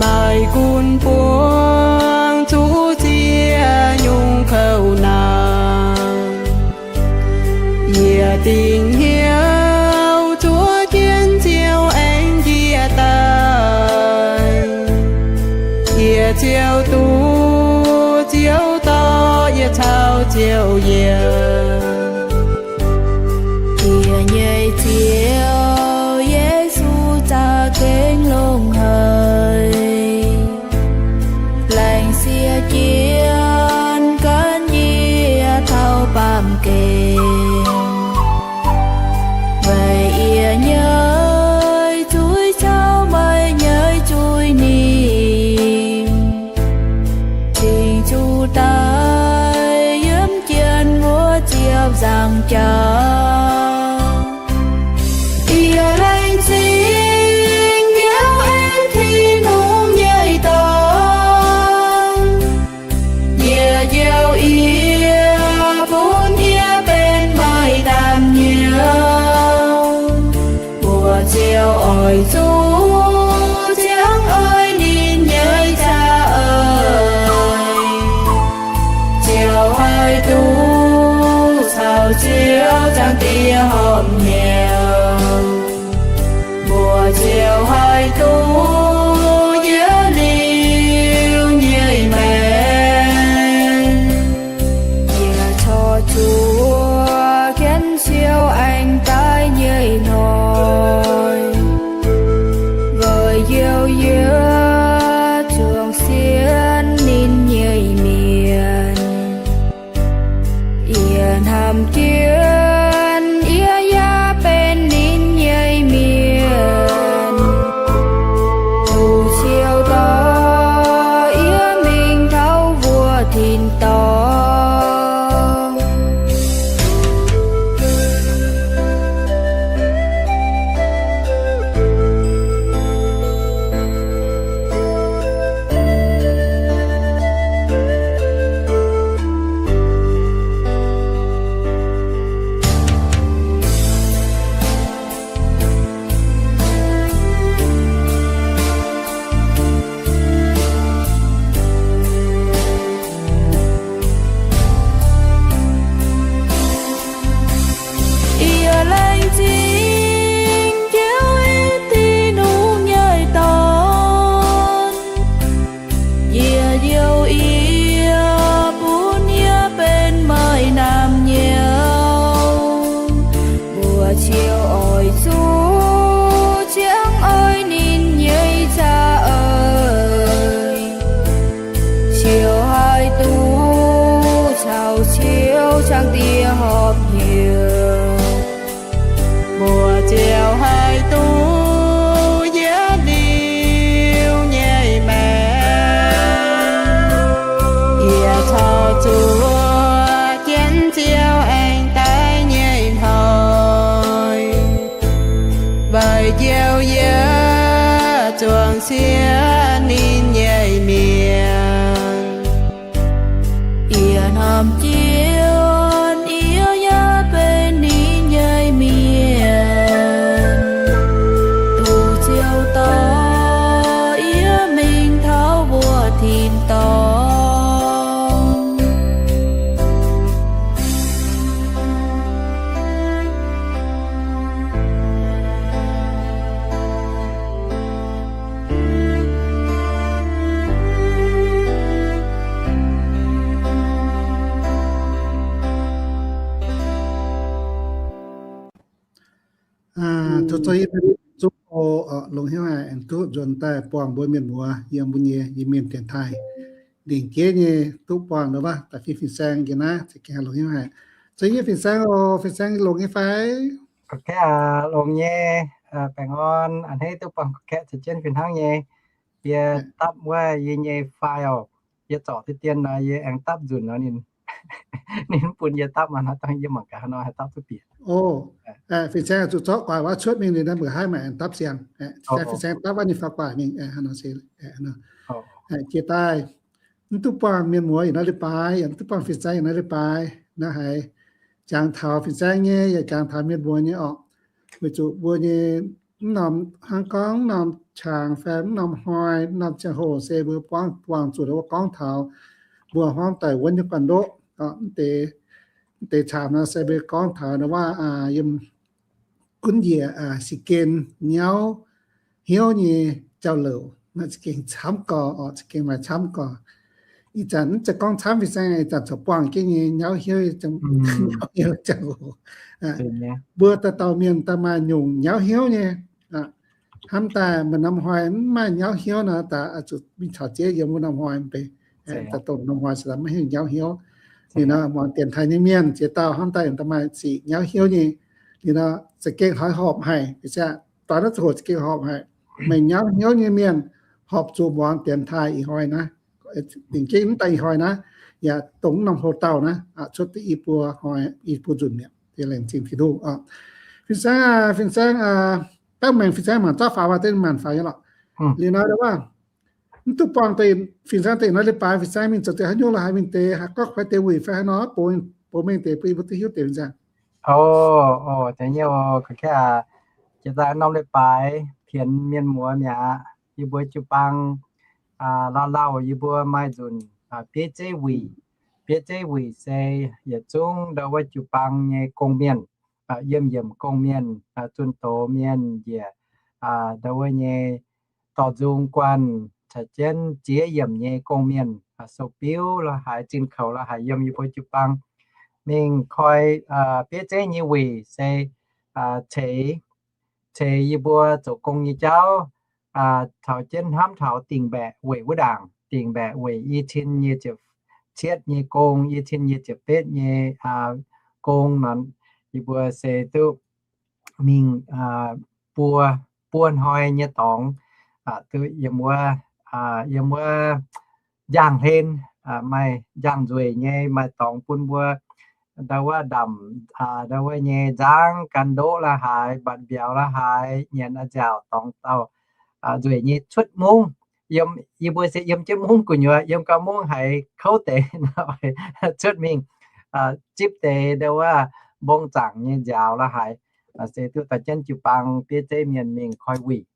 Maaih gunv buangv zuqc ziex nyungc kouv naanc, yie dingc hnyouv zuov jienv Ziouv aengx njiec daaih. Yie ziouc duqv Ziouv dorh yie caux Ziouv yiem. Yie nyei Ziouv Yesu za'gengh longx haic, laengz sieqv jienv gan yie taux baamh gen, weic yie nyei zuiz caux meih nyei zuiz ninh cingx zuqc daaih yiem jienv wuov ziepc nzaangc jaax. Yie laengz zingh Ziouv aengx Tin-Hungh nyei dorn. Yie njoux yie bun yie benx meih naamh nyouz. Mbuo ziouc oix zuqc ziangh oix ninh nyei za'eix. Ziouc haih duqv caux Ziouv zaangc Diex horpc hnyouv. Mbuo ziouc haih duqv yie liuz nyei maengc. Yie corc zuqc jienv Ziouv aengx daaih nyei hnoi, weic njoux yie zuangx sienx ninh nyei mienh. Yie hnamv jienv yie yaac benx ninh nyei mienh. Duqv Ziouv dorh yie mingh taux wuov tin-dorngh. Yie laengz zingh Ziouv aengx Tin-Hungh nyei dorn. Yie njoux yie bun yie benx meih naamh nyouz. Mbuo ziouc oix zuqc ziangh oix ninh nyei za'eix, ziouc haih duqv caux Ziouv zaangc Diex horpc hnyouv. Mbuo ziouc haih duqv yie liuz nyei maengc. Yie corc zuqc jienv Ziouv aengx daaih nyei hnoi, weic njoux yie zuangx sienx ninh nyei mienh. Yie hnamv jienv yie yaac benx ninh nyei mienh. Duqv Ziouv dorh yie mingh taux wuov tin-dorngh. Zoux, zoux yie mbuo zuqv o, longx hnyouv haic aengx duqv nzuonx daaih buangh mbuo mienh muoz yiem mbuo nyei Iu-Mienh dienx taaih. Lingc jeiv nyei duqv buangh nor, da'fih fin-saeng njiec naaiv za'gengh longx hnyouv haic. Zoux yie fin-saeng oc, fin-saeng longx nyei fai? Longx nyei, baengh orn a'hneiv duqv buangh gorqv-kaeqv caux jienv fih hnangv nyei. Yie dapv wuov yie nyei file, yie zorc deix dien nor yie aengx dapv nzunc nor ninh, ninh mv bun yie dapv aqv, hnangv dangh yie mangc gaax haaix nor haih dapv duqv bieqc. O, fin-saeng zuqc zorqv guaax waac cuotv mingh liuz naaiv mbuo haih maaih aengx dapv siang. Fin-saeng dapv waac ninh faaux guaax mingh. Jiex daaih, mv duqv buangh mienh muoz yiem naaiv leiz-baaix, yaac mv duqv buangh fin-saeng yiem naaiv leiz-baaix. Naaiv haiz jangx taux fin-saeng nyei, yaac jangx taux mienh muoz nyei orqc. Weic zuqc mbuo nyei mv norm, hnangv gorngv mv norm qangx fai mv norm hnoi, mv norm ziangh hoc se mbuo buangh, buangh zuqc wuov gorngv taux mbuo hmuangv doic wuonv nyei guanh ndoqv, mv deix camv nor se mbuo gorngv taux wuov yiem gunv njiec si gen nyauv hnyouv nyei jauv-louc, naaiv za'gengh camv gorx oc, za'gengh maaih camv gorx. Ih zanc mv zeiz gorngv camv fin-saeng, ih zanc corc buangh jienv nyei nyauv hnyouv, nyauv hnyouv ziangh hoc. Mbuo dauh dauh mienh daaih maaih nyungc nyauv hnyouv nyei. Hnamv daaih maaih norm hnoi mv maaih nyauv hnyouv nor, daaih zuqc mingh caux ziex yiem wuov norm hnoi mv bei. Daaih dongh norm hnoi se maiv hingh nyauv hnyouv. Liuz nor muangx dienx taaih nyei mienh ziex dauh hnamv daaih daaih maaih sic nyauv hnyouv nyei. Liuz nor za'gengh haiz horpc haic, doix naaiv ziangh hoc za'gengh horpc haic. Meih nyauv hnyouv nyei mienh horpc zuqc muangx dienx taaih ih hnoi naaiv. Dingc jienv mv daaih ih hnoi naaiv, yaac dongh mv norm hlo dauh naaiv, cuotv duqv i buo hnoi, i buo nzunc mi'aqv. Laengz zingh Tin-Hungh oc. Fin-saeng, fin-saeng, dangh maengc fin-saeng mangc zauv faaux waac deix maanc faaux nyei lorqc. Liuz nor wuov, mv duqv buangh deix, fin-saeng deix nor leiz-baaix fin-saeng mingh zoux deix haaix nyungc lorqc, haaix mingh deix haaix gorngv fai deix wuic fai haaix nor, bov mengh deix bun yie mbuo duqv hiuv deix fin-saeng. O, o, deix nyei o, ga'qaeqv aac, jiex daaih norm leiz-baaix pienx mienh muoz mi'aqv. Yie mbuo jiu-baang lauh lauh, yie mbuo maaih nzunc bieiv zeiv wuic. Bieiv zeiv wuic se yietc zungv ndau wuov jiu-baang nyei gong-mienh, yiem yiemc gong-mienh, zunh doz mienh, njiec ndau wuov nyei dorh nzung guanh caux jienv ziex yiemc nyei gong-mienh, sou-biuv la'haaix, zinh koux la'haaix, yiem yie mbuo jiu-baang. Mingh koi bieiv zeiv nyei wuic se ceix, ceix yie mbuo zoux gong nyei jauv, taux jienv hnamv taux dingc mbaeqc weic wuov ndaangc, dingc mbaeqc weic i cin nyei ziepc cietv nyei gong, i cin nyei ziepc betv nyei gong nor, yie mbuo se duqv mingh buo, buo hnoi nyei dorngx, duqv yiem wuov, yiem wuov njang-hlen, maaih njang-nzueic nyei, maaih dorngx bun mbuo ndau wuov ndamc, ndau wuov nyei nzangv gan ndoqv la'haaix, mbatc mbiauz la'haaix, nyienx a'nziaauc dorngx dauh nzueic nyei cuotv mungv. Yiem, yie mbuo se yiem jienv mungv gu'nyuoz, yiem gau mungv haiz kouv deix cuotv mingh, zipv deix ndau wuov mbong zaangc nyei nziaaux la'haaix, se duqv daaih jienv jiu-baang bieiv zeiv mienh mingh koi wuic,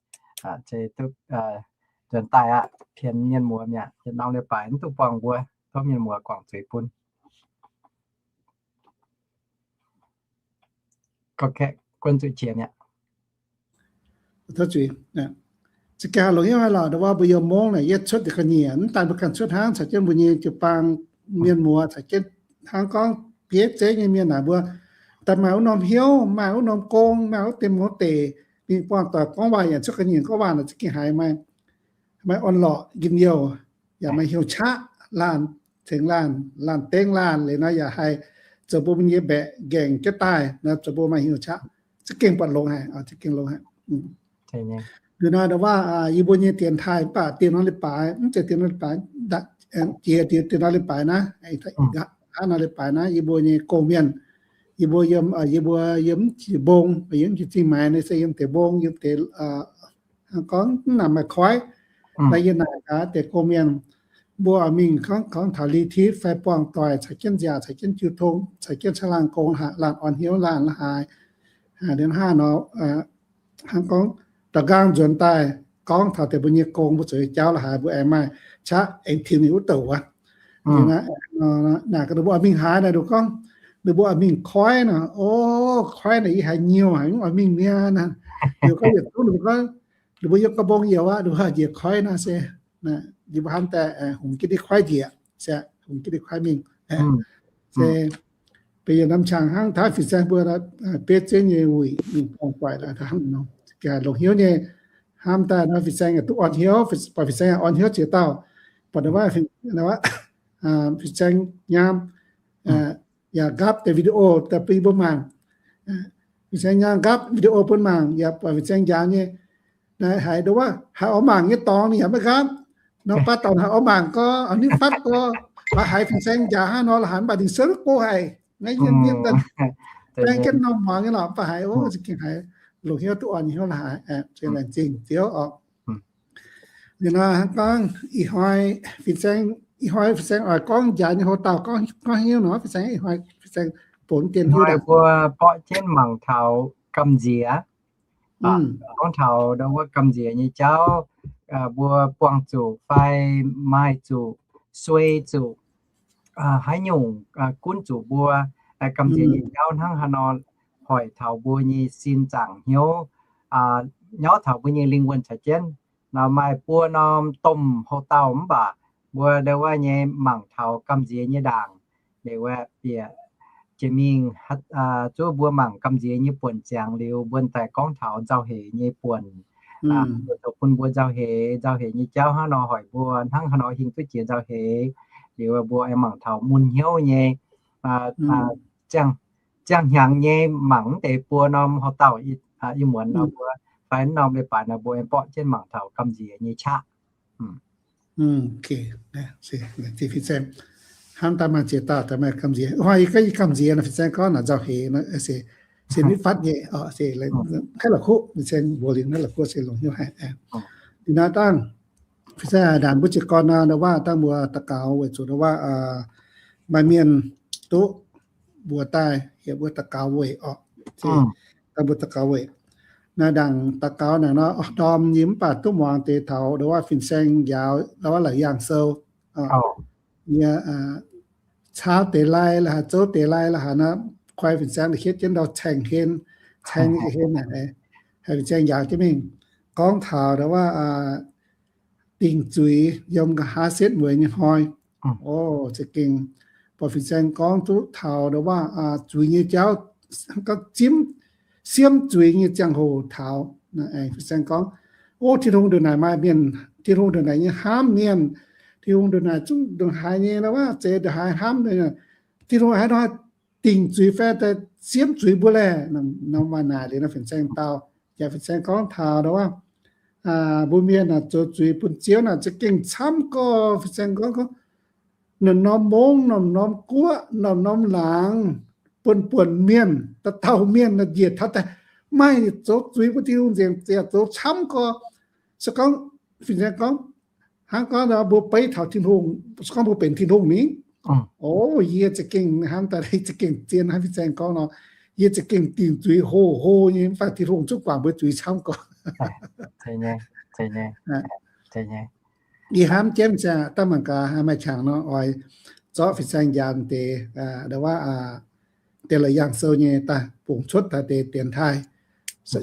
se duqv nzuonx daaih aqv. Pienx mienh muoz mi'aqv, yietc norm leiz-baaix mv duqv buangh mbuo, tov mienh muoz guangc zuiz bun. Guon zuqc qiex mi'aqv. Za'gengh longc hnyouv haic lorqc, ndau wuov mbuo yiem mungv naaic yietv cuotv deix ga'nyiec, mv daaih mbuo ganh cuotv hnangv, caux jienv mbuo nyei jiu-baang mienh muoz, caux jienv hnangv gorngv bieiv zeiv nyei mienh naaic, mbuo daaih maaih wuov norm hnyouv, maaih wuov norm gong, maaih wuov deix mouz deic, mingh buangh doic gorngv waac yaac cuotv ga'nyiec gorngv waac naaic za'gengh haiz maaih, maaih orn-lorqc njien-youh, yaac maaih hnyouv qaqv laanh, tengx laanh, laanh dengv laanh liuz nor yaac haih zoux bun mbuo nyei mbaeqc nqaengc jienv daaih nor, zoux bun maaih hnyouv qaqv, za'gengh buatc longx haic, za'gengh longx haic. Liuz nor ndau wuov yie mbuo nyei dienx taaih mv baac diex norm leiz-baaix, mv zeiz diex norm leiz-baaix, jiex diex norm leiz-baaix naaiv, hnangv norm leiz-baaix naaiv yie mbuo nyei gong-mienh, yie mbuo yiem, yie mbuo yiem mv jiex mbong, yiem mv jiex zingh maengx, naaiv se yiem deix mbong, yiem deix, gorngv mv naaic maaih koiv, naaiv yie naaic gaax deix gong-mienh, mbuo oix mingh gorngv, gorngv taux li-titv fai buangh doic caux jienv nziaauc, caux jienv jiu tong, caux jienv caangh laangh gong, laanh orn hnyouv laanh la'haaix, liuz hnangv nor, hnangv gorngv da'nqaang nzuonx daaih gorngv taux deix mbuo nyei gong, mbuo zoux nyei jauv la'haaix, mbuo aengx maaih qaqv aengx tin ninh wuov douc wuov. Naaic gaax ninh mbuo oix mingh haaix naaic, ninh gorngv ninh mbuo oix mingh koiv nor. O, koiv naaic yie haiz nyiuh haic, mv oix mingh niaa naaic. Ninh gorngv yietc zungv ninh mbuo gorngv ninh mbuo yiem ga'mbong youh aqv, ninh mbuo njiec koiv naaic se, ninh mbuo hnamv daaih hungx jienv ndiev koiv njiec, se hungx jienv ndiev koiv mingh. Se benx yietc norm qangx hnangv taux fin-saeng mbuo bieiv zeiv nyei wuic mingh buangh doic daaih hnangv nor, gengh longc hnyouv nyei. Hnamv daaih nor fin-saeng yaac duqv orn hnyouv, buatc fin-saeng yaac orn hniev ziex dauh, buatc wuov, fin-saeng nyaam yaac nqaapv deix video daaih bun mbuo mangc. Fin-saeng nyaam nqaapv video bun mangc, yaac buatc fin-saeng njaaux nyei. Naaiv haiz ndau wuov haiz oix mangc nyei dorngx ninh yaac maiv nqaapv. Nor baav dauh haiz oix mangc gorx, oix niv fatv gorx, mv baac haiz fin-saeng njaaux hnangv nor la'haaix, mv baac ninh se duqv go haic. Naaiv yiem yiem daaih baeng jienv norm hmuangx nyei lorqc, mv baac haiz o, za'gengh haiz longc hnyouv duqv orn hnyouv la'haaix, laengz zingh Ziouv oc. Liuz nor hnangv gorngv ih hnoi fin-saeng, ih hnoi fin-saeng oix gorngv njaaux nyei hlo dauh gorngv, gorngv haaix nyungc nor, fin-saeng, ih hnoi fin-saeng bungx dien hiuv daaih mbuo borqv jienv mangc taux gamh nziex. Gorngv taux ndau wuov gamh nziex nyei jauv, mbuo buangh zuqc fai maaih zuqc, suei zuqc, haaix nyungc gunv zuqc mbuo, gamh nziex nyei jauv hnangv haaix nor hoic taux mbuo nyei sin zaangc hnyouv, nyauv taux mbuo nyei lingh wuonh caux jienv. Nor maaih buo norm domh houx-dauh mv baac mbuo ndau wuov nyei mangc taux gamh nziex nyei ndaangc, liuz bieqc jiex mingh zuov mbuo mangc gamh nziex nyei buonc ziangx liuz, mbuo daaih gorngv taux nzauh heix nyei buonc, zoux bun mbuo nzauh heix, nzauh heix nyei jauv hnangv nor hoic mbuo, hnangv haaix nor hingh duqv jiex nzauh heix. Liuz mbuo aengx mangc taux mun hnyouv nyei, ziangh hnyangx nyei mangc mv deix buo norm houx-dauh ih muonz nor mbuo, fai norm leiz-baaix nor mbuo aengx borqv jienv mangc taux gamh nziex nyei qaqv. Hnamv daaih maaih ziex dauh daaih maaih gamh nziex, hnoi yie gorngv yie gamh nziex nor, fin-saeng gorngv naaic nzauh heix nor, se nitv fatv nyei, se haaix la'kuqv, fin-saeng mbuox liuz haaix la'kuqv se longc hnyouv haic. Liuz naaiv dangh, fin-saeng haaix ndaangc mbuo jiez gorn nor, ndau wuov dangh mbuo daux gaux weic zuqc ndau wuov maaih mienh duqv mbuox daaih hietc mbuo daux gaux weic orqc, dangh mbuo daux gaux weic. Naaiv ndaangc daux gaux naaic nor, ndorm yie mv baac duqv muangx deix taux ndau wuov fin-saeng njaaux ndau wuov Laauc Yaangh Sou nyei caauv deix lai la'haaix, zouv deix lai la'haaix nor, koi fin-saeng da'hietv jienv ndau caeng hlen, caeng hlen naaic, haiz fin-saeng njaaux jienv mingh gorngv taux ndau wuov dingc zuiz yiem nqa'haav setv mueiz nyei hnoi. O, za'gengh buatc fin-saeng gorngv duqv taux ndau wuov zuiz nyei jauv, gorngv siemv zuiz nyei ziangh hoc taux. Fin-saeng gorngv, o, Tin-Hungh ndongc naaic maaih mienh, Tin-Hungh ndongc naaic nyei hnamv mienh, Tin-Hungh ndongc naaic zungv ndongc haaix nyei ndau wuov zeix ndongc haaix hnamv, Tin-Hungh haaix nor dingc zuiz fai daaih siemv zuiz mbuo laeh. Nor maaih naaic liuz nor fin-saeng dau, yaac fin-saeng gorngv taux ndau wuov mbuo mienh naaic zoux zuiz bun Ziouv naaic za'gengh camv gorx. Fin-saeng gorngv, gorngv norm-norm mungv, norm-norm guoqv, norm-norm laangz, buonc-buonc mienh, dauh dauh mienh naaic njiec taux daaih maaih zoux zuiz bun Tin-Hungh nzengc, yaac zoux camv gorx. Se gorngv, fin-saeng gorngv, hnangv gorngv mbuo beiv taux Tin-Hungh, se gorngv mbuo benx Tin-Hungh ni, o, yie za'gengh hnamv daaih za'gengh zien hnangv fin-saeng gorngv nor, yie za'gengh dingc zuiz hoc hoc nyei, mv baac Tin-Hungh zungv guangc mbuo zuiz camv gorx. Ih hnamv jienv daaih mangc gaax, maaih qangx nor oix zorqv fin-saeng njaaux deix ndau wuov deix Laauc Yaangh Sou nyei daaih bungx cuotv daaih deix dienx taaih.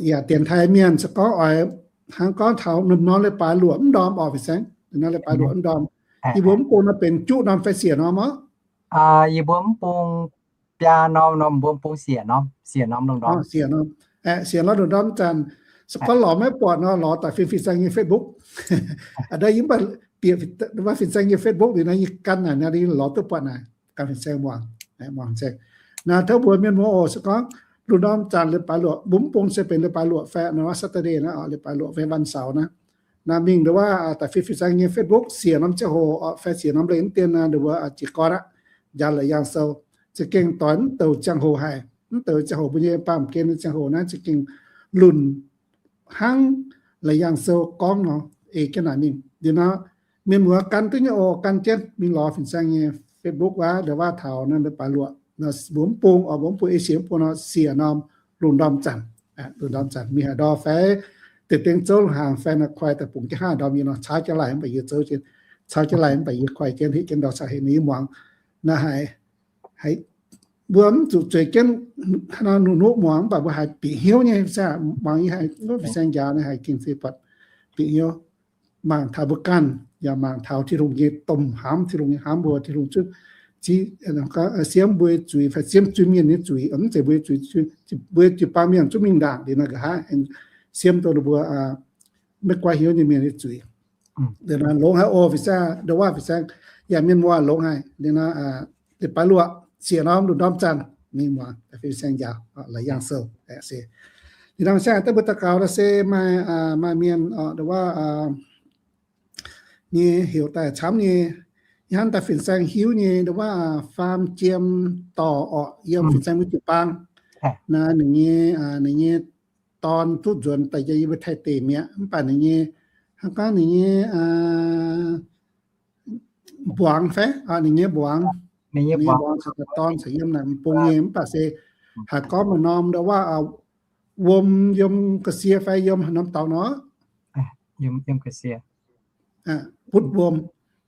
Yaac dienx taaih mienh se gorngv oix hnangv gorngv taux norm-norm leiz-baaix luoqc mv ndorm orqc fin-saeng, norm-norm leiz-baaix luoqc mv ndorm. Yie mbuo mv bung nor benx juqv norm fai siec norm orqc? Yie mbuo mv bung biaa norm, norm mbuo mv bung siec norm, siec norm lungh ndorm. Siec norm, siec norm lungh ndorm zanc, se gorngv lorz maiv buatc nor lorz daaih fin-saeng nyei Facebook. A'ndau yie mv baac bieqc fin-saeng nyei Facebook liuz nor yie gan naaic nor yie lorz duqv buatc naaic, gan fin-saeng muangx, muangx nzengc. Naaiv tov mbuo mienh muoz oc, se gorngv lungh ndorm zanc leiz-baaix luoqc, mbuo mv bung se benx leiz-baaix luoqc fai nor Saturday naaiv, leiz-baaix luoqc fai วันเสาร์ naaiv, naaiv mingh ndau wuov daaih fin-saeng nyei Facebook siec norm ziangh hoc fai siec norm leiz-dien naaiv ndau wuov jiez gorn aqv, njaaux Laauc Yaangh Sou, za'gengh doix mv douc ziangh hoc haic. Mv douc ziangh hoc mbuo nyei baamh gen nyei ziangh hoc naaiv za'gengh lunc hnangv Laauc Yaangh Sou gorngv nor, ei jienv naaic mingh. Liuz nor, mienh muoz gan duqv nyei oc, gan jienv mingh lorz fin-saeng nyei Facebook wuov, ndau wuov taux naaiv leiz-baaix luoqc, mbuo mv bung oc, mbuo mv bung, ei siec mv bung nor siec norm lungh ndorm zanc, lungh ndorm zanc mingh haaix ndorm fai deix dengv zouv lungh haangx fai nor koi daaih bungx jienv hnangv ndorm yie nor, caauv jienv laih mv baac yie zouv jienv, caauv jienv laih mv baac yie koi jienv, hietv jienv ndau caux hec ninh yie muangx. Naaiv haiz, haiz mbuo mv zuqc zueiz jienv haaix nor nuqv-nuqv muangx, mv baac mbuo haiz bieqc hnyouv nyei, muangx yie haiz fin-saeng njaaux naaiv haiz gengh se buatc bieqc hnyouv. Mangc taux mbuo ganh, yaac mangc taux Tin-Hungh nyei domh hnamv, Tin-Hungh nyei hnamv mbuo, Tin-Hungh zungv siemv mbuo zuiz fai siemv zuiz mienh nyei zuiz, mv zeiz mbuo zuiz, mbuo jiu-baang mienh zungv mingh ndaangc liuz nor nqa'haav siemv duqv ninh mbuo maiv goiv hnyouv nyei mienh nyei zuiz. Liuz nor longx haic oc, fin-saeng, ndau wuov fin-saeng, yaac mienh muoz longx haic. Liuz nor leiz-baaix luoqc siec norm lungh ndorm zanc mingh muangx fin-saeng njaaux Laauc Yaangh Sou se. Liuz nor fin-saeng daaih mbuo daux gaux nor se maaih, maaih mienh ndau wuov nyei heuc daaih camv nyei, ih hnangv daaih fin-saeng hiuv nyei ndau wuov Faam Jiem Dorc orqc, yiem fin-saeng mbuo jiu-baang. Naaiv ninh nyei, ninh nyei dorn duqv nzuonx daaih yie mbuo Taiv deic mi'aqv, mv baac ninh nyei, hnangv gorngv ninh nyei mbuangz fai, ninh nyei mbuangz, ninh nyei mbuangz caux dorn caux yiem naaic m'bung nyei, mv baac se haiz gorngv maaih norm ndau wuov wuom yiem ga'sie fai yiem haaix norm dorngx nor? Butv wuom.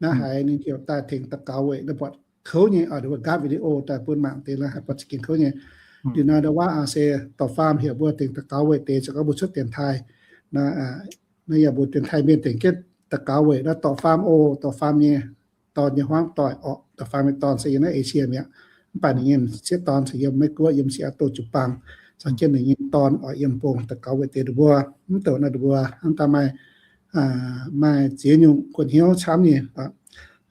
Naaiv haiz ninh heuc daaih tengx daux gaux weic naaiv buatc kouv nyei, nduov gaatv video daaih bun mangc deix la'haiz buatc za'gengh kouv nyei. Liuz nor ndau wuov se dorh faam heuc mbuo tengx daux gaux weic deix, ziouc gorngv mbuo cuotv dienx taaih. Naaiv yaac mbuo dienx taaih mienh tengx jienv daux gaux weic naaiv dorh faam oc, dorh faam nyei dorn nyei hmuangv doic orqc. Dorh faam nyei dorn se yiem naaiv Esie mi'aqv. Mv baac ninh nyei sieqv dorn se yiem Meiv Guoqv, yiem Seattle jiu-baang. Caux jienv ninh nyei dorn oc, yiem bung daux gaux weic deix ninh mbuo. Mv douc naaiv ninh mbuo hnangv daaih maaih, maaih ziex nyungc guon hnyouv camv nyei.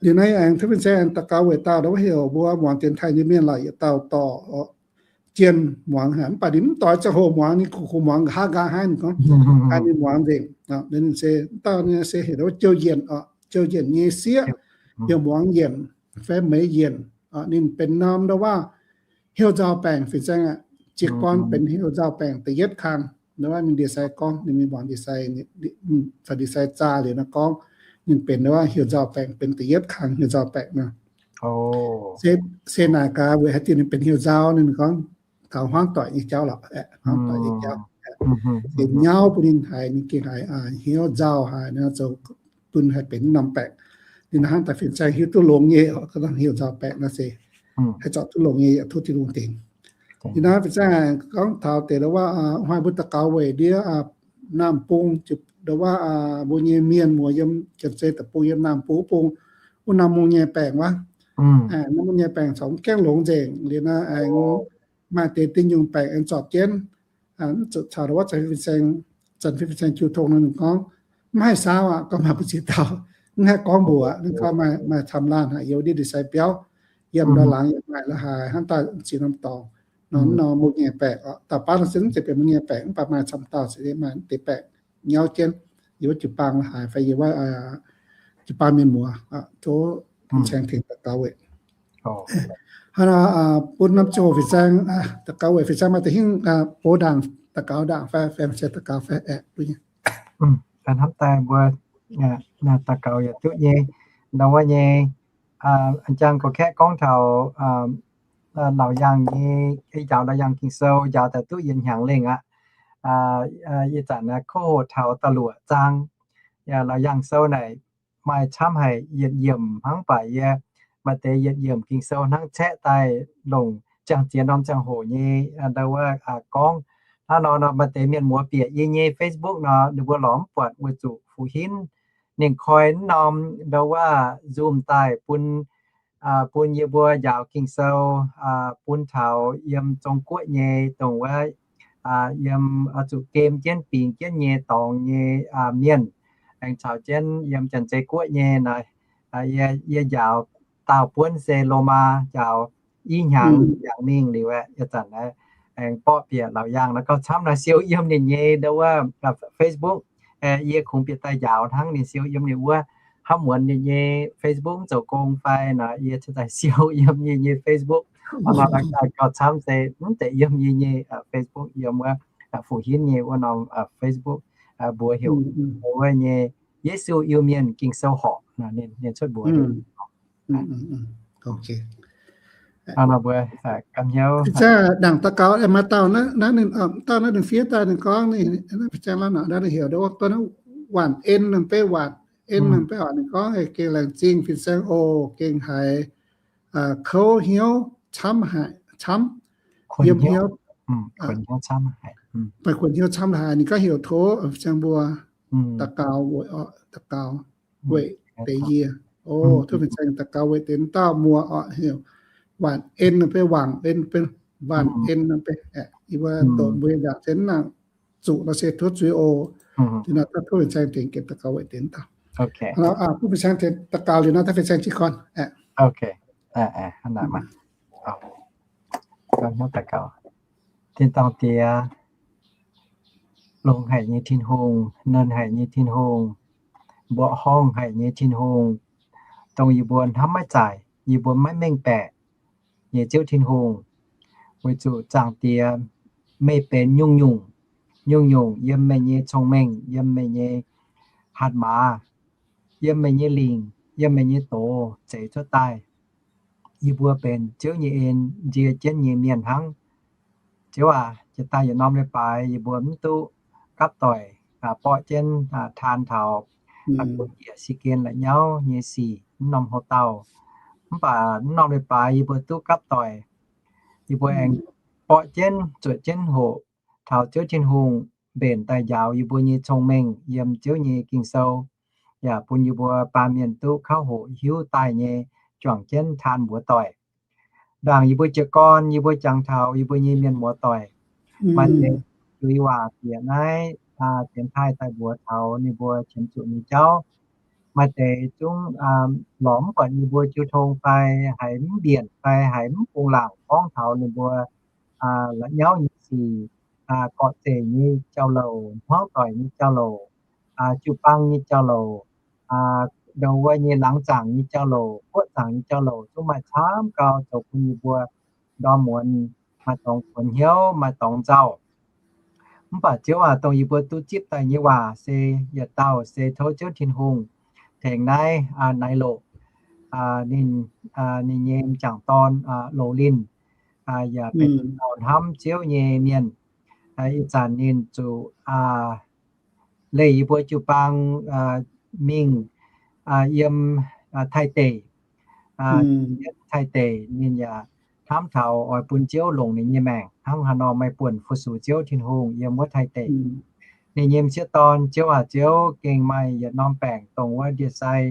Liuz naaiv aengx tov fin-saeng daux gaux weic dauh ndau wuov heuc mbuo muangx dienx taaih nyei mienh laaix yietc dauh dorh jien muangx haic. Mv baac ninh mv doix ziangh hoc muangx, ninh kuv kuv muangx nqa'haav nqa'haav haiv, ninh gorngv ninh muangx nzengc. Ninh se, dauh se heuc ndau wuov Jouv Yienc oc, Jouv Yienc nyei sieqv, heuc Muangx Yienc fai Meix Yienc. Ninh benx norm ndau wuov hnyouv nzauh baengc fin-saeng aqv. Jiez gorn benx hnyouv nzauh baengc da'yietv kang. Ndau wuov ninh ndie-sai gorngv, ninh mingh muangx ndie-sai, ndie-sai zaah liuz nor gorngv ninh benx ndau wuov hnyouv nzauh baengc, benx da'yietv kang hnyouv nzauh baengc nor. Se naaic gaax weic haaix diuc ninh benx hnyouv nzauh, ninh gorngv taux hmuangv doic nyei jauv lorqc, hmuangv doic nyei jauv. Se nyauv bun ninh haiz, ninh gengh haiz hnyouv nzauh haic nor, zoux bun haih benx norm baengc. Ninh hnangv daaih fin-saeng hiuv duqv longx nyei, gorngv hnyouv nzauh baengc nor se haih zorpc duqv longx nyei, yaac tov Tin-Hungh tengx. Ninh hnangv fin-saeng gorngv taux deix ndau wuov, hnoi mbuo daux gaux weic ndiev Naamh Bung, ndau wuov mbuo nyei mienh muoz yiem Janx-Zei Deic-Bung, yiem Naamh Bung wuov bung, wuov norm mungh nyei baengc wuov. Norm mungh nyei baengc corc mv gaengh longx nzengc. Liuz nor aengx maaih deix dinh nyungc baengc aengx zorpc jienv. Caux ndau wuov zanc fin-saeng, zanc fin-saeng jiu tong nor ninh gorngv, mv haih saauv aqv, gorngv maaih mbu'ziex dauh mv haih gorngv mbuox, ninh gorngv maaih camv laanh haic, yiem ndie-sai biauv, yiem ndau laangz yaac maaih la'haaix, hnangv daaih ziex norm dorngx. Nor mv norm mungh nyei baengc oc, da'faanh nor se mv zeiz benx mungh nyei baengc, mv baac maaih camv dauh se maaih deix baengc nyauv jienv yiem wuov jiu-baang la'haaix fai yiem wuov jiu-baang mienh muoz. Tov fin-saeng tengx daux gaux weic. Hnangv nor bun norm ziangh hoc fin-saeng daux gaux weic, fin-saeng maaih deix hingv box ndaangc daux gaux ndaangc fai, fin-saeng daux gaux fai aeqv, hnamv daaih mbuo daux gaux yaac duqv nyei. Ndau wuov nyei, a'jang gorx-kaeqv gorngv taux Laauc Yaangh nyei, njaaux Laauc Yaangh Ging-Sou njaaux daaih duqv yietc hnyangx lengh aqv. Ih zanc kouv hoc taux da'luoqc zaang. Laauc Yaangh Sou naaic maaih camv haic, yietc yiemc hnangv, baac yie maaih deix yietc yiemc Ging-Sou hnangv caeqv daaih longc ziangh ziex norm ziangh hoc nyei ndau wuov gorngv. Hnangv nor nor maaih deix mienh muoz bieqc yie nyei Facebook nor, ninh mbuo lorz mv buatc weic zuqc Fu Hinv ninh koi mv norm ndau wuov Zoom daaih bun bun yie mbuo njaaux Ging-Sou bun taux yiem Zong Guoqv nyei dongh wuov, yiem oix zuqc gem jienv bingx jienv nyei dorngx nyei mienh, aengx caux jienv yiem Janx-Zei Guoqv nyei nor, yie njaaux daauh buonv se Lomaa njaaux i hnyangx, hnyangx mingh liuz aeqv, ih zanc aengx borqv bieqc Laauc Yaangh nor gauh camv nor siou yiem ninh nyei ndau wuov Facebook. Yie kungx bieqc daaih njaaux hnangv, ninh siou yiem ninh wuov. Hnamv muonz ninh nyei Facebook mv zoux gong fai nor, yie cingx daaih siou yiem yie nyei Facebook. Hnangv nor gauh camv se mv zeiz yiem yie nyei Facebook, yiem wuov Fu Hinv nyei wuov norm Facebook, mbuox heuc wuov nyei Yesu Iu-Mienh Ging-Sou Horc, ninh cuotv mbuox. Mbuo ganh hnyouv. Ndaangc daux gaux maaih dauh naaiv, ninh, dauh naaiv ninh fiev daaih ninh gorngv ninh, ninh heuc ndau wuov Waanc En, ninh beiv Waanc En, ninh beiv oc, ninh gorngv gengh laengz zingh fin-saeng oc, gengh haiz kouv hnyouv camv haic, camv, yiem hnyouv, maaih kuonx hnyouv camv haic. Ninh gorngv heuc tov fin-saeng mbuo daux gaux weic, daux gaux weic deix yie. O, tov fin-saeng daux gaux weic deix dauh muoz oc, heuc Waanc En, ninh beiv Waanc En, Waanc En, ninh beiv, yie mbuo doqc mbuo yaac se nangc zuqc nor se tov zuiz oc. Dinh nor tov fin-saeng tengx daux gaux weic deix dauh. Bun fin-saeng daux gaux liuz nor tov fin-saeng jiez gorn. Tin-dorngh Diex, longx haic nyei Tin-Hungh, nernh haic nyei Tin-Hungh, mbuoqc horngh haic nyei Tin-Hungh, dongh yie mbuo hnamv maiv zaaic, yie mbuo maiv mengh baeqc nyei Ziouv Tin-Hungh. Weic zuqc Zaangc Diex, meih benx nyungc-nyungc, nyungc-nyungc yiem meih nyei cong-mengh, yiem meih nyei hatc maaz, yiem meih nyei lingc, yiem meih nyei doz zeix cuotv daaih. Yie mbuo benx Ziouv nyei en nzie jienv nyei mienh hnangv. Ziouv aac, yietc daaih yietc norm leiz-baaix yie mbuo mv duqv gapv doic borqv jienv taan taux gunv njiec si gen la'nyauv nyei sic mv norm houx-dauh. Mv baac mv norm leiz-baaix yie mbuo duqv gapv doic, yie mbuo aengx borqv jienv zuotc jienv hoqc taux Ziouv Tin-Hungh mbenc daaih njaaux yie mbuo nyei cong-mengh yiem Ziouv nyei Ging-Sou, yaac bun yie mbuo baamh mienh duqv kauv hoqc hiuv daaih nyei juangc jienv taan mbuox doic. Ndaangc yie mbuo jiez gorn yie mbuo jangx taux yie mbuo nyei mienh muoz doic, maaih deix zuiz waac bieqc naaiv, aa, dienx taaih daaih mbuox taux ninh mbuo qiemx zuqc nyei jauv. Maaih deix zungv lorz mv buatc yie mbuo jiu tong fai haiz mv mbienc fai haiz mv bungx laangc gorngv taux ninh mbuo la'nyauv nyei sic, gorqv-zeic nyei jauv-louc, hmuangv doic nyei jauv-louc, jiu-baang nyei jauv-louc, ndau wuov nyei laangz zaangc nyei jauv-louc, guoqv zaangc nyei jauv-louc, zungv maaih camv gau zoux bun yie mbuo ndorm muonz maaih dorngx kuonx hnyouv, maaih dorngx nzauh. Mv baac Ziouv aac, dongh yie mbuo duqv zipv daaih nyei waac se yietc dauh se tov Ziouv Tin-Hungh tengx naaiv naaiv loqc, ninh, ninh nyei m'jangc dorn Loz Linh, yaac benx dauh hnamv Ziouv nyei mienh. Ih zanc ninh zuqc leih yie mbuo jiu-baang mingh yiem Taiv deic. Taiv deic ninh yaac hnamv taux oix bun Ziouv longc ninh nyei maengc hnangv haaix nor maaih buonc fu-sux Ziouv Tin-Hungh yiem wuov Taiv deic. Ninh nyei m'sieqv dorn, Ziouv aac, Ziouv, gengh maaih yietc norm baengc dongh wuov ndie-sai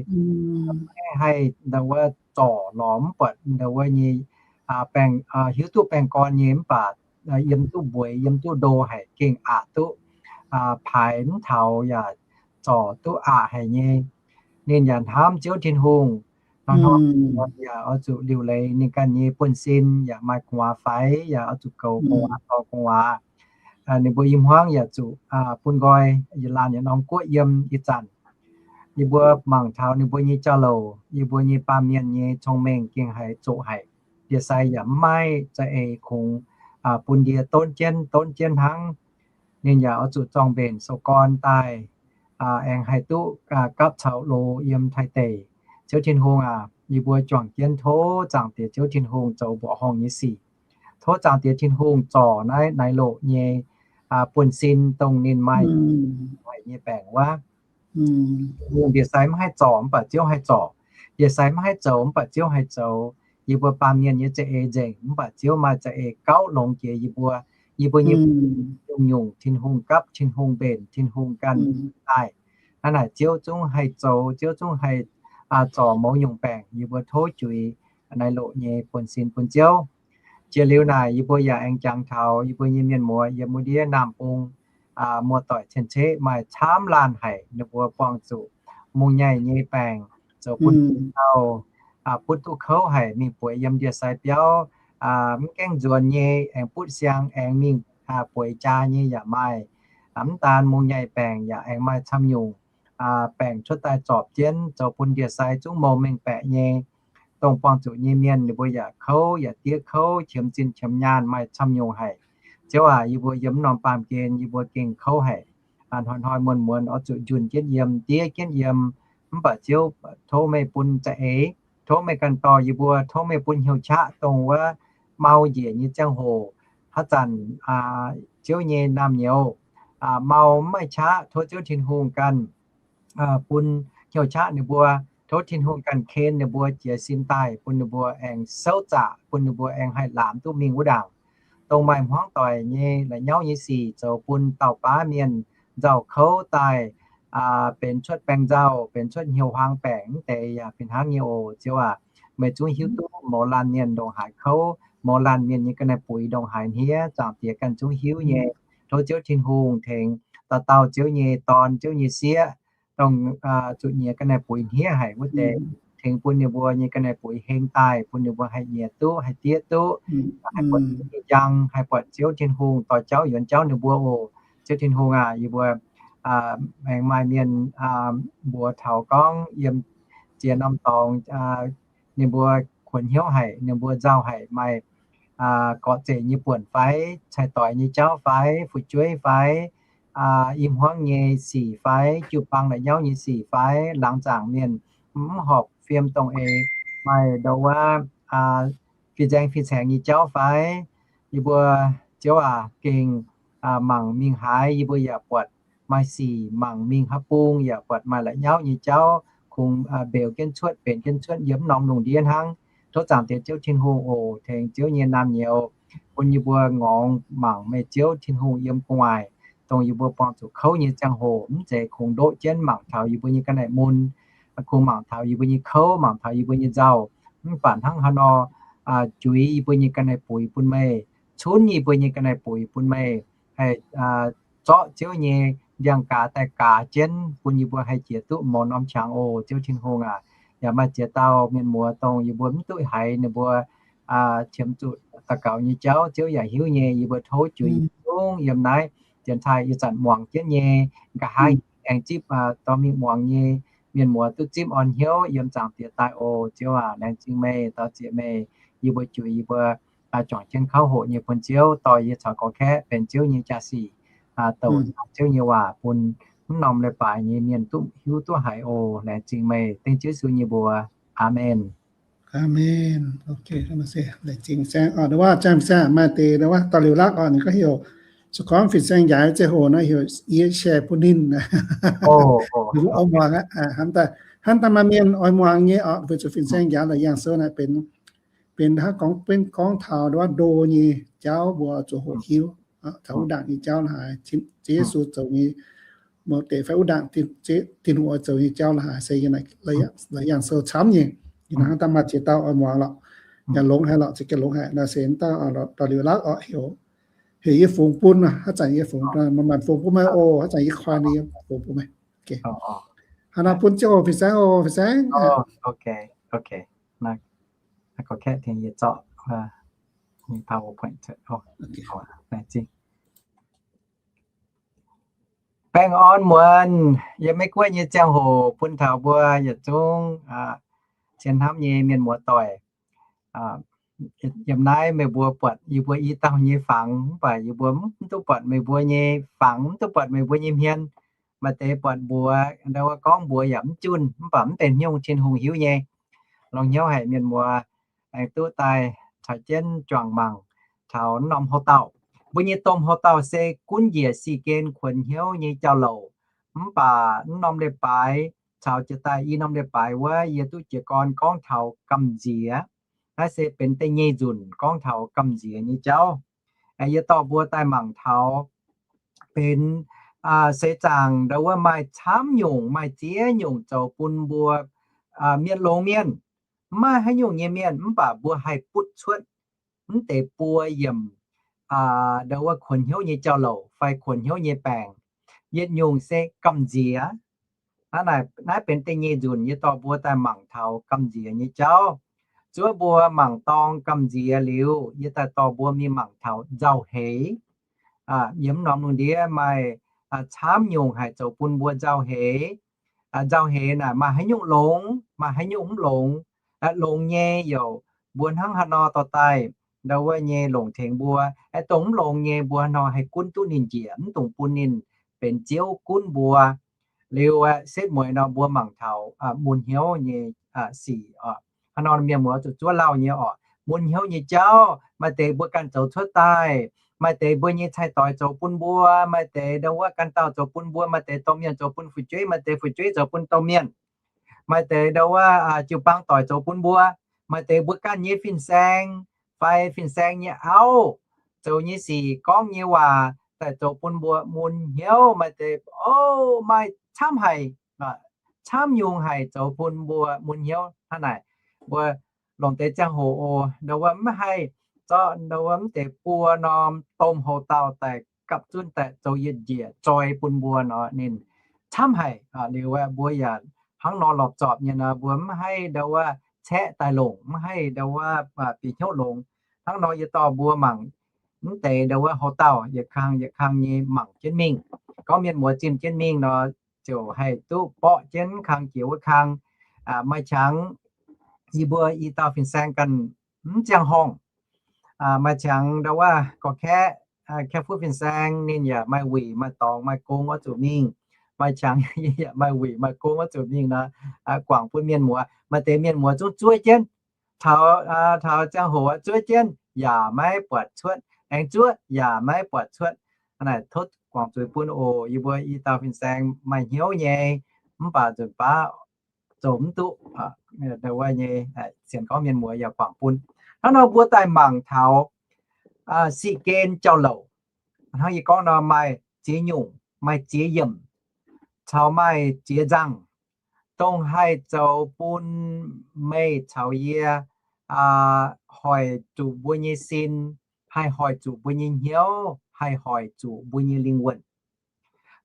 maiv haih ndau wuov zorc lorz mv buatc ndau wuov nyei baengh, hiuv duqv baengh gorn nyei mv baac yiem duqv mbueix, yiem duqv ndo haic, gengh aqc duqv paaix mv taux yaac zorc duqv aqc haic nyei. Ninh yaac hnamv Ziouv Tin-Hungh, hnoi-hnoi yaac oix zuqc liuc leiz ninh ganh nyei buonv-sin yaac maaih gu'nguaaz faix, yaac oix zuqc goux gu'nguaaz, dorh gu'nguaaz. Ninh mbuo i hmuangv yaac zuqc bun nqoi yietc laanh yietc norm guoqv yiem ih zanc. Yie mbuo mangc taux ninh mbuo nyei jauv-louc, yie mbuo nyei baamh mienh nyei cong-mengh gengh haiz zoqc haic. Ndie-sai yaac mv maaih za'eix kungx bun ndie donv jienv, donv jienv hnangv. Ninh yaac oix zuqc zorng-mbenc sou gorn daaih, aengx haih duqv gapv caux loz yiem Taiv deic. Ziouv Tin-Hungh aac, yie mbuo juangc jienv tov Zaangc Diex Ziouv Tin-Hungh zoux mbuoqc horngh nyei sic. Tov Zaangc Diex Tin-Hungh zorc naaiv naaiv loqc nyei buonv-sin dongh ninh maaih haic nyei baengc wuov. Hungh ndie-sai maiv haih zorc mv baac Ziouv haih zorc. Ndie-sai maiv haih zoux mv baac Ziouv haih zoux. Yie mbuo baamh mienh nyei za'eix nzengc mv baac Ziouv maaih za'eix gauh longx jiex yie mbuo. Yie mbuo nyei nyungc-nyungc Tin-Hungh gapv, Tin-Hungh mbenc, Tin-Hungh ganh daaih. Hnangv naaic Ziouv zungv haih zoux, Ziouv zungv haih zorc mouz nyungc baengc. Yie mbuo tov juix naaiv loqc nyei buonv-sin bun Ziouv. Jiex liuz naaic yie mbuo yaac aengx jangx taux yie mbuo nyei mienh muoz yiem wuov ndiev Naamh Bung, muoz-doic cien-ceqv maaih camv laanh haic ninh mbuo buangh zuqc mungh nyaih nyei baengc zoux bun dauh butv duqv kouv haic mingh bueix yiem ndie-sai biauv, mv gaengh nzuonx nyei aengx butv siang aengx mingh bueix jaa nyei yaac maaih. Mv daan mungh nyaih baengc yaac aengx maaih camv nyungc baengc cuotv daaih zorpc jienv zoux bun ndie-sai zungv mouz mengh baeqc nyei. Dongh buangh zuqc nyei mienh ninh mbuo yaac kouv yaac diev kouv, qiemx zinh qiemx nyaanh maaih camv nyungc haic. Ziouv aac, yie mbuo yiem mv norm baamh gen yie mbuo gengh kouv haic. Hnoi-hnoi muonz-muonz oix zuqc njunh jienv yiem, diev jienv yiem. Mv baac Ziouv, tov meih bun za'eix, tov meih ganh dorh yie mbuo, tov meih bun hnyouv qaqv dongh wuov mau njiec nyei ziangh hoc, haaix zanc Ziouv nyei naamh nyouz mau mv maaih qaqv, tov Ziouv Tin-Hungh ganh bun hnyouv qaqv ninh mbuo. Tov Tin-Hungh ganh ken ninh mbuo jiez sin daaih bun ninh mbuo aengx souv zaqc, bun ninh mbuo aengx haih laamx duqv mingh wuov ndaangc. Dongh maaih hmuangv doic nyei la'nyauv nyei sic zoux bun dauh baav mienh nzauh kouv daaih, benx cuotv baeng nzauh, benx cuotv hnyouv huaang baengc mv deix yaac fih hnangv nyei oc. Ziouv aac, meih zungv hiuv duqv mouz laanh mienh ndongc haaix kouv, mouz laanh mienh nyei ga'naaiv buix ndongc haaix hniev, Zaangc Diex ganh zungv hiuv nyei. Tov Ziouv Tin-Hungh tengx dauh dauh Ziouv nyei dorn, Ziouv nyei sieqv, dongh zuqc nyiex ga'naaiv buix hniev haic wuov deix, tengx bun ninh mbuo nyei ga'naaiv buix heng daaih, bun ninh mbuo haih nyiex duqv, haih diev duqv, haih buatc njang, haih buatc Ziouv Tin-Hungh dorh jauv yuonx jauv ninh mbuo oc. Ziouv Tin-Hungh aac, yie mbuo aengx maaih mienh mbuox taux gorngv yiem ziex norm dorngx ninh mbuo kuonx hnyouv haic, ninh mbuo nzauh haic, maaih gorqv-zeic nyei buonc fai, cai-doix nyei jauv fai, fu'jueiv fai, i hmuangv nyei sic fai, jiu-baang la'nyauv nyei sic fai, laangz zaangc mienh mv horpc fiem dongh eix, maaih ndau wuov fin-saeng fin-saeng nyei jauv fai, yie mbuo Ziouv aac, gengh mangc mingh haaix yie mbuo yaac buatc maaih sic, mangc mingh haaix bung yaac buatc maaih la'nyauv nyei jauv, kungx mbeux jienv cuotv, benx jienv cuotv yiem norm lungh ndiev hnangv. Tov Zaangc Diex Ziouv Tin-Hungh oc, tengx Ziouv nyei naamh nyouz bun yie mbuo ngorngx mangc meih Ziouv Tin-Hungh yiem gu'nguaaic, dongh yie mbuo buangh zuqc kouv nyei ziangh hoc, mv zeiz kungx ndoqv jienv mangc taux yie mbuo nyei ga'naaiv mun, kungx mangc taux yie mbuo nyei kouv, mangc taux yie mbuo nyei nzauh. Mv baac hnangv haaix nor juix yie mbuo nyei ga'naaiv buix bun meih, cunv yie mbuo nyei ga'naaiv buix bun meih, haih zorqv Ziouv nyei ndiangx-gaaz daaih gaaz jienv bun yie mbuo haih jiex duqv mouz norm qangx oc. Ziouv Tin-Hungh aac, yaac maaih ziex dauh mienh muoz dongh yie mbuo mv duqv haiz ninh mbuo qiemx zuqc daux gaux nyei jauv, Ziouv yaac hiuv nyei. Yie mbuo tov juix yietc zungv yiem naaiv dienx taaih ih zanc muangx jienv nyei, nqa'haav aengx zipv dorh mingh muangx nyei mienh muoz duqv zipv orn hnyouv yiem Zaangc Diex daaih oc. Ziouv aac, laengz zingh meih, daux zieqc meih. Yie mbuo juix yie mbuo juangc jienv kauv hoqc nyei bun Ziouv, dorh yie caux gorx-kaeqv benx Ziouv nyei jaa-sic, douc Ziouv nyei waac bun mv norm leiz-baaix nyei mienh duqv hiuv duqv haiz oc. Laengz zingh meih, dengv Ziouv Yesu nyei mbuox. Aamen. Aamen. Laengz zingh saengv, maaih deix dauh liuz lakv oc, ninh gorngv heuc, se gorngv fin-saeng njaaux ziangh hoc nor heuc yie share bun ninh. Ninh mbuo oix muangx aqv. Hnangv daaih maaih mienh oix muangx nyei oc, weic zuqc fin-saeng njaaux la'yangh sou naaic benx, benx hnangv gorngv, benx gorngv taux nduov ndo nyei jauv mbuo zuqc hoqc hiuv, taux wuov ndaangc nyei jauv la'haaix, Ziouv Yesu zoux nyei, mbuo deix fai wuov ndaangc Tin-Hungh oix zoux nyei jauv la'haaix, se la'yangh sou camv nyei. Ih hnangv daaih maaih ziex dauh oix muangx lorqc, yaac longx haic lorqc, za'gengh longx haic. Naaiv se dauh dauh liuz lakv oc, heuc, heuc yie fungx bun, haaix zanc yie fungx, manc-manc fungx bun meih oc, haaix zanc yie koi ninh yie fungx bun meih. Hnangv naaiv bun Ziouv oc, fin-saeng oc, fin-saeng. Baengh orn muonz yiem Meiv Guoqv nyei ziangh hoc bun taux mbuo yietc zungv cien hnamv nyei mienh muoz doic. Yiem naaiv meih mbuo buatc yie mbuo i dauh nyei fangx, mv baac yie mbuo mv duqv buatc meih mbuo nyei fangx, mv duqv buatc meih mbuo nyei hmien. Maaih deix buatc mbuox, ndau wuov gorngv mbuox yaac mv junh, mv baac mv benx haaix nyungc, Tin-Hungh hiuv nyei. Longx hnyouv haic mienh muoz aengx duqv daaih caux jienv juangc mangc taux norm houx dauh. Mbuo nyei domh houx dauh se gunv njiec si gen kuonx hnyouv nyei jauv-louc. Mv baac mv norm leiz-baaix caux jiex daaih i norm leiz-baaix wuov, yie duqv jiez gorn gorngv taux gamh nziex. Naaiv se benx da'nyeic nzunc gorngv taux gamh nziex nyei jauv. Yie dorh mbuo daaih mangc taux benx seix zaangc ndau wuov maaih camv nyungc, maaih ziex nyungc zoux bun mbuo mienh longx mienh, mv maaih haaix nyungc nyei mienh, mv baac mbuo haih butv cuotv mv deix buo yiemc ndau wuov kuonx hnyouv nyei jauv-louc fai kuonx hnyouv nyei baengc. Yietc nyungc se gamh nziex. Naaiv benx da'nyeic nzunc yie dorh mbuo daaih mangc taux gamh nziex nyei jauv. Zuov mbuo mangc dorng gamh nziex liuz, yie daaih dorh mbuo mingh mangc taux nzauh heix. Yiem norm lungh ndiev maaih camv nyungc haic zoux bun mbuo nzauh heix. Nzauh heix naaic maaih haaix nyungc longx, maaih haaix nyungc mv longx. Longx nyei youc mbuo hnangv haaix nor dorh daaih ndau wuov nyei longc tengx mbuo. Dongh mv longx nyei mbuo haaix nor haih gunv duqv ninh njiec, mv dungx bun ninh benx ziouv gunv mbuo. Liuz aeqv, setv mueiz nor mbuo mangc taux mun hnyouv nyei sic oc. Haaix nor mienh muoz zuqc zuov lauh nyei oc. Mun hnyouv nyei jauv, maaih deix mbuo ganh zoux cuotv daaih, maaih deix mbuo nyei cai-doix zoux bun mbuo, maaih deix ndau wuov ganh dauh zoux bun mbuo, maaih deix domh mienh zoux bun fu'jueiv, maaih deix fu'jueiv zoux bun domh mienh, maaih deix ndau wuov jiu-baang doic zoux bun mbuo, maaih deix mbuo ganh nyei fin-saeng fai fin-saeng nyei auv zoux nyei sic, gorngv nyei waac daaih zoux bun mbuo mun hnyouv. Maaih deix, o, maaih camv haic, camv nyungc haic zoux bun mbuo mun hnyouv. Hnangv naaic, mbuo longc deix ziangh hoc oc, ndau wuov mv haih zorqv ndau wuov mv deix buo norm domh houx dauh daaih gapv zunv daaih zoux yietc njiec zoi bun mbuo nor, ninh camv haic. Liuz aeqv, mbuo yaac hnangv nor lorpc zorpc nyei nor, mbuo mv haih ndau wuov caeqv daaih longc, mv haih ndau wuov bieqc hnyouv longx. Hnangv nor yie dorh mbuo mangc mv deix ndau wuov houx dauh yietc kang yietc kang nyei mangc jienv mingh. Gorngv mienh muoz zimh jienv mingh nor, ziouc haih duqv borqv jienv kang jiex wuov kang. Maaih qangx yie mbuo i dauh fin-saeng ganh mv ziangh horngh. Maaih qangx ndau wuov gorx-kaeqv, kaeqv fuqv fin-saeng ninh yaac maaih wuic maaih dorngx maaih gong oix zuqc mingh. Maaih qangx yaac maaih wuic maaih gong oix zuqc mingh nor, guangc bun mienh muoz. Maaih deix mienh muoz zungv zuov jienv, taux, taux ziangh hoc zuov jienv yaac maiv buatc cuotv. aengx zuov yaac maiv buatc cuotv. Hnangv naaic tov guangc zuiz bun oc. Yie mbuo i dauh fin-saeng maaih hnyouv nyei, mv baac nzunc baav zoux mv duqv. Nyei sienx gorngv mienh muoz yaac guangc bun. Hnangv nor mbuo daaih mangc taux sic gen jauv-louc. Hnangv yie gorngv nor, maaih ziex nyungc, maaih ziex yiemc, caux maaih ziex nzangh, dongh haih zoux bun meih caux yie hoic zuqc mbuo nyei sin, haih hoic zuqc mbuo nyei hnyouv, haih hoic zuqc mbuo nyei lingh wuonh.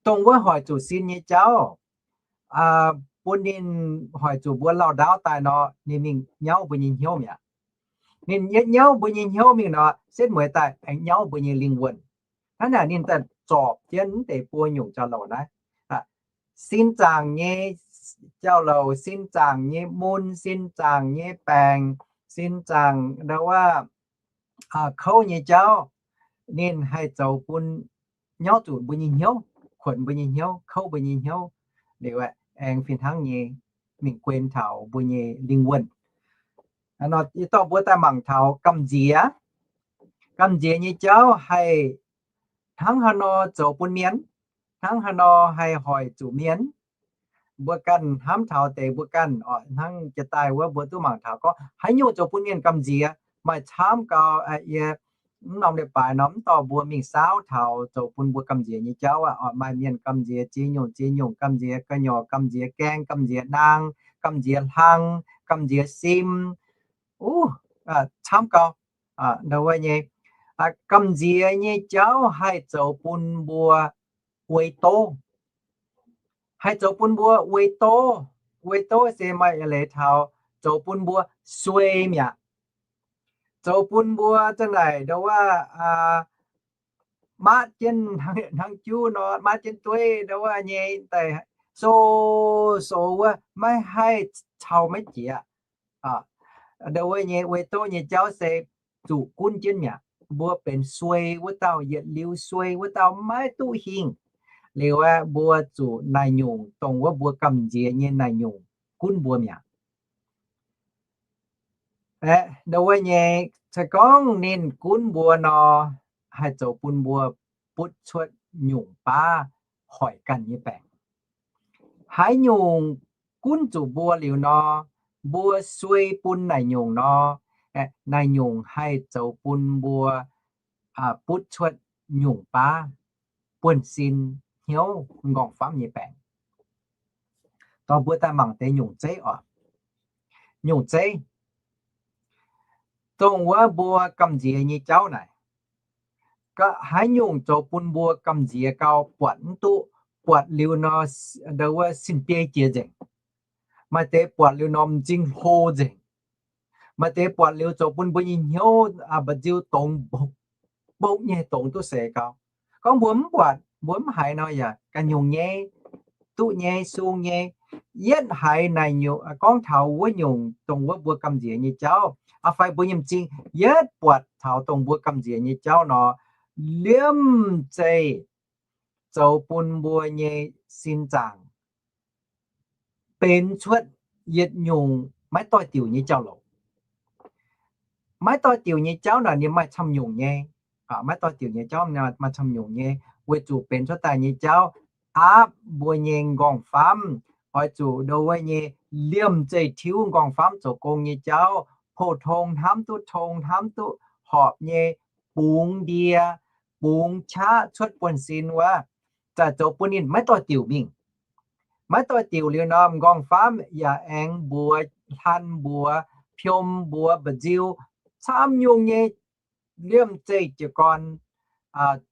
Dongh wuov hoic zuqc sin nyei jauv, bun ninh hoic zuqc mbuo lauh ndaauv daaih nor, ninh mingh nyauv mbuo nyei hnyouv mi'aqv. Ninh yietv nyauv mbuo nyei hnyouv mingh nor, setv mueiz daaih aengx nyauv mbuo nyei lingh wuonh. Hnangv naaic ninh daaih zorpc jienv mv deix buo nyungc jauv-louc naaiv. Sin zaangc nyei jauv-louc, sin zaangc nyei mun, sin zaangc nyei baengc, sin zaangc ndau wuov kouv nyei jauv, ninh haih zoux bun nyauv zuqc mbuo nyei hnyouv, kuonx mbuo nyei hnyouv, kouv mbuo nyei hnyouv, liuz aengx fih hnangv nyei mingh guen taux mbuo nyei lingh wuonh. Nor yie dorh mbuo daaih mangc taux gamh nziex. Gamh nziex nyei jauv haih hnangv haaix nor zoux bun mienh, hnangv haaix nor haih hoic zuqc mienh. Mbuo ganh hnamv taux deix mbuo ganh oc, hnangv jiex daaih wuov mbuo duqv mangc taux gorngv haaix nyungc zoux bun mienh gamh nziex, maaih camv gau. Yie mv norm leiz-baaix nor mv dorh mbuo mingh saauv taux zoux bun mbuo gamh nziex nyei jauv aqv. Oc, maaih mienh gamh nziex ziex nyungc, ziex nyungc gamh nziex, gu'nyuoz gamh nziex gaeng, gamh nziex naang, gamh nziex hlang, gamh nziex sim. Uv, camv gau. Ndau wuov nyei, gamh nziex nyei jauv haih zoux bun mbuo uei doz. Haih zoux bun mbuo uei doz. Uei doz se maaih eix leiz taux zoux bun mbuo suei mi'aqv. Zoux bun mbuo za'naaic ndau wuov maatv jienv hnangv juv nor, maatv jienv dueiv ndau wuov nyei daaih, so, so wuov maiv haih cau maiv jiex. Ndau wuov nyei uei doz nyei jauv se zuqc gunv jienv mi'aqv. Mbuo benx suei wuov dauh, yietc liuz suei wuov dauh maiv duqv hingh. Liuz aeqv, mbuo zuqc naaic nyungc dongh wuov mbuo gamh nziex nyei naaic nyungc gunv mbuo mi'aqv. Aeqv, ndau wuov nyei, se gorngv ninh gunv mbuo nor, haih zoux bun mbuo butv cuotv nyungc baav hoic ganh nyei baengc. Haaix nyungc gunv zuqc mbuo liuz nor, mbuo suei bun naaic nyungc nor, naaic nyungc haih zoux bun mbuo butv cuotv nyungc baav buonv-sin hnyouv m'nqorngv famv nyei baengc. Dorh mbuo daaih mangc deix nyungc zeiv oc. Nyungc zeiv, dongh wuov mbuo gamh nziex nyei jauv naaic, haaix nyungc zoux bun mbuo gamh nziex gau buatc mv duqv, buatc liuz nor, ndau wuov sin-biei jiex nzengc. Maaih deix buatc liuz nor m'zing hlo nzengc. Maaih deix buatc liuz zoux bun mbuo nyei hnyouv mba'nziu dongz, mbopv nyei dongz duqv seix gau. Gorngv mbuo mv buatc, mbuo mv haiz nor yaac ganh nyungc nyei, duqv nyei, sung nyei. Yietv haiz naaic nyungc, gorngv taux wuov nyungc dongh wuov mbuo gamh nziex nyei jauv, fai mbuo nyei m'zing yietv buatc taux dongh mbuo gamh nziex nyei jauv nor, liemh zeih zoux bun mbuo nyei sin zaangc benx cuotv yietc nyungc maiv doix-diuc nyei jauv-louc. Maiv doix-diuc nyei jauv naaic ninh maaih camv nyungc nyei. Maiv doix-diuc nyei jauv maaih camv nyungc nyei, weic zuqc benx cuotv daaih nyei jauv aapv mbuo nyei m'nqorngv famv. Oix zuqc ndau wuov nyei liemh zeih tiuv m'nqorngv famv zoux gong nyei jauv, pou-tong hnamv duqv tong, hnamv duqv horpc nyei, bungx ndie, bungx qaqv cuotv buonv-sin wuov, zaqc zoux bun ninh maiv doix-diuc mingh. Maiv doix-diuc liuz nor, m'nqorngv famv yaac aengx mbuox hlan mbuox, piom mbuox mba'nziu, camv nyungc nyei liemh zeih jiez gorn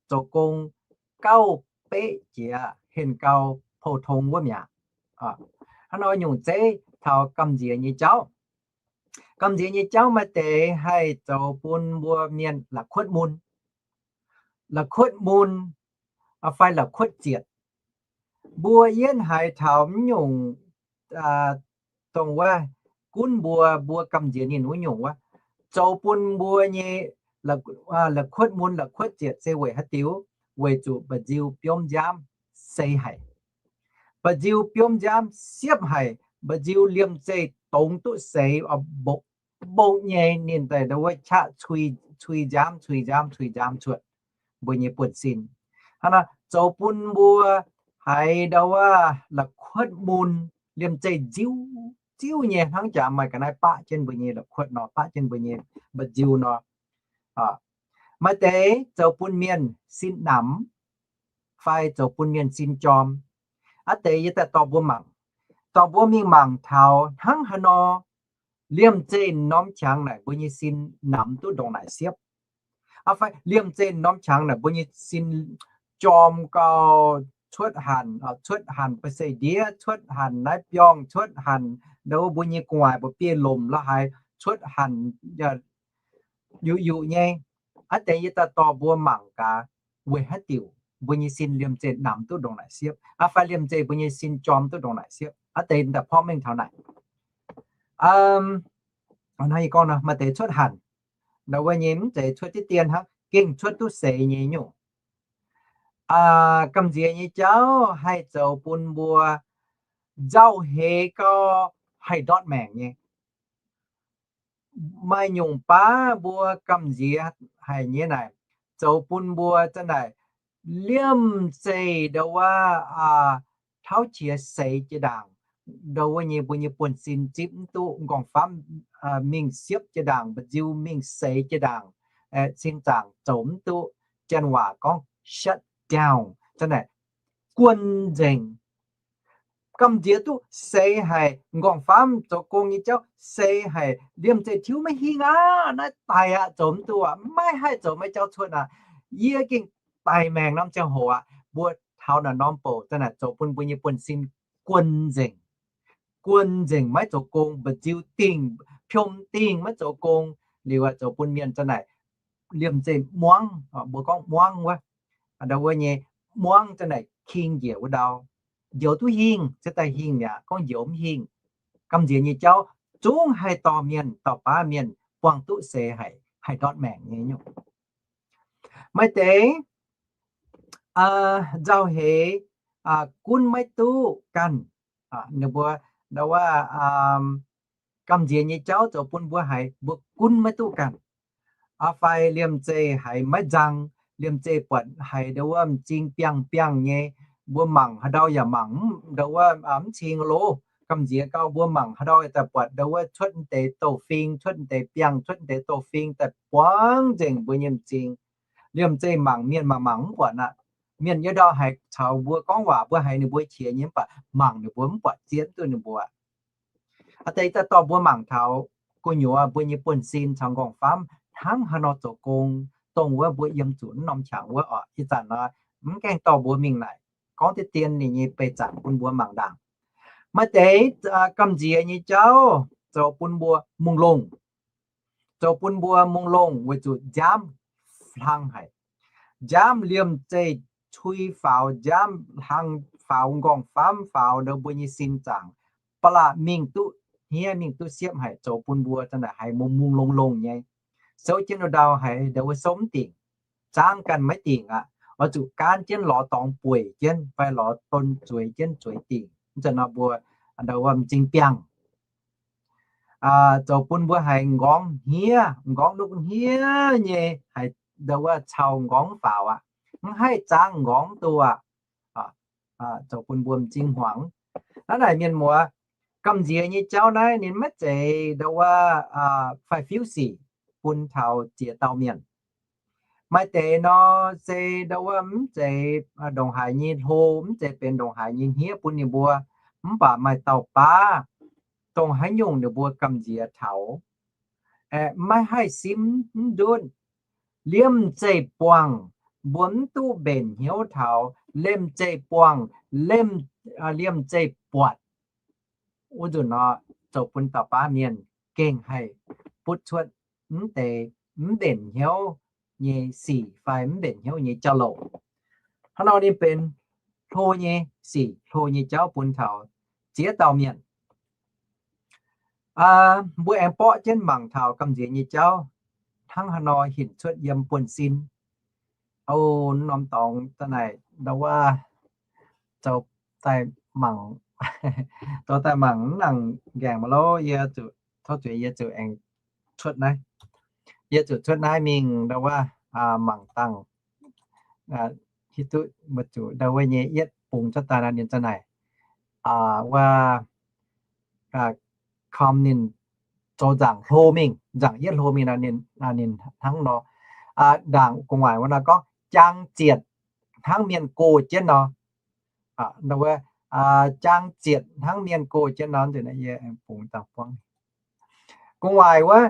zoux gong gauh beqv jiex henh gau pou-tong wuov mi'aqv. Hnangv nor nyungc zeiv taux gamh nziex nyei jauv. Gamh nziex nyei jauv maaih deix haih zoux bun mbuo mienh la'kuotv mun. La'kuotv mun fai la'kuotv zietc. Mbuo yietv haiz taux mv nyungc dongh wuov gunv mbuo, mbuo gamh nziex ninh wuov nyungc wuov, zoux bun mbuo nyei la'kuotv mun la'kuotv zietc se weic haaix diuc? Weic zuqc mba'nziu biomv nziaamv seix haic. Mba'nziu biomv nziaamv siepv haic, mba'nziu liemh zeih dongz duqv seix, mbopv nyei ninh daaih ndau wuov qaqv cui, cui nziaamv, cui nziaamv, cui nziaamv cuotv mbuo nyei buonv-sin. Hnangv naaic zoux bun mbuo haiz ndau wuov la'kuotv mun, liemh zeih nziu, nziu nyei hnangv jaax maaih ga'naaiv baqv jienv mbuo nyei la'kuotv nor, baqv jienv mbuo nyei mba'nziu nor. Maaih deix zoux bun mienh sin namx, fai zoux bun mienh sin jorm. Aav deix yie daaih dorh mbuo mangc, dorh mbuo mingh mangc taux hnangv haaix nor liemh zeih norm qangx naaic mbuo nyei sin namx duqv ndongc naaic siepv. Aa, fai liemh zeih norm qangx naaic mbuo nyei sin jorm gau, cuotv hanc, cuotv hanc ba'seiv-ndiev, cuotv hanc naaiv biorngh, cuotv hanc ndau wuov mbuo nyei gu'nguaaic mba'biei lomc la'haaix, cuotv hanc yuqc yuqc nyei. Aav deix yie daaih dorh mbuo mangc gaax, weic haaix diuc mbuo nyei sin liemh zeih namx duqv ndongc naaic siepv, aa, fai liemh zeih mbuo nyei sin jorm duqv ndongc naaic siepv. Aav deix daaih porv mengh taux naaic. Hnangv yie gorngv nor, maaih deix cuotv hanc, ndau wuov nyei mv zeiz cuotv diqv dien hnangv, gengh cuotv duqv seix nyei nyungc. Gamh nziex nyei jauv haih zoux bun mbuo nzauh heix gau, haih ndortv maengc nyei. Maaih nyungc baav mbuo gamh nziex haic nyei naaic, zoux bun mbuo za'naaic liemh zeih ndau wuov tauv qiex seix jiex ndaangc, ndau wuov nyei mbuo nyei buonv-sin zipv mv duqv, m'nqorngv-famv mingh siepv jiex ndaangc, mba'nziu mingh seix jiex ndaangc, sin zaangc zoux mv duqv. Janx waac gorngv shut down, za'naaic guon nzengc. Gamh nziex duqv seix haic, m'nqorngv-famv zoux gong nyei jauv seix haic, liemh zeih tiuv maiv hingh aqv, naaiv daic aqv, zoux mv duqv aqv, maiv haih zoux maiv jauv cuotv aqv. Yie gengh daic maengc norm ziangh hoc aqv. Mbuo taux naaic norm bouc za'naaic zoux bun mbuo nyei buonv-sin guon nzengc. Guon nzengc maiv zoux gong, mba'nziu dingh, piom dingh maiv zoux gong. Liuz aqv, zoux bun mienh za'naaic liemh zeih muangv, mbuo gorngv muangv wuov, ndau wuov nyei muangv za'naaic king njiec wuov ndau. Njoux duqv hingh, se daaih hingh mi'aqv, gorngv njoux mv hingh. Gamh nziex nyei jauv zungv haih dorh mienh, dauh baav mienh buangh duqv seix haic, haih ndortv maengc nyei nyungc. Maaih deix nzauh heix, gunv maiv duqv ganh. Ninh mbuo ndau wuov gamh nziex nyei jauv zoux bun mbuo haiz mbuo gunv maiv duqv ganh. Aa, fai liemh zeih haiz maiv nzang, liemh zeih buatc haiz ndau wuov m'zing biangh biangh nyei, mbuo mangc haaix ndau yaac mangc ndau wuov mv cing loh. Gamh nziex gau mbuo mangc haaix ndau daaih buatc ndau wuov cuotv deix douh fing, cuotv deix biangh, cuotv deix douh fing daaih buangv nzengc mbuo nyei m'zing. Liemh zeih mangc mienh maaih mangc mv buatc aqv. Mienh yiem ndau haiz caux mbuo gorngv waac, mbuo haiz ninh mbuo qiex nyei mv baac mangc ninh mbuo mv buatc zieqv duqv ninh mbuo. Aa, deix daaih dorh mbuo mangc taux gu'nyuoz mbuo nyei buonv-sin caux m'nqorngv-famv hnangv haaix nor zoux gong, dongh wuov mbuo yiem zuqc wuov norm qangx wuov oc. Ih zanc nor mv gaengh dorh mbuo mingh naaic, gorngv deix dien ninh nyei beih zanc bun mbuo mangc ndaangc. Maaih deix gamh nziex nyei jauv zoux bun mbuo mungh longh. Zoux bun mbuo mungh longh weic zuqc nziaamv hlang haic. Nziaamv liemh zeih cui faaux, nziaamv hlang faaux, m'nqorngv-famv faaux, ndau mbuo nyei sin zaangc ba'laqc mingh duqv hniev, mingh duqv siepv haic, zoux bun mbuo za'naaic haiz mungh mungh longh longh nyei. Souv jienv ndau haiz ndau wuov souv mv dingc, zaangv ganh maiv dingc aqv. Oix zuqc gaanv jienv lorz dorngx bueic jienv fai lorz don zueiz jienv zueiz dingc. Mv zeiz nor mbuo ndau wuov m'zing biangh, zoux bun mbuo haiz m'nqorngv hniev, m'nqorngv nuqv hniev nyei, haiz ndau wuov cau m'nqorngv faaux aqv. Mv haih zaangv m'nqorngv duqv aqv. Zoux bun mbuo m'zing hmuangx. Hnangv naaic mienh muoz, gamh nziex nyei jauv naaiv ninh maiv zeiz ndau wuov faix-fiuv sic bun taux ziex dauh mienh. Maaih deix nor se ndau wuov mv zeiz ndongc haaix nyei hlo, mv zeiz benx ndongc haaix nyei hniev bun ninh mbuo. Mv baac maaih dauh baav dongh haaix nyungc ninh mbuo gamh nziex taux, maiv haih simv mv ndutv. Liemh zeih buangh, mbuo mv duqv mbenc hnyouv taux. Liemh zeih buangh, liemh zeih buatc. Wuov nzunc nor, zoux bun dauh baav mienh gengh haih butv cuotv mv deix mv mbenc hnyouv nyei sic fai mv mbenc hnyouv nyei jauv-louc. Hnangv nor ninh benx hlo nyei sic, hlo nyei jauv bun taux ziex dauh mienh. Mbuo aengx borqv jienv mangc taux gamh nziex nyei jauv hnangv haaix nor hinc cuotv yiem buonv-sin. O, norm dorngx daaih naaic ndau wuov zoux daaih mangc, zoux daaih mangc mv nangc nqaengc maiv lorqc, yie zuqc tov zuiz, yie zuqc aengx cuotv naaiv. Yie zuqc cuotv naaiv mingh ndau wuov mangc dangh, hiuv duqv mbuo zuqc ndau wuov nyei yietv bungx cuotv daaih nor ninh za'naaic, wuov, kom ninh zoux nzaangc hlo mingh, nzaangc yietv hlo mingh nor ninh hnangv nor. Ndaangc gu'nguaaic wuov nor gorngv jaang zietc hnangv mienh goh jienv nor. Jaang zietc hnangv mienh goh jienv nor, bungx dangh buangv. Gu'nguaaic wuov,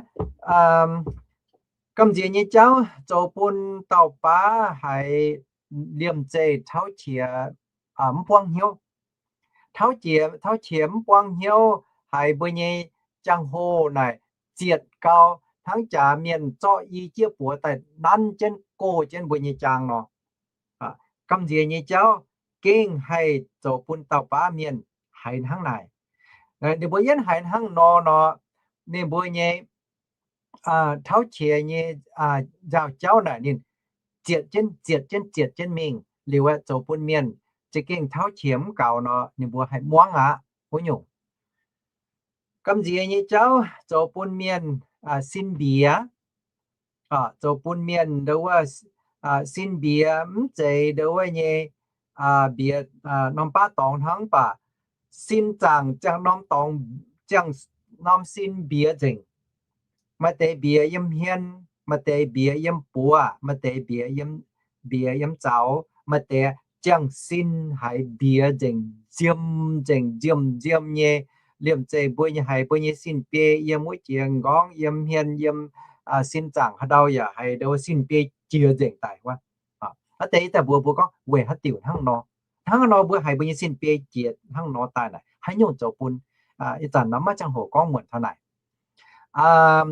gamh nziex nyei jauv zoux bun dauh baav haiz liemh zeih tauv qiex mv buangv hnyouv. Tauv qiex, tauv qiex mv buangv hnyouv haiz mbuo nyei jaang-hoh naaic zietc gau hnangv jaax mienh zorqv i jieqv buoz daaih nanv jienv goh jienv mbuo nyei jaang nor. Gamh nziex nyei jauv gengh haih zoux bun dauh baav mienh haiz hnangv naaic. Ninh mbuo yietv haiz hnangv nor nor, ninh mbuo nyei tauv qiex nyei nzaaux jauv naaic ninh zietc jienv, zietc jienv, zietc jienv mingh liuz aeqv, zoux bun mienh za'gengh tauv qiex mv gaux nor, ninh mbuo haih muangv aqv wuov nyungc. Gamh nziex nyei jauv zoux bun mienh sin mbiex, zoux bun mienh ndau wuov sin mbiex mv zeiz ndau wuov nyei mbiex norm baav dorngx hnangv, mv baac sin zaangc ziangh norm dorngx, ziangh norm sin mbiex nzengc. Maaih deix mbiex yiem hmien, maaih deix mbiex yiem buoz, maaih deix mbiex yiem, mbiex yiem zaux, maaih deix ziangh sin haiz mbiex nzengc, nziem nzengc, nziem nziem nyei. Liemh zeih mbuo nyei haiz mbuo nyei sin biei yiem wuov jiex nqorngv, yiem hmien, yiem sin zaangc haaix ndau yaac haiz ndau wuov sin biei jiex nzengc daic wuov. Aa, deix daaih mbuox mbuo gorngv weic haaix diuc hnangv nor. Hnangv nor mbuo haiz mbuo nyei sin biei jiex hnangv nor daaih naaic, haaix nyungc zoux bun? Ih zanc nor maiv ziangh hoc gorngv muonc taux naaic.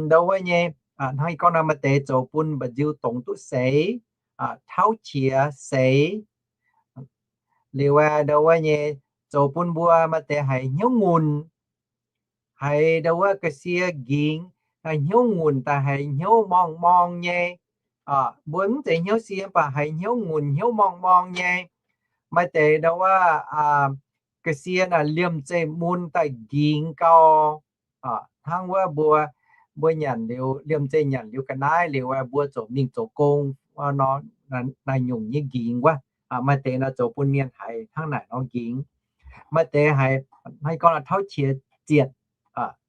Ndau wuov nyei, hnangv ih gorngv nor, maaih deix zoux bun mba'nziu dongz duqv seix, tauv qiex seix. Liuz ndau wuov nyei zoux bun mbuo maaih deix haiz hnyouv-ngunc, haiz ndau wuov ga'sie nqingx, hnyouv-ngunc daaih haiz hnyouv morng-morng nyei. Mbuo mv zeiz hnyouv sie mv baac haiz hnyouv-ngunc hnyouv morng-morng nyei. Maaih deix ndau wuov ga'sie naaic liemh zeih mun daaih nqingx gau. Hnangv wuov mbuo, mbuo nyanc liuz, liemh zeih nyanc liuz ga'naaiv liuz, mbuo ziouc mingh zoux gong nor, naaiv nyungc nyei nqingx wuov. Maaih deix nor zoux bun mienh haiz hnangv naaic nor nqingx. Maaih deix haiz, hnangv gorngv tauv qiex zietc,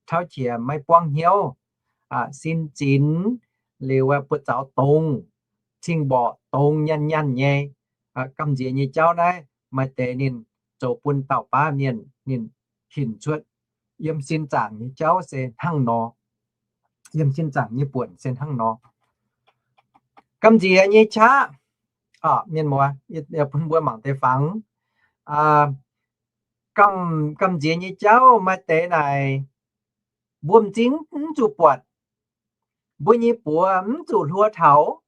tauv qiex maiv buangv hnyouv, sin zinx, liuz buoz-zaux dongz, cing-mborqc dongz nyanh nyanh nyei. Gamh nziex nyei jauv naaiv maaih deix ninh zoux bun dauh baav mienh ninh hinc cuotv yiem sin zaangc nyei jauv se hnangv nor. Yiem sin zaangc nyei buonc se hnangv nor. Gamh nziex nyei qaqv, mienh muoz, bun mbuo mangc deix fangx. Gamh, gamh nziex nyei jauv maaih deix naaic, mbuo m'zing mv zuqc buatc, mbuo nyei buoz mv zuqc hluo taux.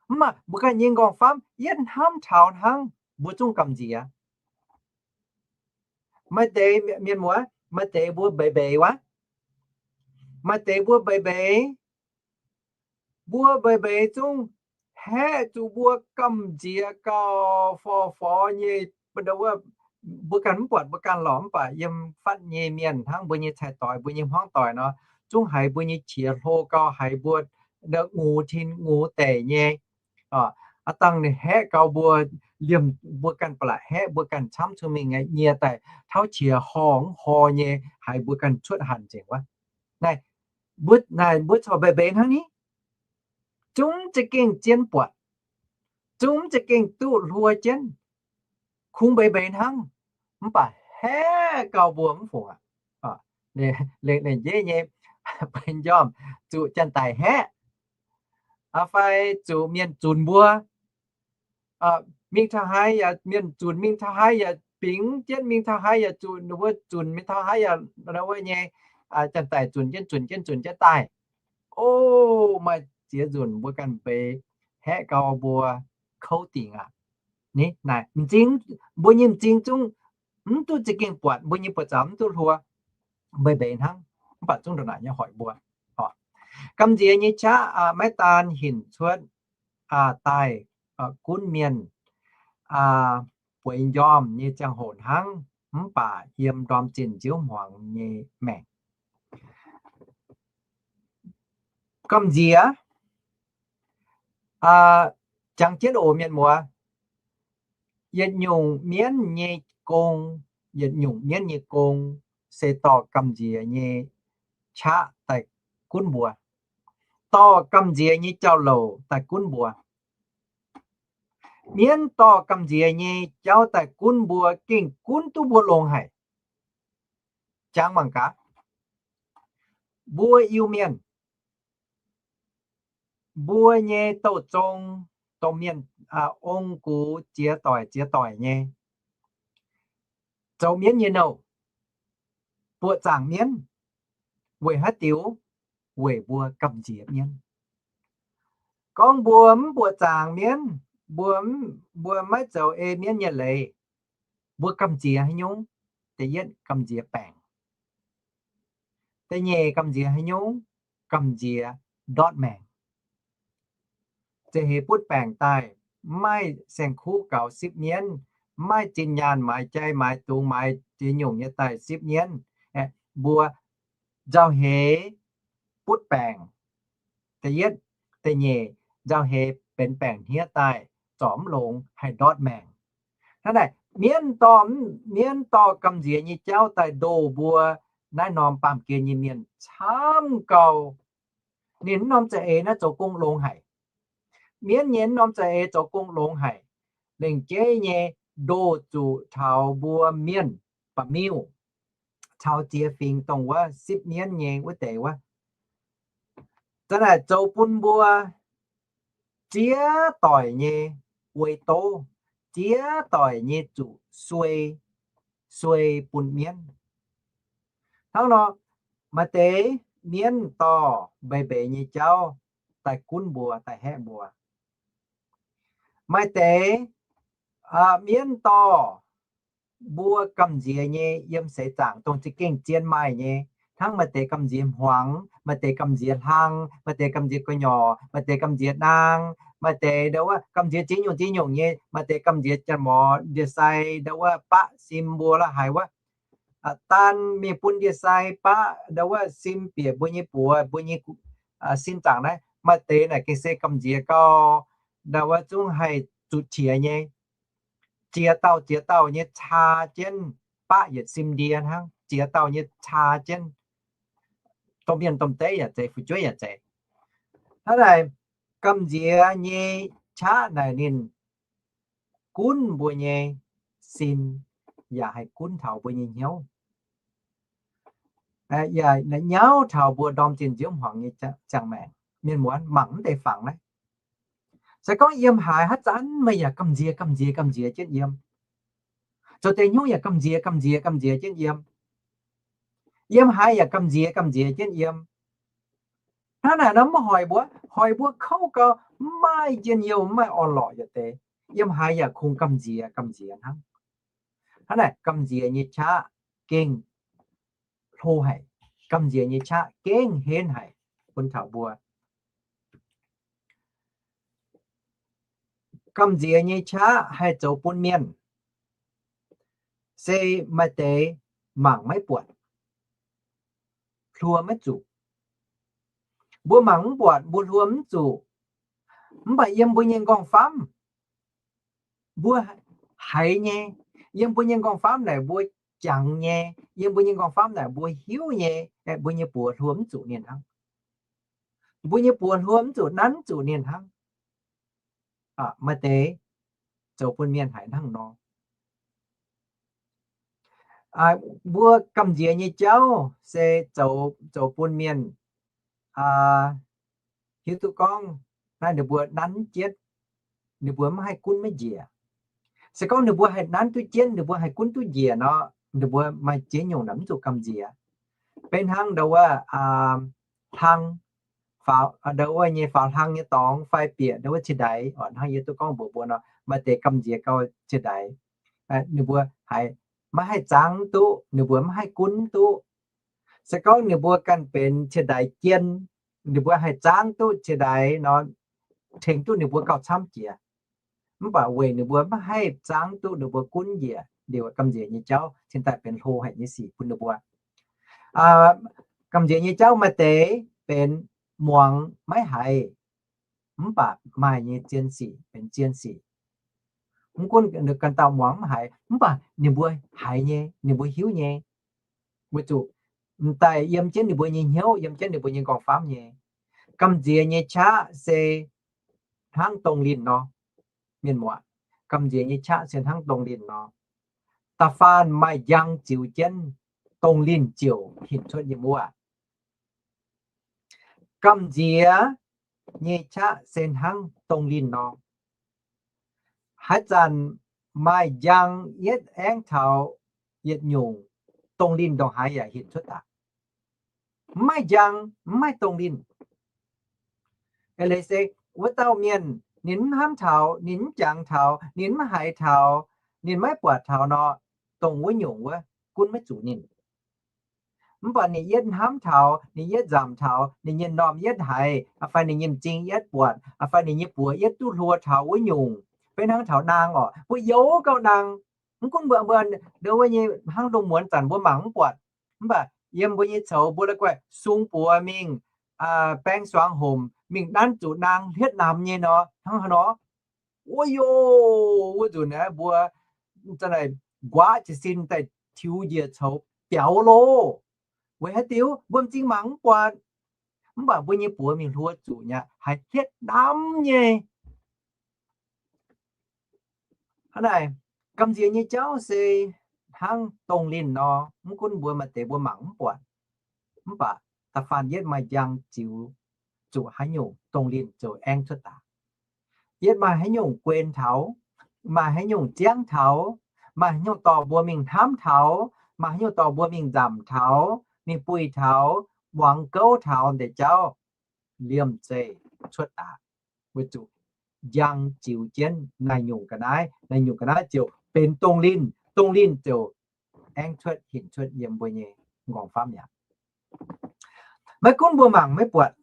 Mv baac mbuo ganh nyei nqorngv-famv yietv hnamv taux hnangv, mbuo zungv gamh nziex. Maaih deix mienh muoz, maaih deix mbuo mbeix mbeix wuov. Maaih deix mbuo mbeix mbeix, mbuo mbeix mbeix zungv haeqv zuqc mbuo gamh nziex gauh forv-forv nyei. Mbuo ganh mv buatc mbuo ganh lorqc, mv baac yiem fatv nyei mienh hnangv mbuo nyei cai-doix, mbuo nyei hmuangv doic nor, zungv haiz mbuo nyei qiex hlo gau, haiz mbuo ngux tin ngux deic nyei. Aav dangh ninh haeqv gau mbuo, liemh mbuo ganh ba'laqc haeqv, mbuo ganh camv cun mingh nyie daaih tauv qiex horh mv horh nyei, haiz mbuo ganh cuotv hanc nzengc wuov. Naaiv, naaiv mbuo corc mbeix mbeix hnangv ni. Zungv za'gengh zien buatc, zungv za'gengh duqv hluo jienv, kungx mbeix mbeix hnangv, mv baac haeqv gau mbuo mv fungc aqv. Lengc, lengc jeiv nyei, beix njormh zuqc janx-daic haeqv, fai zuqc mienh zunc mbuo. Mingh taux haaix yaac mienh zunc, mingh taux haaix yaac bingx jienv, mingh taux haaix yaac zuqc ninh mbuo zunc, mingh taux haaix yaac wuov nyei, janx-daic zunc jienv, zunc jienv, zunc jienv daaih. O, maaih ziex nzunc mbuo ganh mbeix haeqv gau mbuo kouv dingc aqv. Ni, naaic m'zing, mbuo nyei m'zing zungv mv duqv za'gengh buatc, mbuo nyei buoz-zaux mv duqv hluo, mbeix mbeix hnangv, mv baac zungv ndongc naaic nyei hoic mbuo. Gamh nziex nyei qaqv maiv daan hinc cuotv daaih gunv mienh bueix njormh nyei ziangh hoc hnangv, mv baac yiem ndorm zinh nziouv hmuangx nyei maengc. Gamh nziex, jangx jienv oc mienh muoz. Yietc nyungc mienv nyei gong, yietc nyungc mienv nyei gong se dorh gamh nziex nyei qaqv daaih gunv mbuo, dorh gamh nziex nyei jauv-louc daaih gunv mbuo. Mienv dorh gamh nziex nyei jauv daaih gunv mbuo gengh gunv duqv mbuo longx haic. Jangx mangc gaax, mbuo Iu-Mienh, mbuo nyei douh zong, domh mienh, ong gux ziex doic ziex doic nyei zoux mienv nyei nouh, buoqc zaangc mienv. Weic haaix diuc? Weic mbuo gamh nziex mienv. Gorngv mbuo mv buoqc zaangc mienv, mbuo, mbuo maiv zoux ei mienv nyei leiz, mbuo gamh nziex haaix nyungc? Da'yietv gamh nziex baengc. Da'nyeic gamh nziex haaix nyungc? Gamh nziex ndortv maengc. Zeiz heix butv baengc daaih, mv maaih saeng-kuv gaux sipv mienv, mv maaih zinh nyaanh maaiz jai maaiz dungz maaiz ziex nyungc nyei daaih sipv mienv. Mbuo nzauh heix butv baengc. Da'yietv, da'nyeic, nzauh heix benx baengc hniev daaih, zorc mv longx haih ndortv maengc. Hnangv naaic, mienv dorh, mienv dorh gamh nziex nyei jauv daaih ndoh mbuo naaiv norm baamh gen nyei mienh camv gau. Ninh mv norm za'eix naaiv zoux gong longx haic. Mienv nyei mv norm za'eix zoux gong longx haic. Lengc jeiv nyei ndoh zuqc taux mbuo mienh, ba'miuh, caux ziex fingx dongh wuov sipv mienv nyei wuov deix wuov, za'naaic zoux bun mbuo ziex doic nyei uix doz, ziex doic nyei zuqc suei, suei bun mienv. Hnangv nor, maaih deix mienv dorh mbeix mbeix nyei jauv daaih gunv mbuo, daaih haeqv mbuo. Maaih deix mienv dorh mbuo gamh nziex nyei yiem seix zaangc dongh za'gengh zien maaih nyei, hnangv maaih deix gamh nziex hmuangx, maaih deix gamh nziex hlang, maaih deix gamh nziex gu'nyuoz, maaih deix gamh nziex naang, maaih deix ndau wuov gamh nziex ziex nyungc ziex nyungc nyei, maaih deix gamh nziex janx-morz ndie-sai ndau wuov baqv sim mbuo la'haaix wuov, daan mingh bun ndie-sai baqv ndau wuov sim bieqc mbuo nyei buoz, mbuo nyei sin zaangc naaiv. Maaih deix naaic gengh se gamh nziex gau, ndau wuov zungv haih zuqc qiex nyei. Ziex dauh ziex dauh nyei caa jienv baqv yietc sim ndie hnangv, ziex dauh nyei caa jienv, domh mienh domh deiv yaac zeiz, fu'jueiv yaac zeiz. Hnangv naaic, gamh nziex nyei qaqv naaic ninh gunv mbuo nyei sin, yaac haih gunv taux mbuo nyei hnyouv, yaac nyauv taux mbuo ndorm zinh nziouv hmuangx nyei ziangh maengc. Mienh muonz mangc mv deix fangx naaiv. Se gorngv yiem haaix haaix zanc meih yaac gamh nziex gamh nziex gamh nziex jienv yiem. Zoux deix hnyouv yaac gamh nziex gamh nziex gamh nziex jienv yiem. Yiem haaix yaac gamh nziex gamh nziex jienv yiem. Hnangv naaic nor mv hoic mbuo, hoic mbuo kouv gau, mv maaih njien-youh, mv maaih orn-lorqc yietc deix. Yiem haaix yaac kungx gamh nziex gamh nziex hnangv. Hnangv naaic gamh nziex nyei qaqv gengh hlo haic. Gamh nziex nyei qaqv gengh henv haic bun taux mbuo. Gamh nziex nyei qaqv haih zoux bun mienh, se maaih deix mangc maiv buatc, hluo maiv zuqc. Mbuo mangc mv buatc, mbuo hluo mv zuqc. Mv baac yiem mbuo nyei nqorngv-famv, mbuo haiz nyei, yiem mbuo nyei nqorngv-famv naaic mbuo jangx nyei, yiem mbuo nyei nqorngv-famv naaic mbuo hiuv nyei, mbuo nyei buoz hluo mv zuqc ninh hnangv. Mbuo nyei buoz hluo mv zuqc, nanv mv zuqc ninh hnangv. Maaih deix zoux bun mienh haiz hnangv nor. Mbuo gamh nziex nyei jauv se zoux, zoux bun mienh hiuv duqv gorngv naaiv ninh mbuo nanv jienv, ninh mbuo maiv haih gunv maiv njiec. Se gorngv ninh mbuo haih nanv duqv jienv, ninh mbuo haih gunv duqv njiec nor, ninh mbuo maaih ziex nyungc naaic mv zuqc gamh nziex. Beiv hnangv ndau wuov hlang, ndau wuov nyei faaux hlang nyei dorngx fai bieqc ndau wuov ciex ndaix, hnangv yie duqv gorngv mbuox mbuo nor, maaih deix gamh nziex gau ciex ndaix. Ninh mbuo haiz maiv haih zaangv duqv, ninh mbuo maiv haih gunv duqv. Se gorngv ninh mbuo ganh benx ciex ndaix jien, ninh mbuo haih zaangv duqv ciex ndaix nor, tengx duqv ninh mbuo gauh camv jiex. Mv baac weic ninh mbuo maiv haih zaangv duqv ninh mbuo gunv njiec liuz, gamh nziex nyei jauv cingx daaih benx hlo haic nyei sic bun ninh mbuo. Gamh nziex nyei jauv maaih deix benx muangx maiv haiz, mv baac maaih nyei zien sic benx zien sic. Mv gunv ganh dauh muangx mv haiz, mv baac ninh mbuo haiz nyei, ninh mbuo hiuv nyei. Weic zuqc m'daaih yiem jienv ninh mbuo nyei hnyouv, yiem jienv ninh mbuo nyei nqorngv-famv nyei. Gamh nziex nyei qaqv se hnangv dongh linh nor. Mienh muoz, gamh nziex nyei qaqv se hnangv dongh linh nor. Da'faanh maaih njang ziux jienv, dongh linh ziouc hinc cuotv yiem wuov. Gamh nziex nyei qaqv se hnangv dongh linh nor. Haaix zanc maaih njang yietv aengv taux yietc nyungc, dongh linh ndongc haaix yaac hinc cuotv daaih. Mv maaih njang, mv maaih dongh linh. Eix leiz se wuov dauh mienh ninh mv hnamv taux, ninh mv jangx taux, ninh mv haiz taux, ninh maiv buatc taux nor, dongh wuov nyungc wuov gunv maiv zuqc ninh. Mv baac ninh yietv hnamv taux, ninh yietv nzamc taux, ninh nyei m'normh yietv haiz, fai ninh nyei m'zing yietv buatc, fai ninh nyei buoz yietv duqv hluo taux wuov nyungc, beiv hnangv taux naang oc, mbuo youz gauh naang. Mv gunv mbuo, mbuo, wuov nyei hnangv lungh muonz zanc mbuo mangc mv buatc, mv baac yiem mbuo nyei coux mbuo la'guaih sung buoz mingh, baeng suangx homc mingh nanv zuqc naang hlietv namx nyei nor, hnangv haaix nor. Wuov youz, wuov nzunc aeqv, mbuo nquaqv jiez sin daaih tiux njiec coux biaux loh. Weic haaix diuc? Mbuo m'zing mangc mv buatc. Mv baac mbuo nyei buoz mingh hluo zuqc nyei, haiz hlietv namx nyei. Hnangv naaic, gamh nziex nyei jauv se hnangv dongh linh nor, mv gunv mbuo maaih deix mbuo mangc mv buatc, mv baac da'faanh yietv maaih njang ziux zuqc haaix nyungc, dongh linh ziouc aengv cuotv daaih. Yietv maaih haaix nyungc guen taux, maaih haaix nyungc ziangv taux, maaih haaix nyungc dorh mbuo mingh hnamv taux, maaih haaix nyungc dorh mbuo mingh nzamc taux, mingh buih taux, muangx gouv taux deix jauv, liemh zeih cuotv daaih. Weic zuqc njang ziux jienv naaiv nyungc ga'naaiv, naaiv nyungc ga'naaiv ziouc benx dongh linh, dongh linh ziouc aengv cuotv hinc cuotv yiem mbuo nyei nqorngv-famv mi'aqv. Maiv gunv mbuo mangc maiv buatc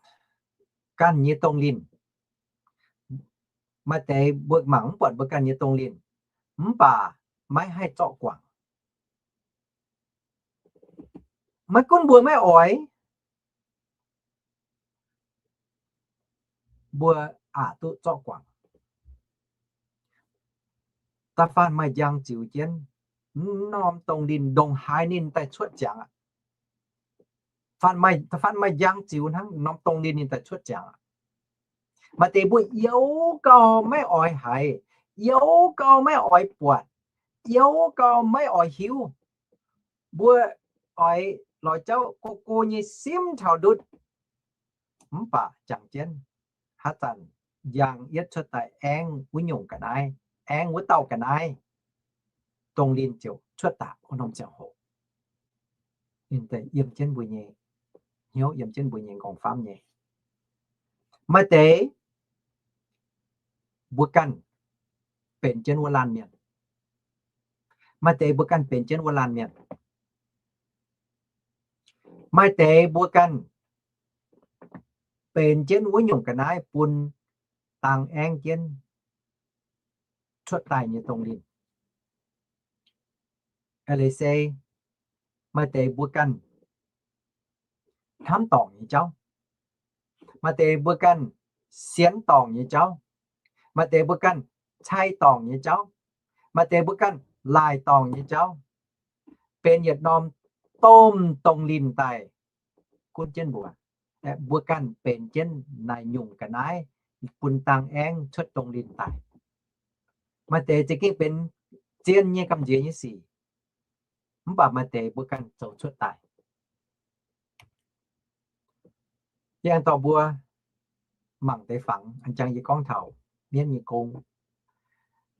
ganh nyei dongh linh, maaih deix mbuo mangc mv buatc mbuo ganh nyei dongh linh, mv baac maiv haih zorqv guangc. Maiv gunv mbuo maiv oix, mbuo aqc duqv zorqv guangc. Da'faanh maaih njang ziux jienv, norm dongh linh ndongc haaix ninh daaih cuotv ziangx aqv. Da'faanh maaih njang ziux hnangv, norm dongh linh ninh daaih cuotv ziangx aqv. Maaih deix mbuo youz gauh maiv oix haiz, youz gauh maiv oix buatc, youz gauh maiv oix hiuv. Mbuo oix lorz jauv go go nyei simv taux ndutv. Mv baac jangx jienv, haaix zanc njang yietv cuotv daaih aengv wuov nyungc ga'naaiv, aengv wuov dauh ga'naaiv, dongh linh ziouc cuotv daaih wuov norm ziangh hoc. Ninh daaih yiem jienv mbuo nyei hnyouv, yiem jienv mbuo nyei nqorngv-famv nyei. Maaih deix mbuo ganh benx jienv wuov laanh mienh. Maaih deix mbuo ganh benx jienv wuov laanh mienh. Maaih deix mbuo ganh benx jienv wuov nyungc ga'naaiv bun dang aengv jienv cuotv daaih nyei dongh linh. Eix leiz se maaih deix mbuo ganh hnamv dorngc nyei jauv, maaih deix mbuo ganh sienx dorngc nyei jauv, maaih deix mbuo ganh cai dorngc nyei jauv, maaih deix mbuo ganh laaic dorngc nyei jauv, benx yietc norm domh dongh linh daaih gunv jienv mbuo. Mbuo ganh benx jienv naaiv nyungc ga'naaiv bun dang aengv cuotv dongh linh daaih. Maaih deix za'gengh benx zien nyei gamh nziex nyei sic, mv baac maaih deix mbuo ganh zoux cuotv daaih. Yie aengx dorh mbuo mangc deix fangx, a'jang yie gorngv taux mienv nyei gong.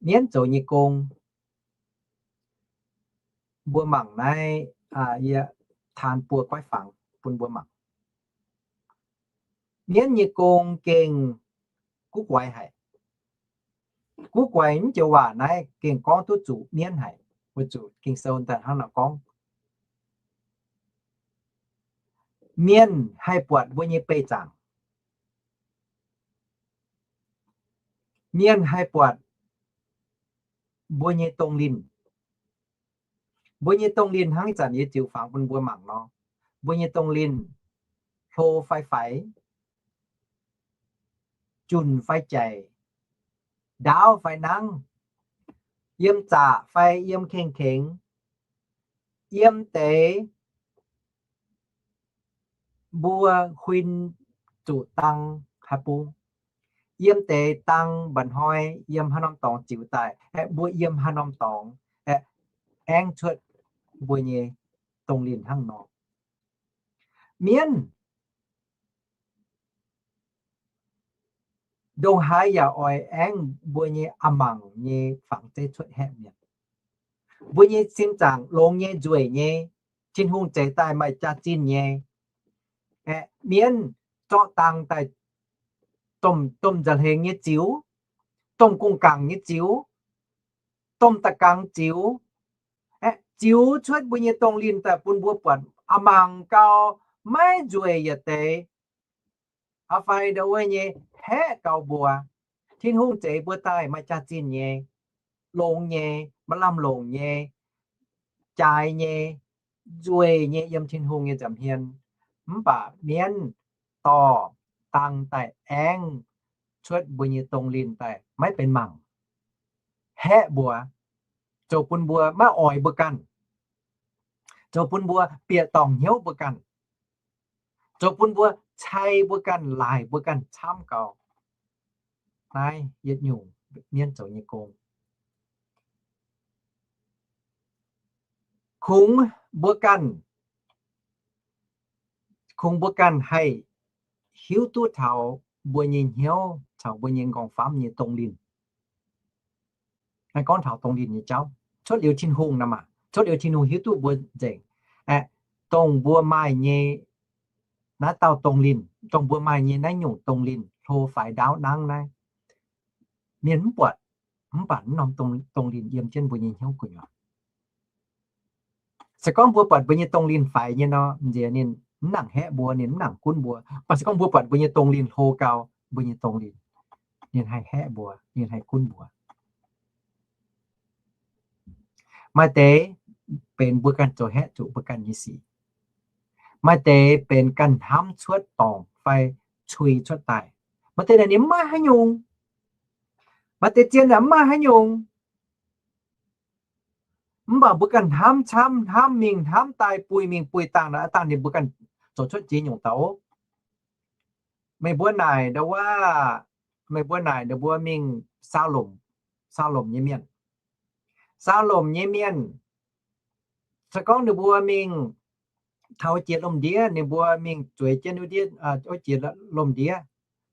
Mienv zoux nyei gong, mbuo mangc naaiv, yie taan buo goiv fangx bun mbuo mangc. Mienv nyei gong gengh guv guaix haic. Guv guaix mv joux waac naaiv gengh gorngv duqv zuqc mienv haic, weic zuqc Ging-Sou daaih hnangv naaiv gorngv. Mienh haih buatc mbuo nyei beih zaangc. Mienh haih buatc mbuo nyei dongh linh. Mbuo nyei dongh linh hnangv ih zanc yie ziux fangx bun mbuo mangc nor, mbuo nyei dongh linh hlo fai faix, junc fai jaic, ndaauv fai nangv, yiem zaqc fai yiem kengx-kengx, yiem deix mbuo huin zuqc dang haaix bung, yiem deix dang mba'hnoi, yiem haaix norm dorngx ziux daaih, aeqv, mbuo yiem haaix norm dorngx, aeqv, aengv cuotv mbuo nyei dongh linh hnangv nor. Mienv ndongc haaix yaac oix aengv mbuo nyei a'mangc nyei fangx zeiv cuotv haeqv mienh. Mbuo nyei sin zaangc longx nyei, nzueic nyei, Tin-Hungh zeix daaih maaih jaax-zinh nyei. Aeqv, mienv zorqv dang daaih domh, domh nza'hengx nyei ziux, domh gong-gaangc nyei ziux, domh da'gangx ziux, aeqv, ziux cuotv mbuo nyei dongh linh daaih bun mbuo buatc a'mangc gau, maiv nzueic yietc deix. Aa fai ndau wuov nyei haeqv gau mbuo. Tin-Hungh zeix mbuo daaih maaih jaax-zinh nyei, longx nyei, maaih lamh longc nyei, jaaix nyei, nzueic nyei yiem Tin-Hungh nyei nza'hmien. Mv baac mienv dorh dang daaih aengv cuotv mbuo nyei dongh linh daaih maiv benx mangc, haeqv mbuo, zoux bun mbuo maiv oix mbuo ganh, zoux bun mbuo bieqc dorngc hnyouv mbuo ganh, zoux bun mbuo cai mbuo ganh, laaic mbuo ganh camv gau. Naaiv yietc nyungc mienv zoux nyei gong. Kungx mbuo ganh, kungx mbuo ganh haih hiuv duqv taux mbuo nyei hnyouv caux mbuo nyei nqorngv-famv nyei dongh linh. Naaiv gorngv taux dongh linh nyei jauv, cuotv liuz Tin-Hungh nor maah, cuotv liuz Tin-Hungh hiuv duqv mbuo nzengc. Aeqv, dongh mbuo maaih nyei naaiv dauh dongh linh, dongh mbuo maaih nyei naaiv nyungc dongh linh, hlo faix ndaauv nangv naaiv, mienh mv buatc, mv baac naaiv norm dongh linh yiem jienv mbuo nyei hnyouv gu'nyuoz. Se gorngv mbuo buatc mbuo nyei dongh linh faix nyei nor, nziex ninh mv nangc haeqv mbuo, ninh mv nangc gunv mbuo. Mv baac se gorngv mbuo buatc mbuo nyei dongh linh hlo gau, mbuo nyei dongh linh, ninh haih haeqv mbuo, ninh haih gunv mbuo. Maaih deix benx mbuo ganh zoux haeqv zuqc mbuo ganh nyei sic. Maaih deix benx ganh hnamv cuotv dorngc fai cui cuotv daaih. Maaih deix naaic ninh mv maaih haaix nyungc. Maaih deix zien naaic mv maaih haaix nyungc. Mv baac mbuo ganh hnamv camv, hnamv mingh hnamv daaih, buih mingh buih dangh, aav dangh ninh mbuo ganh zoux cuotv ziex nyungc daaih oc. Meih mbuo naaic ndau wuov, meih mbuo naaic ninh mbuo mingh saa lomc, saa lomc nyei mienh. Saa lomc nyei mienh, se gorngv ninh mbuo mingh taux jiex lomh ndiev, ninh mbuo mingh zueiz jienv wuov jiex lomh ndiev,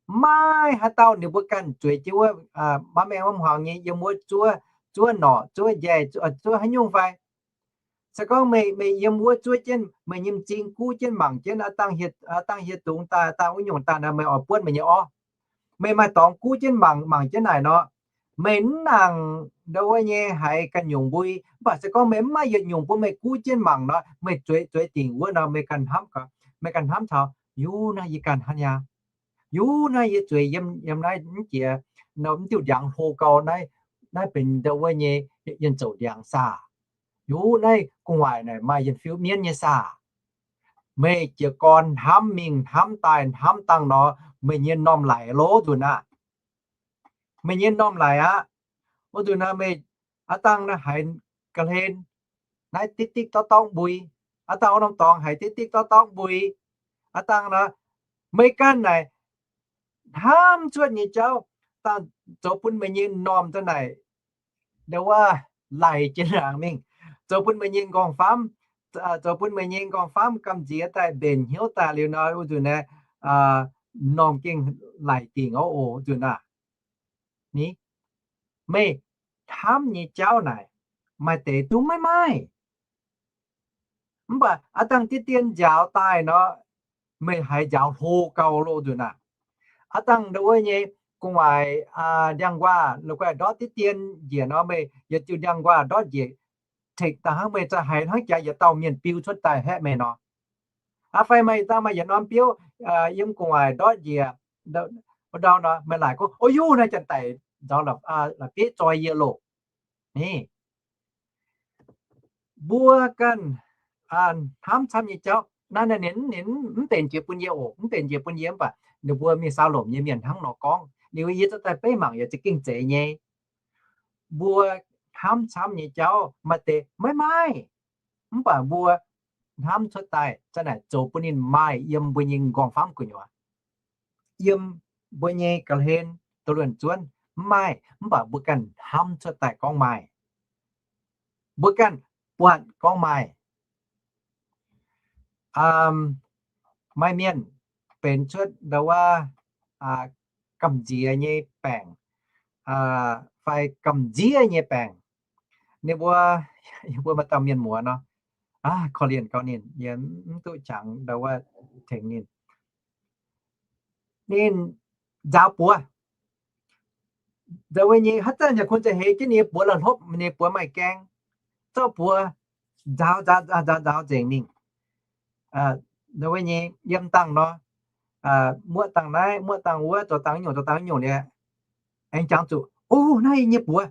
maiv haaix dauh ninh mbuo ganh zueiz jienv wuov, maav maengh maiv hmuangx nyei, yiem wuov zuov, zuov norqc, zuov njaih, zuov haaix nyungc fai? Se gorngv meih, meih yiem wuov zuov jienv, meih nyei m'zing guv jienv mangc jienv, aav dangh hieh dungz daaih, aav dangh wuov nyungc daaih nor, meih oix buonv meih nyei orv. Meih maaih dorngx guv jienv mangc, mangc jienv naaic nor, meih mv nangc ndau wuov nyei haiz ganh nyungc mbui. Mv baac se gorngv meih mv maaih yietc nyungc bun meih guv jienv mangc nor, meih zueiz, zueiz dingc wuov nor, meih ganh hnamv gaax, meih ganh hnamv taux, yie naaiv yie ganh hnangv aqv. Yie naaiv yie zueiz yiem, yiem naaiv mv jiex, nor mv diuh ndiangx hlo gau naaiv, naaiv benx ndau wuov nyei yienh zouc ndiangx saah? Yie naaiv gu'nguaaic naaic maaih yienh fiuv mienv nyei saah? Meih jiez gorn hnamv mingh hnamv daaih hnamv dangh nor, meih nyei normh laic lov nzunc aqv. Meih nyei normh laic aqv. Wuov nzunc nor meih aav dangh naaiv haiz ga'hlen naaiv dikv dikv dorngv dorngv mbui, aav dangh wuov norm dorngx haiz dikv dikv dorngv dorngv mbui, aav dangh nor meih ganh naaic hnamv cuotv nyei jauv dangh zoux bun meih nyei normh daaih naaic, ndau wuov, laic jienv laangz mingh, zoux bun meih nyei nqorngv-famv, zoux bun meih nyei nqorngv-famv gamh nziex daaih, mbenc hnyouv daaih liuz nor, wuov nzunc naaiv normh gengh laic dingc oc, wuov nzunc naaiv. Ni, meih hnamv nyei jauv naaic, maaih deix zungv maiv maaih. Mv baac aav dangh diqv dien njaaux daaih nor, meih haiz njaaux hlo gau loh nzunc naaiv. Aav dangh ndau wuov nyei gu'nguaaic ndiangx-nquaah la'guaih ndortv diqv dien njiec nor, meih yietc diuh ndiangx-nquaah ndortv njiec, tekc daaih hnangv meih za'gengh haiz hnangv jaax yietc dauh mienh biu cuotv daaih haeqv meih nor. Aa fai meih dangh maaih yietc norm biouv yiem gu'nguaaic ndortv njiec, ndau nor meih laaic gorngv, o, yie naaiv janx-daic nzaaux la'bieiv zoi yie loh. Ni, mbuo ganh hnamv camv nyei jauv naaiv, ninh, ninh mv benx jiex bun yie oc, mv benx jiex bun yie, mv baac ninh mbuo mingh saa lomc nyei mienh hnangv nor gorngv. Liuz yie cuotv daaih beiv mangc yaac za'gengh zeiz nyei. Mbuo hnamv camv nyei jauv maaih deix maiv maaih, mv baac mbuo hnamv cuotv daaih za'naaic zoux bun ninh maaih yiem mbuo nyei nqorngv-famv gu'nyuoz, yiem mbuo nyei ga'hlen, doz luonc zuonv mv maaih, mv baac mbuo ganh hnamv cuotv daaih gorngv maaih, mbuo ganh buatc gorngv maaih. Maaih mienh benx cuotv ndau wuov gamh nziex nyei baengc fai gamh nziev nyei baengc. Ninh mbuo, mbuo maaih dauh mienh muoz nor, korv-lienh gauh ninh, yie mv duqv jangx ndau wuov tengx ninh. Ninh nzaaux buoz. Nzaaux wuov nyei haaix zanc yaac kun za'heix jienv ninh nyei buoz la'hlopv, ninh buoz maaih gaeng, zorqv buoz nzaaux nzaaux nzaaux nzaaux nzengc mingh. Wuov nyei yiem dangh nor, muoqv dangh naaiv, muoqv dangh wuov, zoux dangh nyungc, zoux dangh nyungc liuz, aengx jangx zuqc, O, naaiv yie nyei buoz.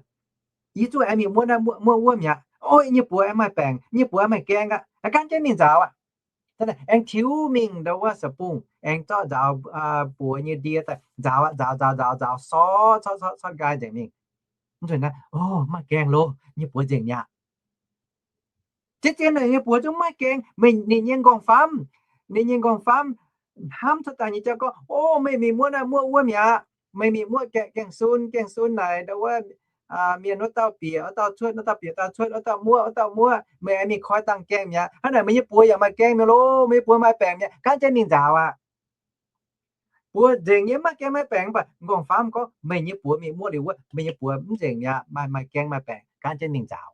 Yie zungv aengx mingh muoqv naaiv muoqv wuov mi'aqv. O, yie nyei buoz aengx maaih baengc, yie nyei buoz aengx maaih gaeng aqv. Gaanv jienv mingh nzaaux aqv. Aengx tiux mingh ndau wuov saa-bungh, aengx zorqv nzaaux buoz nyei ndie daaih nzaaux aqv, nzaaux nzaaux nzaaux nzaaux nzaaux, sortv sortv sortv nqaai nzengc mingh. Mv zuqc naaiv, O, maaih gaeng loh, nyei buoz nzengc mi'aqv. Jiex zien naaic nyei buoz zungv maaih gaeng, meih ninh nyei nqorngv-famv, ninh nyei nqorngv-famv hnamv cuotv daaih nyei jauv gorngv, O, meih mingh muoqv naaiv muoqv wuov mi'aqv. Meih mingh muoqv gaeng, gaeng sun, gaeng sun naaic ndau wuov mienh wuov dauh bieqc, wuov dauh cuotv, wuov dauh bieqc, dauh cuotv, wuov dauh muoqv, wuov dauh muoqv, meih aengx mingh koi dangh gaeng mi'aqv. Hnangv naaic meih nyei buoz yaac maaih gaeng mi'aqv loh, meih nyei buoz maaih baengc mi'aqv, gaanv jienv mingh nzaaux aqv. Buoz nzengc nyei, maaih gaeng maaih baengc, mv baac nqorngv-famv gorngv meih nyei buoz mingh muoqv liuz wuov, meih nyei buoz mv nzengc mi'aqv, maaih, maaih gaeng maaih baengc, gaanv jienv mingh nzaaux.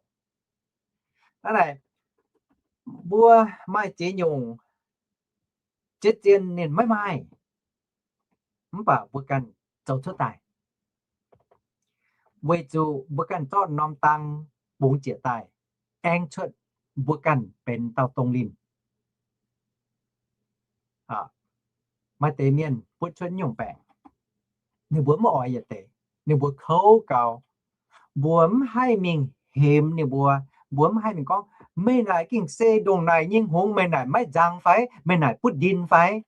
Hnangv naaic, mbuo maaih ziex nyungc, ziex zien ninh maiv maaih, mv baac mbuo ganh zoux cuotv daaih, weic zuqc mbuo ganh zorqv norm dang bungx jiex daaih, aengx cuotv mbuo ganh benx dauh dongh linh. Maaih deix mienh butv cuotv nyungc baengc, ninh mbuo mv oix yietc deix, ninh mbuo kouv gau. Mbuo mv haih mingh hemx ninh mbuo. Mbuo mv haih mingh gorngv, Meih naaic gengh se ndongc naaic nyei hngongx, meih naaic maiv nzang fai? Meih naaic butv ndin fai?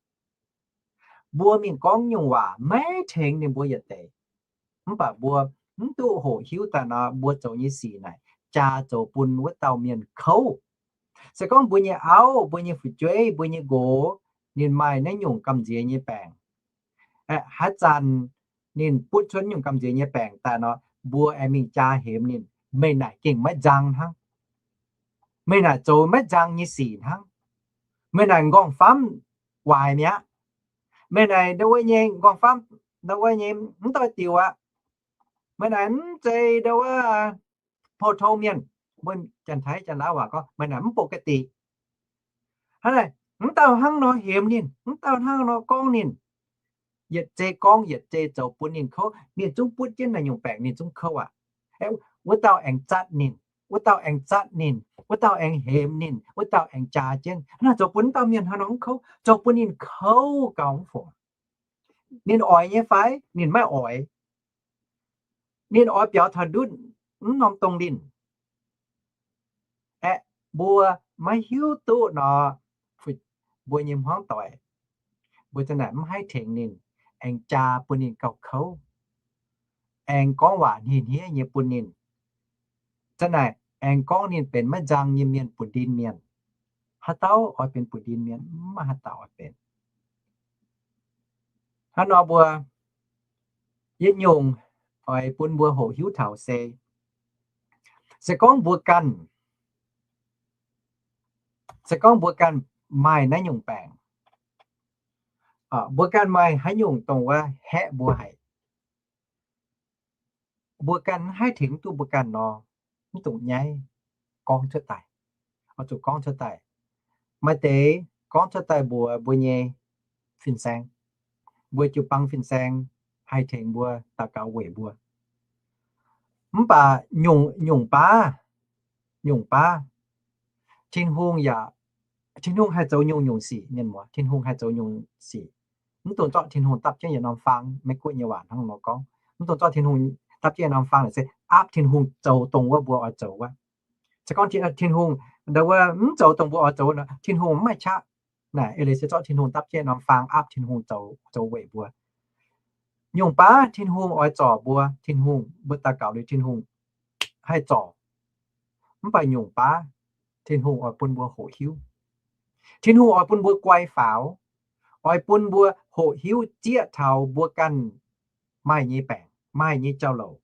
Mbuo mingh gorngv nyungc waac maiv tengx ninh mbuo yietc deix. Mv baac mbuo mv duqv hoqc hiuv daaih nor, mbuo zoux nyei sic naaic jaa zoux bun wuov dauh mienh kouv. Se gorngv mbuo nyei auv, mbuo nyei fu'jueiv, mbuo nyei nqox, ninh maaih naaiv nyungc gamh nziex nyei baengc, haaix zanc ninh butv cuotv nyungc gamh nziex nyei baengc daaih nor, mbuo aengx mingh jaa hemx ninh, Meih naaic gengh maiv nzang hnangv. Meih naaic zoux maiv nzang nyei sic hnangv. Meih naaic nqorngv-famv waaic mi'aqv. Meih naaic ndau wuov nyei nqorngv-famv, ndau wuov nyei mv doix diuc aqv. Meih naaic mv zeiz ndau wuov pou-tong mienh. Mbuo Janx-Taiv Janx-Laauv waac gorngv meih naaic mv bổ kê tiqv. Hnangv naaic, mv dauh hnangv nor hemx ninh, mv dauh hnangv nor gorngv ninh, yietc zei gorngv yietc zei zoux bun ninh kouv. Ninh zungv butv jienv naaiv nyungc baengc ninh zungv kouv aqv. Wuov dauh aengx zatv ninh, wuov dauh aengx zatv ninh, wuov dauh aengx hemx ninh, wuov dauh aengx jaa jienv. Naaiv zoux bun wuov dauh mienh hnangv nor mv kouv, zoux bun ninh kouv gauh mv fungc. Ninh oix nyei fai? Ninh maiv oix. Ninh oix biaux taux ndutv mv norm dongh linh. Aeqv, mbuo maiv hiuv duqv nor, mbuo nyei hmuangv doic, mbuo za'naaic mv haih tengx ninh, aengx jaa bun ninh gauh kouv, aengx gorngv waac hniev-hniev nyei bun ninh. Za'naaic aengx gorngv ninh benx maiv nzang nyei mienh, buoz-ndin mienh. Haaix dauh oix benx buoz-ndin mienh? Mv maaih haaix dauh oix benx. Hnangv nor mbuo yietc nyungc oix bun mbuo hoqc hiuv taux se, se gorngv mbuo ganh, se gorngv mbuo ganh maaih naaiv nyungc baengc, mbuo ganh maaih haaix nyungc dongh wuov haeqv mbuo haic, mbuo ganh mv haih tengx duqv mbuo ganh nor, mv dungx nyaiv gorngv cuotv daaih. Oix zuqc gorngv cuotv daaih. Maaih deix gorngv cuotv daaih mbuox mbuo nyei fin-saeng, mbuo jiu-baang fin-saeng haih tengx mbuo daux gaux weic mbuo. Mv baac nyungc, nyungc baav, nyungc baav, Tin-Hungh yaac, Tin-Hungh haih zoux nyungc-nyungc sic, mienh muoz. Tin-Hungh haih zoux nyungc sic. Mv dungx zorqv Tin-Hungh dapv jienv yietc norm faang. Meiv Guoqv nyei waac hnangv nor gorngv, mv dungx zorqv Tin-Hungh dapv jienv yietc norm faang, se aapv Tin-Hungh zoux dongh wuov mbuo oix zoux wuov. Se gorngv Tin-Hungh ndau wuov mv zoux dongh mbuo oix zoux nor, Tin-Hungh mv maaih qaqv. Naaic eix leiz se zorqv Tin-Hungh dapv jienv norm faang aapv Tin-Hungh zoux, zoux weic mbuo. Nyungc baav Tin-Hungh oix zorc mbuo, Tin-Hungh, mbuo daux gaux liuz Tin-Hungh haih zorc. Mv baac nyungc baav Tin-Hungh oix bun mbuo hoqc hiuv. Tin-Hungh oix bun mbuo guai faaux, oix bun mbuo hoqc hiuv zieqv taux mbuo ganh maaih nyei baengc, maaih nyei jauv-louc.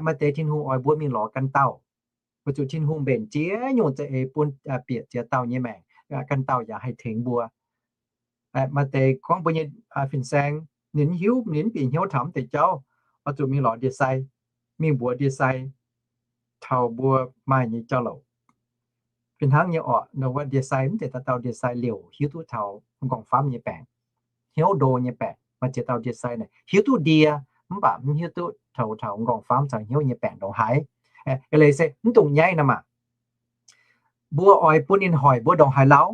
Maaih deix Tin-Hungh oix mbuo mingh lorz ganh dauh, weic zuqc Tin-Hungh mbenc ziex nyungc za'eix bun, bieqc ziex dauh nyei maengc, ganh dauh yaac haih tengx mbuo. Maaih deix gorngv mbuo nyei fin-saeng, ninh mv hiuv, ninh mv bieqc hnyouv taux mv deix jauv, oix zuqc mingh lorz ndie-sai, mingh mbuox ndie-sai taux mbuo maaih nyei jauv-louc. Fih hnangv nyei orqc, ndongc wuov ndie-sai mv zeiz dauh dauh ndie-sai liouc hiuv duqv taux m'nqorngv-famv nyei baengc, hnyouv ndo nyei baengc. Maaih ziex dauh ndie-sai naaic hiuv duqv ndie, mv baac mv hiuv duqv taux, taux m'nqorngv-famv caux hnyouv nyei baengc ndongc haaix. Eix leiz se mv dungx nyaiv nor maah. Mbuo oix bun ninh hoic mbuo ndongc haaix lauh?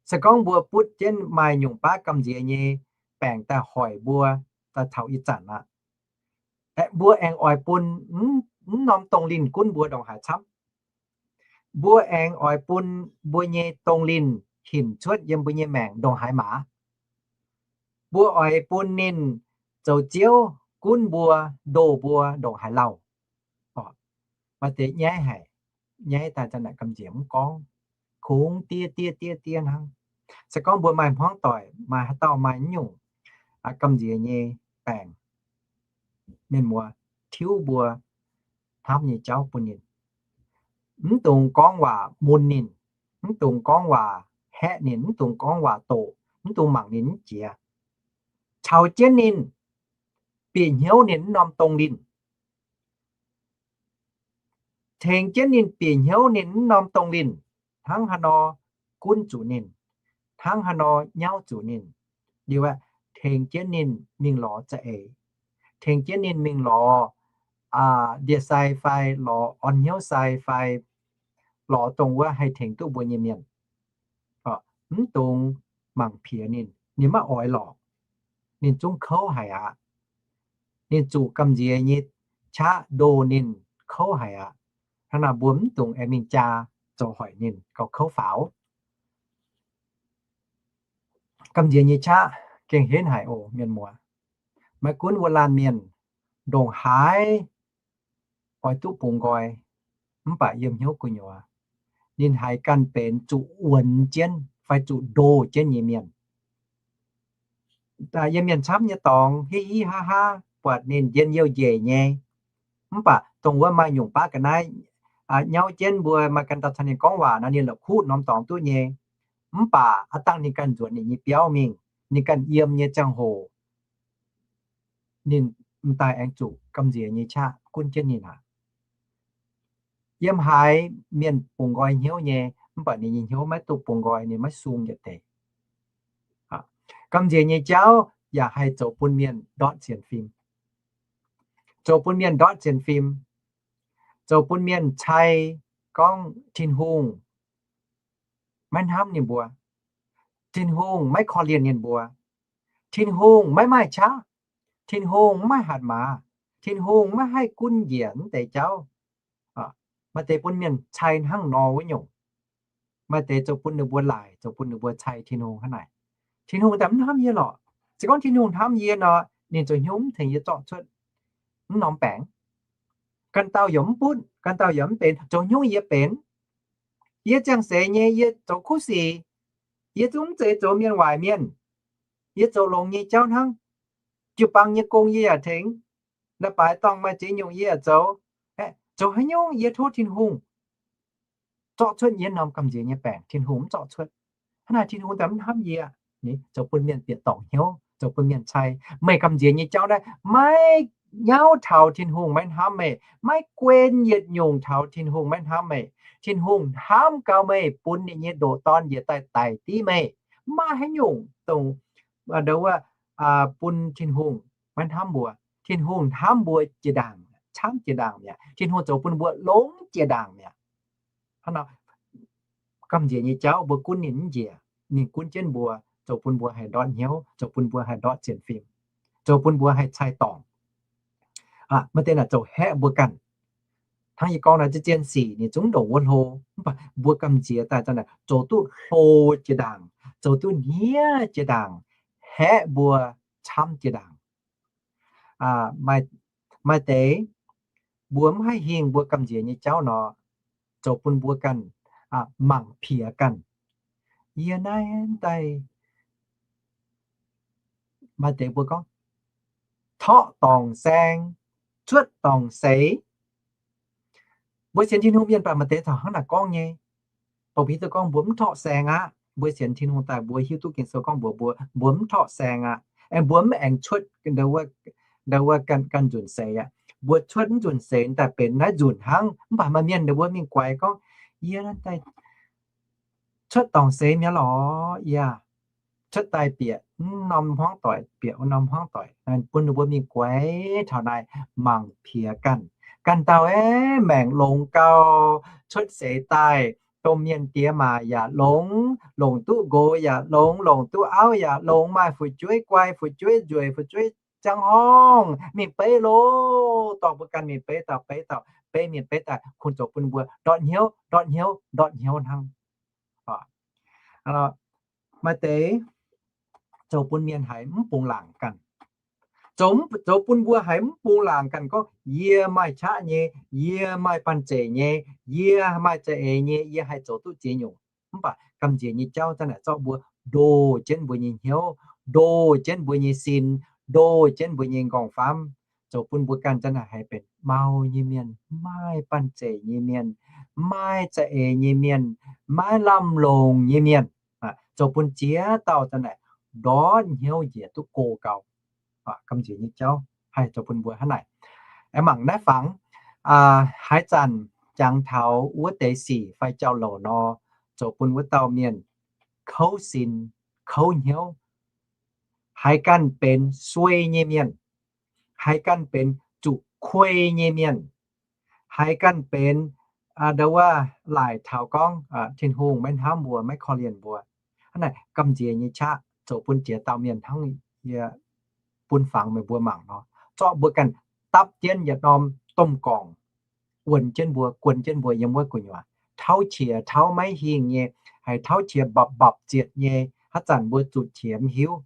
Se gorngv mbuo butv jienv maaih nyungc baav gamh nziex nyei baengc daaih hoic mbuo daaih taux ih zanc aqv, mbuo aengx oix bun mv norm dongh linh gunv mbuo ndongc haaix camv? Mbuo aengx oix bun mbuo nyei dongh linh hinc cuotv yiem mbuo nyei maengc ndongc haaix maaz? Mbuo oix bun ninh zoux ziouv gunv mbuo, ndoh mbuo ndongc haaix lauh? Maaih deix nyaiv haic, nyaiv daaih zanc naaic gamh nziex mv gorngv, kungx diev diev diev diev hnangv. Se gorngv mbuo maaih hmuangv doic, maaih haaix dauh maaih naaiv nyungc gamh nziex nyei baengc, mienh muoz, tiuv mbuo hnamv nyei jauv bun ninh. Mv dungx gorngv waac mun ninh, mv dungx gorngv waac haeqv ninh, mv dungx gorngv waac doqc, mv dungx mangc ninh mv jiex. Caux jienv ninh, bieqc hnyouv ninh mv norm dongh linh, tengx jienv ninh bieqc hnyouv ninh mv norm dongh linh, hnangv haaix nor gunv zuqc ninh, hnangv haaix nor nyauv zuqc ninh. Liuz aeqv, tengx jienv ninh mingh lorz za'eix, tengx jienv ninh mingh lorz ndie-sai fai lorz orn hnyouv sai fai lorz dongh wuov haih tengx duqv mbuo nyei mienh. Mv dungx mangc piex ninh, ninh maiv oix lorqc. Ninh zungv kouv haic aqv. Ninh zuqc gamh nziex nyei qaqv ndoh ninh, kouv haic aqv. Hnangv naaic mbuo mv dungx aengx mingh jaa zoux hoic ninh gauh kouv faaux. Gamh nziex nyei qaqv gengh henv haic oc mienh muoz. Maiv gunv wuov laanh mienh ndongc haaix oix duqv bungx nqoi, mv baac yiem hnyouv gu'nyuoz ninh haiz ganh benx zuqc wuonx jienv fai zuqc ndoh jienv nyei mienh. Yiem mienh camv nyei dorngx hiv hiv haav haav buatc ninh njien-youh njiec nyei, mv baac dongh wuov maaih nyungc baav ga'naaiv nyauv jienv mbuo maaih ganh dauh caux ninh gorngv waac nor, ninh la'kuqv norm dorngx duqv nyei. Mv baac aav dangh ninh ganh nzuonx ninh nyei biauv mingh, ninh ganh yiem nyei ziangh hoc, ninh m'daaih aengx zuqc gamh nziex nyei qaqv gunv jienv ninh aqv. Yiem haaix mienh bungx nqoi hnyouv nyei, mv baac ninh nyei hnyouv maiv duqv bungx nqoi, ninh maiv sung yietc deix. Gamh nziex nyei jauv yaac haih zoux bun mienh ndortv sienx fim, zoux bun mienh ndortv sienx fim, zoux bun mienh cai gorngv Tin-Hungh maiv hnamv ninh mbuo, Tin-Hungh maiv korv-lienh ninh mbuo, Tin-Hungh maiv maaih qaqv, Tin-Hungh maiv hatc maaz, Tin-Hungh maiv haih gunv njiec mv deix jauv. Maaih deix bun mienh cai hnangv nor wuov nyungc. Maaih deix zoux bun ninh mbuo laaic, zoux bun ninh mbuo cai Tin-Hungh hnangv naaic. Tin-Hungh daaih mv hnamv yie lorqc. Se gorngv Tin-Hungh hnamv yie nor, ninh zoux hnyouv mv tengx yie zorqv cuotv mv norm baengc. Ganh dauh yaac mv butv, ganh dauh yaac mv benx, zoux hnyouv yie benx. Yie ziangh seix nyei, yie zoux kuv sic, yie zungv mv zeiz zoux mienh waaic mienh. Yie zoux longx nyei jauv hnangv. Jiu-baang nyei gong yie yaac tengx. La'baaix dorngh maaih ziex nyungc yie yaac zoux. Zoux haaix nyungc yie tov Tin-Hungh zorqv cuotv yie norm gamh nziex nyei baengc, Tin-Hungh mv zorqv cuotv. Hnangv naaic Tin-Hungh daaih mv hnamv yie. Zoux bun mienh bieqc dorngc hnyouv, zoux bun mienh cai. Meih gamh nziex nyei jauv naaiv maiv nyauv taux Tin-Hungh maiv hnamv meih, maiv guen yietc nyungc taux Tin-Hungh maiv hnamv meih. Tin-Hungh hnamv gau meih, bun ninh nyei ndoqc Dorn njiec daaih daic div meih. Maiv maaih haaix nyungc dongh, ndo wuov, bun Tin-Hungh maiv hnamv mbuo. Tin-Hungh hnamv mbuo jiex ndaangc, camv jiex ndaangc mi'aqv. Tin-Hungh zoux bun mbuo longx jiex ndaangc mi'aqv. Hnangv nor, gamh nziex nyei jauv mbuo gunv ninh mv njiec. Ninh gunv jienv mbuo, zoux bun mbuo haih ndortv hnyouv, zoux bun mbuo haih ndortv sienx fim, zoux bun mbuo haih cai dorngc. Maaih deix naaic zoux haeqv mbuo ganh. Hnangv yie gorngv naaic, zien-zien sic ninh zungv ndongc wuov hlo, mv baac mbuo gamh nziex daaih zoux duqv hlo jiex ndaangc, zoux duqv hniev jiex ndaangc, haeqv mbuo camv jiex ndaangc. maaih, maaih deix mbuo mv haih hingh mbuo gamh nziex nyei jauv nor, zoux bun mbuo ganh mangc piex ganh. Yie naaiv daaih maaih deix mbuo gorngv, torqv dorngc saeng, cuotv dorngc seix. Mbuo sienx Tin-Hungh mienh baac maaih deix taux hnangv naaic gorngv nyei. Baac mbuo hiuv duqv gorngv mbuo mv torqv saeng aqv. Mbuo sienx Tin-Hungh daaih mbuo hiuv duqv Ging-Sou gorngv mbuo, mbuo, mbuo mv torqv saeng aqv. Aengx mbuo mv aengx cuotv ndau wuov ganh nzunc seix aqv. Mbuo cuotv mv nzunc seix daaih benx naaiv nzunc hnangv. Mv baac maaih mienh ninh mbuo mingh guaix gorngv, yie cuotv dorngc seix mi'aqv lorqc, yie cuotv daaih bieqc mv norm hmuangv doic, bieqc wuov norm hmuangv doic. Bun ninh mbuo mingh guaix taux naaic, mangc piex ganh. Ganh dauh aeqv, maengc longx gau, cuotv seix daaih, domh mienh diex maac yaac longx, longc duqv nqox yaac longx, longc duqv auv yaac longx, maaih fu'jueiv guai, fu'jueiv nzueic, fu'jueiv ziangh horngh, mingh beiv loh, dorh mbuo ganh mingh beiv dauh, beiv dauh, beiv mienh beiv daaih, kungx zoux bun mbuo ndortv hnyouv, ndortv hnyouv, ndortv hnyouv hnangv. Maaih deix zoux bun mienh haiz mv bungx laangc ganh. Zoux, zoux bun mbuo haiz mv bungx laangc ganh gorngv, yie maaih qaqv nyei, yie maaih banh zeic nyei, yie maaih za'eix nyei, yie haih zoux duqv ziex nyungc. Mv baac gamh nziex nyei jauv zanc naaic zorqv mbuo ndoh jienv mbuo nyei hnyouv, ndoh jienv mbuo nyei sin, ndoh jienv mbuo nyei nqorngv-famv, zoux bun mbuo ganh zanc naaic haiz benx mau nyei mienh, mv maaih banh zeic nyei mienh, mv maaih za'eix nyei mienh, mv maaih lamh longc nyei mienh, zoux bun ziex dauh zanc naaic ndortv hnyouv njiec duqv go gau. Gamh nziex nyei jauv haih zoux bun mbuo hnangv naaic. Aengx mangc naaiv fangx, haaix zanc jangx taux wuov deix sic fai jauv-louc nor, zoux bun wuov dauh mienh kouv sin, kouv hnyouv, haiz ganh benx suei nyei mienh, haiz ganh benx zuqc kuei nyei mienh, haiz ganh benx ndau wuov laaic taux gorngv Tin-Hungh maiv hnamv mbuo, maiv korv-lienh mbuo. Hnangv naaic gamh nziex nyei qaqv zoux bun jiex dauh mienh hnangv yie bun fangx meih mbuo mangc nor, zorqv mbuo ganh dapv jienv yietc norm domh gorngc wuonx jienv mbuo, guon jienv mbuo yiem wuov gu'nyuoz, tauv qiex tauv maiv hingh nyei, haiz tauv qiex mbapc mbapc zietc nyei, haaix zanc mbuo zuqc qiex mv hiuv.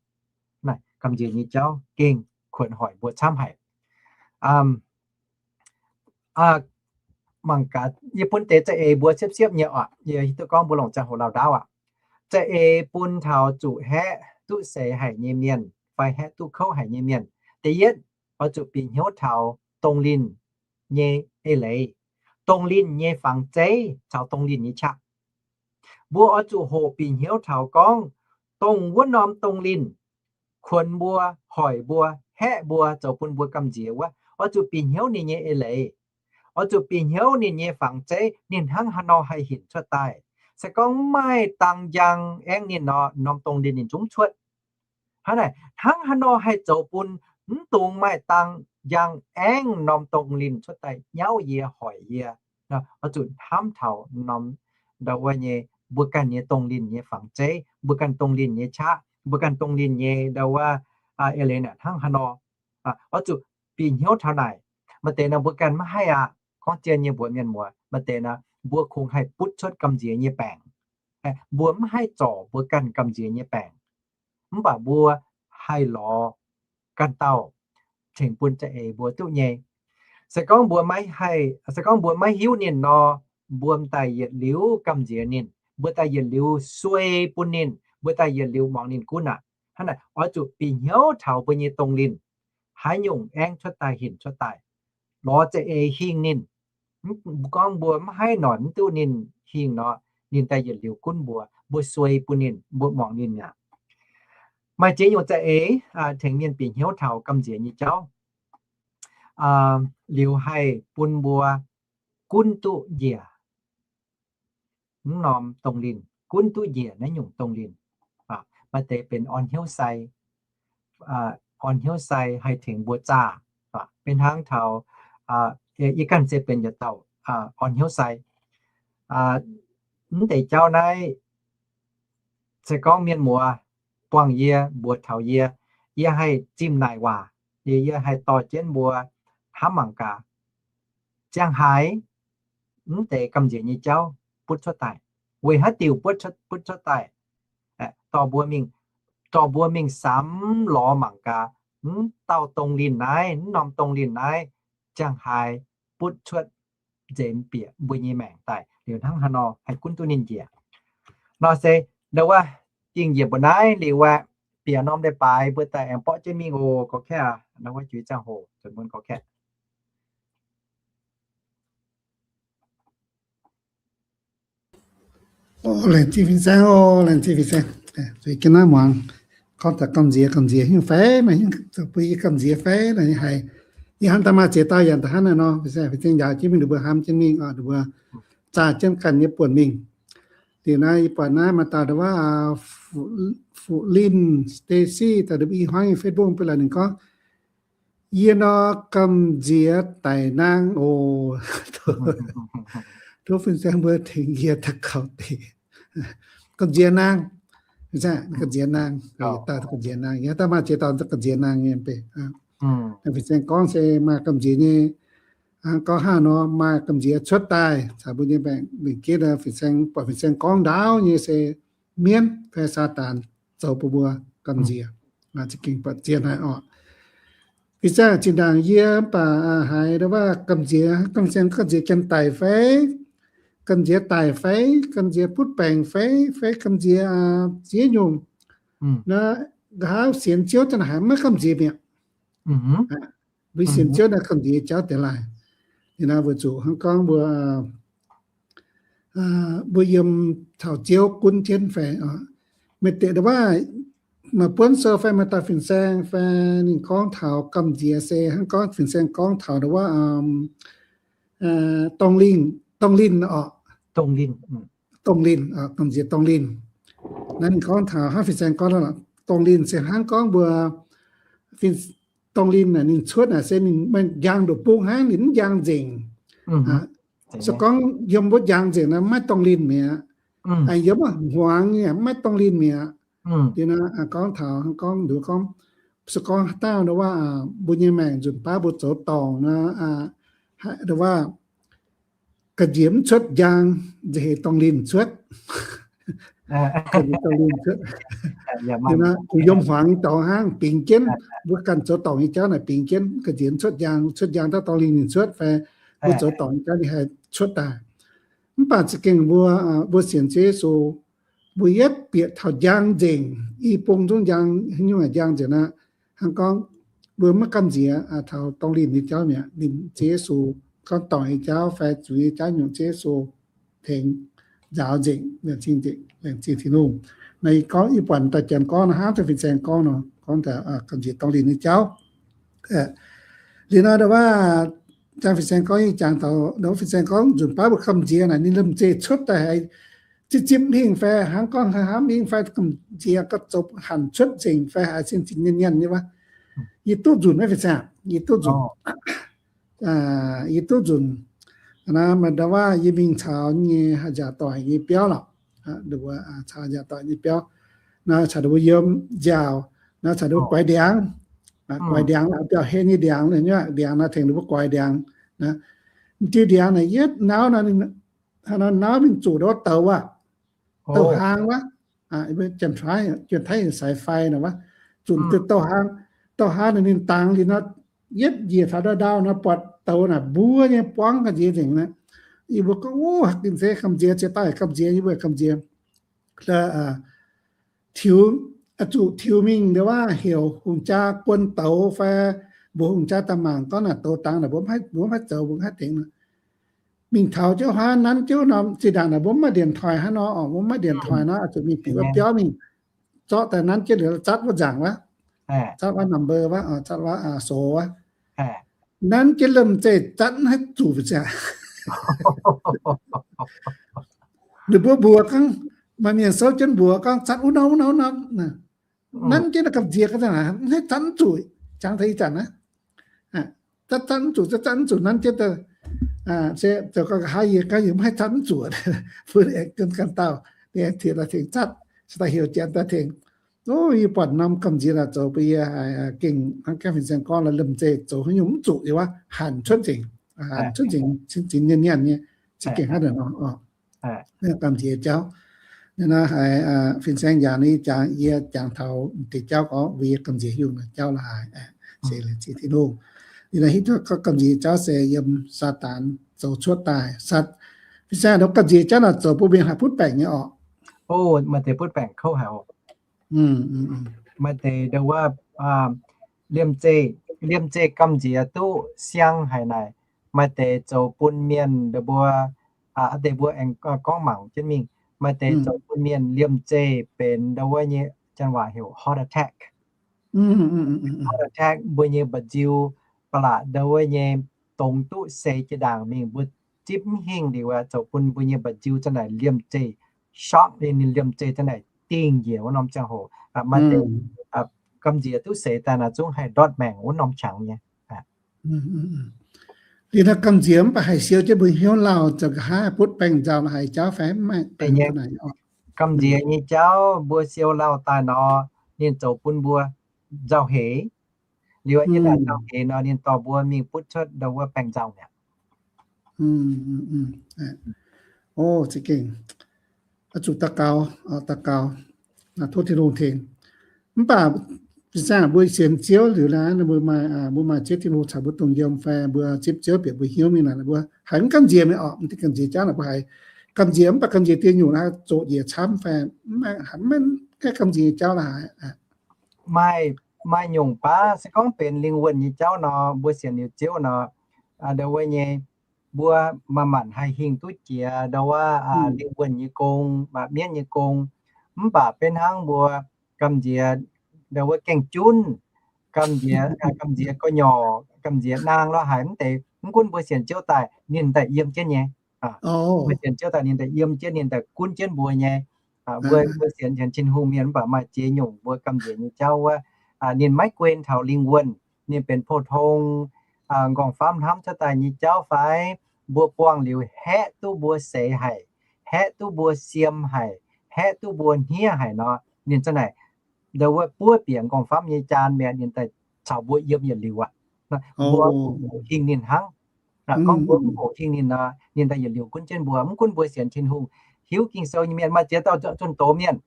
Naaiv gamh nziex nyei jauv gengh kuonx hoic mbuo camv haic. Mangc gaax, yie bun deix za'eix mbuo siepv-siepv nyei oc. Yie hiuv duqv gorngv mbuo longc ziangh hoc lauh ndaauv aqv. Za'eix bun taux zuqc haeqv duqv seix haic nyei mienh fai haeqv duqv kouv haic nyei mienh, da'yietv oix zuqc bieqc hnyouv taux dongh linh nyei eix leiz, dongh linh nyei fangx zeiv caux dongh linh nyei qaqv. Mbuo oix zuqc hoqc bieqc hnyouv taux gorngv dongh wuov norm dongh linh kuonx mbuo, hoic mbuo, haeqv mbuo, zoux bun mbuo gamh nziex wuov, oix zuqc bieqc hnyouv ninh nyei eix leiz, oix zuqc bieqc hnyouv ninh nyei fangx zeiv, ninh hnangv haaix nor haih hinc cuotv daaih. Se gorngv mv maaih dang njang aengv ninh nor, norm dongh linh ninh zungv cuotv. Hnangv naaic, hnangv haaix nor haih zoux bun mv dungx maaih dang njang aengv norm dongh linh cuotv daaih nyauv yie, hoic yie? Oix zuqc hnamv taux norm ndau wuov nyei mbuo ganh nyei dongh linh nyei fangx zeiv, mbuo ganh dongh linh nyei qaqv, mbuo ganh dongh linh nyei ndau wuov eix leiz naaic hnangv haaix nor. Oix zuqc bieqc hnyouv taux naaic. Maaih deix nor mbuo ganh maiv haih aqv. Gorngv zien nyei mbuox mienh muoz, maaih deix nor mbuo kungx haih butv cuotv gamh nziex nyei baengc. Mbuo mv haih zorc mbuo ganh gamh nziex nyei baengc, mv baac mbuo haih lorz ganh dauh tengx bun za'eix mbuo duqv nyei. Se gorngv mbuo maiv haih, se gorngv mbuo maiv hiuv ninh nor, mbuo daaih yietc liuz gamh nziex ninh, mbuo daaih yietc liuz suei bun ninh, mbuo daaih yietc liuz muangx ninh gunv aqv. Hnangv naaic, oix zuqc bieqc hnyouv taux mbuo nyei dongh linh, haaix nyungc aengv cuotv daaih hinc cuotv daaih, lorz za'eix hingh ninh. Gorngv mbuo mv haih noic mv duqv ninh hingh nor, ninh daaih yietc liuz gunv mbuo, mbuo suei bun ninh, mbuo muangx ninh mi'aqv. Maaih ziex nyungc za'eix tengx mienh bieqc hnyouv taux gamh nziex nyei jauv, liuz haih bun mbuo gunv duqv njiec mv norm dongh linh, gunv duqv njiec naaiv nyungc dongh linh. Maaih deix benx orn hnyouv sai, orn hnyouv sai haih tengx mbuo zaah. Beiv hnangv taux yie ganh se benx yietc dauh orn hnyouv sai. Mv deix jauv naaiv, se gorngv mienh muoz buangh yie, mbuox taux yie, yie haih zimh naaic waac, yie haih dorh jienv mbuo hnamv mangc gaax. Ziangh haaix mv deix gamh nziex nyei jauv butv cuotv daaih? Weic haaix diuc butv cuotv daaih? Dorh mbuo mingh, dorh mbuo mingh samx lorz mangc gaax, mv dauh dongh linh naaiv, mv norm dongh linh naaiv, ziangh haaix butv cuotv nzemx bieqc mbuo nyei maengc daaih. Liuz hnangv haaix nor haih gunv duqv ninh njiec. Nor se ndau wuov dingh njiec mbuo naaiv liuz aqv, bieqc norm leiz-baaix mbuo daaih aengx borqv jienv mingh oc, gorqv-kaeqv aqv. Ndau wuov juix ziangh hoc zuqc mbuo gorqv-kaeqv. Laengz zingh fin-saeng oc, laengz zingh fin-saeng. Zuqc jienv naaiv muangx, gorngv taux gamh nziex, gamh nziex hiuv fai maaih hiuv, bun yie gamh nziex fai naaic haiz. Yie hnamv daaih maaih ziex dauh yaac da'hnangv naaiv nor, fin-saeng, fin-saeng njaaux jienv mingh, ninh mbuo hnamv jienv mingh oc, ninh mbuo zaah jienv ganh nyei buonc mingh. Liuz naaiv yie buatc naaiv maaih dauh ndau wuov, Fu-, Fu-, Lin Stacy, daaih i hmuangv nyei Facebook beiv laaix ninh gorngv, yie nor gamh nziex daic naang oc. Tov fin-saeng mbuo tengx yie daux gaux deix. Gamh nziex naang. Gamh nziex naang. Gamh nziex naang. Yie hnamv daaih maaih ziex dauh gamh nziex naang nyei beiv. Fin-saeng gorngv se maaih gamh nziex nyei, gorngv hnangv nor maaih gamh nziex cuotv daaih caux mbuo nyei maengc, mingh gitv fin-saeng, buatc fin-saeng gorngv ndaauv nyei se mienv fai Saadaan zoux bun mbuo gamh nziex. Za'gengh buatc zien haic oc. Fin-saeng, zinh ndaangc yie mv baac haiz ndau wuov gamh nziex, fin-saeng gamh nziex janx daic fai, gamh nziex daic fai, gamh nziex butv baengc fai, fai gamh nziex ziex nyungc. Naaiv nqa'haav sienx Ziouv daaih haiz maiv gamh nziex mi'aqv. Mbuo sienx Ziouv naaiv gamh nziex jauv deix laaih. Ninh naaiv weic zuqc hnangv gorngv mbuo, mbuo yiem taux Ziouv gunv jienv fai. Maaih deix ndau wuov, maaih buonv sou fai maaih dauh fin-saeng fai ninh gorngv taux gamh nziex se hnangv gorngv fin-saeng gorngv taux ndau wuov, dongh linh, dongh linh oc. Dongh linh, gamh nziex dongh linh. Naaiv ninh gorngv taux hnangv fin-saeng gorngv, dongh linh se hnangv gorngv mbuo, dongh linh naaic ninh cuotv naaic se ninh maaih njang ndoqc bung hnangv, ninh mv njang nzengc. Se gorngv yiem wuov njang nzengc naaiv maiv dongh linh mi'aqv. Yiem wuov hmuangx nyei maiv dongh linh mi'aqv. Liuz naaiv gorngv taux, gorngv nduov gorngv, se gorngv haaix dauh ndau wuov, mbuo nyei maengc nzunc baav mbuo zoux dorngc nor, ndau wuov, gamh nziex mv cuotv njang, nziex heix dongh linh cuotv. Dongh linh cuotv. Liuz naaiv kungx yiem hmuangx dorngx hnangv bingx jienv, mbuo ganh zoux dorngc nyei jauv naaic bingx jienv, gamh nziex mv cuotv njang, cuotv njang daaih dongh linh ninh cuotv fai, mbuo zoux dorngc nyei jauv ninh haih cuotv daaih. Mv baac za'gengh mbuo, mbuo sienx Ziouv Yesu, mbuo yietv bieqc taux njang nzengc, i bung zungv njang, haaix nyungc njang nzengc aqv. Hnangv gorngv mbuo maiv gamh nziex taux dongh linh nyei jauv mi'aqv. Ninh Ziouv Yesu gorngv dorngc nyei jauv fai zuiz nyei jauv nyungc Ziouv Yesu tengx nzaaux nzengc, laengz zingh Tin-Hungh. Naaiv gorngv ih buatc daaih janx gorngv nor, hnangv deix fin-saeng gorngv nor, gorngv taux gamh nziex dongh linh nyei jauv. Liuz nor ndau wuov, jangx fin-saeng gorngv, ih jangx taux ndau wuov fin-saeng gorngv nzunc baav mbuo gamh nziex naaic ninh lomh nzoih cuotv daaih haiz zipv zipv hingh fai hnangv gorngv hnamv hingh fai gamh nziex gauh zoux hanc cuotv nzengc fai haiz sin zinh nyaanh nyaanh nyei wuov. Yie duqv nzunc maiv fin-saeng, yie duqv nzunc. Yie duqv nzunc. Naaiv maaih ndau wuov yie mingh caux nyei haaix nziaauc doic nyei biauv lorqc. Caux nziaauc doic nyei biauv, naaiv caux ninh mbuo yiem nziaauc, naaiv caux ninh mbuo guaix ndiangx, guaix ndiangx, biauv-hlen nyei ndiangx, ndiangx naaiv tengx ninh mbuo guaix ndiangx. M'diuh ndiangx naaic yietv nauv nor, nauv mingh zuqc ndau wuov douz aqv. Douz hlang wuov, janx-taiv, janx-taiv sai fai nor wuov, zuqc douz hlang, douz hlang naaic ninh dangx liuz nor, yietv njiec taux ndau ndau nor buatc douz naaic mbuo nyei buangv gamh nziex nzengc naaiv. Yie mbuo gorngv, o, ginh se gamh nziex, ziex dauh gamh nziex, yie mbuo gamh nziex. Tiux, zuqc tiux mingh ndau wuov heuc hungh jaa guon douz fai mbuox hungh jaa daaih mangc gorngv naaic douz dangx naaic mbuo mv haih zoux, mbuo mv haih tengx. Mingh taux jienv huaav nanv jienv norm zinh ndaangc naaic mbuo mv maaih điện thoại hnangv nor, mbuo mv maaih điện thoại nor, zuqc mingh bieqc wuov biauv mingh zorqv daaih nanv jienv liuz zatv wuov nzaangc wuov, zatv wuov number wuov, zatv wuov soux wuov. Nanv jienv lomh nzoih zatv mv haih zuqc ziangx. Ninh mbuo mbuox gorngv, maaih mienh souv jienv mbuox gorngv zatv wuov norm, wuov norm, wuov norm. Nanv jienv naaiv gamh nziex mv haih zatv mv zuqc, jangx taux ih zanc naaiv. Zatv zatv mv zuqc, zatv zatv mv zuqc, nanv jienv se zoux gau nqa'haav yie gaav yie mv haih zatv mv zuqc. Bun aengx ganh dauh, aengx tengx tengx zatv, se daaih heuc janx daaih tengx. O, yie buatc norm gamh nziex naaic zoux bun yie haiz gengh hnangv gaengh fin-saeng gorngv lorqc, lomh nzoih zoux haaix nyungc mv zuqc nyei wuov, hanc cuotv nzengc, hanc cuotv nzengc, cin zin nyaanh nyaanh nyei, za'gengh hnangv naaic nor. Gamh nziex jauv. Naaiv haiz fin-saeng njaaux nyei jangx, yie jangx taux deix jauv gorngv mbuo yie gamh nziex hiuv nor jauv la'haaix, se laengz zingh Tin-Hungh. Liuz naaiv hiuv duqv gorngv gamh nziex jauv se yiem Saadaan zoux cuotv daaih. Fin-saeng, gamh nziex jauv naaic zoux bun mienh haih butv baengc nyei orqc? O, maaih deix butv baengc kouv haic oc. Maaih deix ndau wuov liemh zeih, liemh zeih gamh nziex duqv siang haic naaic, maaih deix zoux bun mienh ndau mbuo, aa, deix mbuo aengx gorngv mangc jienv mingh, maaih deix zoux bun mienh liemh zeih benx ndau wuov nyei, janx waac heuc heart attack. Heart attack, mbuo nyei mba'nziu ba'laqc ndau wuov nyei dongz duqv seix jiex ndaangc mingh, mbuo zipv mv hingh liuz aqv, zoux bun mbuo nyei mba'nziu zanc naaic liemh zeih shock, ninh liemh zeih zanc naaic dingh njiec wuov norm ziangh hoc. Maaih deix gamh nziex duqv seix daaih naaic zungv haih ndortv maengc wuov norm qangx nyei. Liuz naaiv gamh nziex mv baac haih siou jienv mbuo hnyouv lauh, zoux nqa'haav butv baengc nzauh la'haaix jauv fai mv maaih? Gamh nziex nyei jauv mbuo siou lauh daaih nor, ninh zoux bun mbuo nzauh heix. Liuz yie naaic nzauh heix nor, ninh dorh mbuo mingh butv cuotv ndau wuov baengc nzauh mi'aqv. O, za'gengh oix zuqc daux gaux, daux gaux, tov Tin-Hungh tengx. Mv baac fin-saeng mbuo sienx Ziouv liuz naaiv, mbuo maaih, mbuo maaih Ziouv Tin-Hungh caux mbuo dongh yiem fai mbuo zipv Ziouv bieqc mbuo hnyouv mingh naaic, mbuo haiz mv gamh nziex mi'aqv orqc? Mv dingh gamh nziex jauv naaic mbuo haiz gamh nziex, mv baac gamh nziex dieh nyungc naaiv zoqc njiec camv fai mv maaih, haiz mv maaih gamh nziex jauv la'haaix? Maaih, maaih nyungc baav se gorngv benx lingh wuonh nyei jauv nor, mbuo sienx liuz Ziouv nor, ndau wuov nyei, mbuo manc-manc haih hingh duqv jiex ndau wuov lingh wuonh nyei gong, mienv nyei gong. Mv baac beiv hnangv mbuo gamh nziex ndau wuov gaengh junv, gamh nziex, gamh nziex gu'nyuoz, gamh nziex naang la'haaix mv deix, mv gunv mbuo sienx Ziouv daaih ninh daaih yiem jienv nyei. Mbuo sienx Ziouv daaih ninh daaih yiem jienv, ninh daaih gunv jienv mbuo nyei. Mbuo, mbuo sienx, sienx Tin-Hungh mienh mv baac maaih ziex nyungc mbuo gamh nziex nyei jauv wuov, ninh maiv guen taux lingh wuonh, ninh benx pou-tong, nqorngv-famv hnamv cuotv daaih nyei jauv fai? Mbuo buangh liuz haeqv duqv mbuo seix haic, haeqv duqv mbuo siem haic, haeqv duqv mbuo hniev haic nor, ninh zanc naaic ndau wuov buov bieqc nqorngv-famv nyei jaan mi'aqv, ninh daaih caux mbuo yiem yietc liuz aqv. Mbuo hoqc hingh ninh hnangv. Gorngv mbuo mv hoqc hingh ninh nor, ninh daaih yietc liuz gunv jienv mbuo. Mv gunv mbuo sienx Tin-Hungh, hiuv Ging-Sou nyei mienh maaih ziex dauh zunh doz mienh.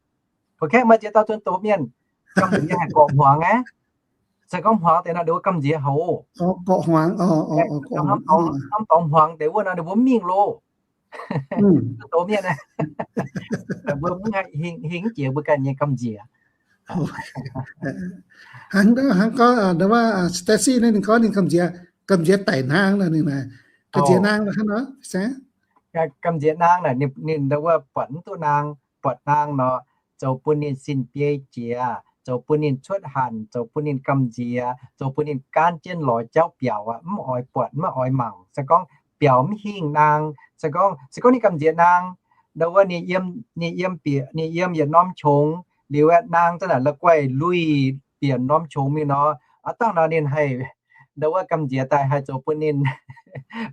Gorqv-kaeqv maaih ziex dauh zunh doz mienh, gamh nziex haih gorqv hmuangx aqv. Se gorngv hmuangx deix nor, ndau wuov gamh nziex hoc. Hnamv dorngx hmuangx deix wuov nor, ninh mbuo mv mingh loh. Zunh doz mienh, mbuo mv haih hingh, hingh jiex mbuo ganh nyei gamh nziex. Hnangv, hnangv gorngv ndau wuov Stacy naaiv ninh gorngv ninh gamh nziex, gamh nziex daic hnaang nor, ninh gamh nziex naang nor, hnangv nor se gamh nziex naang naaic, ninh ndau wuov buatc mv duqv naang, buatc naang nor, zoux bun ninh sin biei jiex, zoux bun ninh cuotv hanc, zoux bun ninh gamh nziex, zoux bun ninh gaanv jienv lorz jauv biaux aqv, mv oix buatc, mv oix mangc. Se gorngv biaux mv hingh naang, se gorngv, se gorngv ninh gamh nziex naang, ndau wuov ninh yiem, ninh yiem bieqc, ninh yiem yietc norm qongx liuz aeqv, naang zanc naaic la'guaih luih bieqc norm qongx mingh nor, aav dangh nor ninh haih ndau wuov gamh nziex daaih haih zoux bun ninh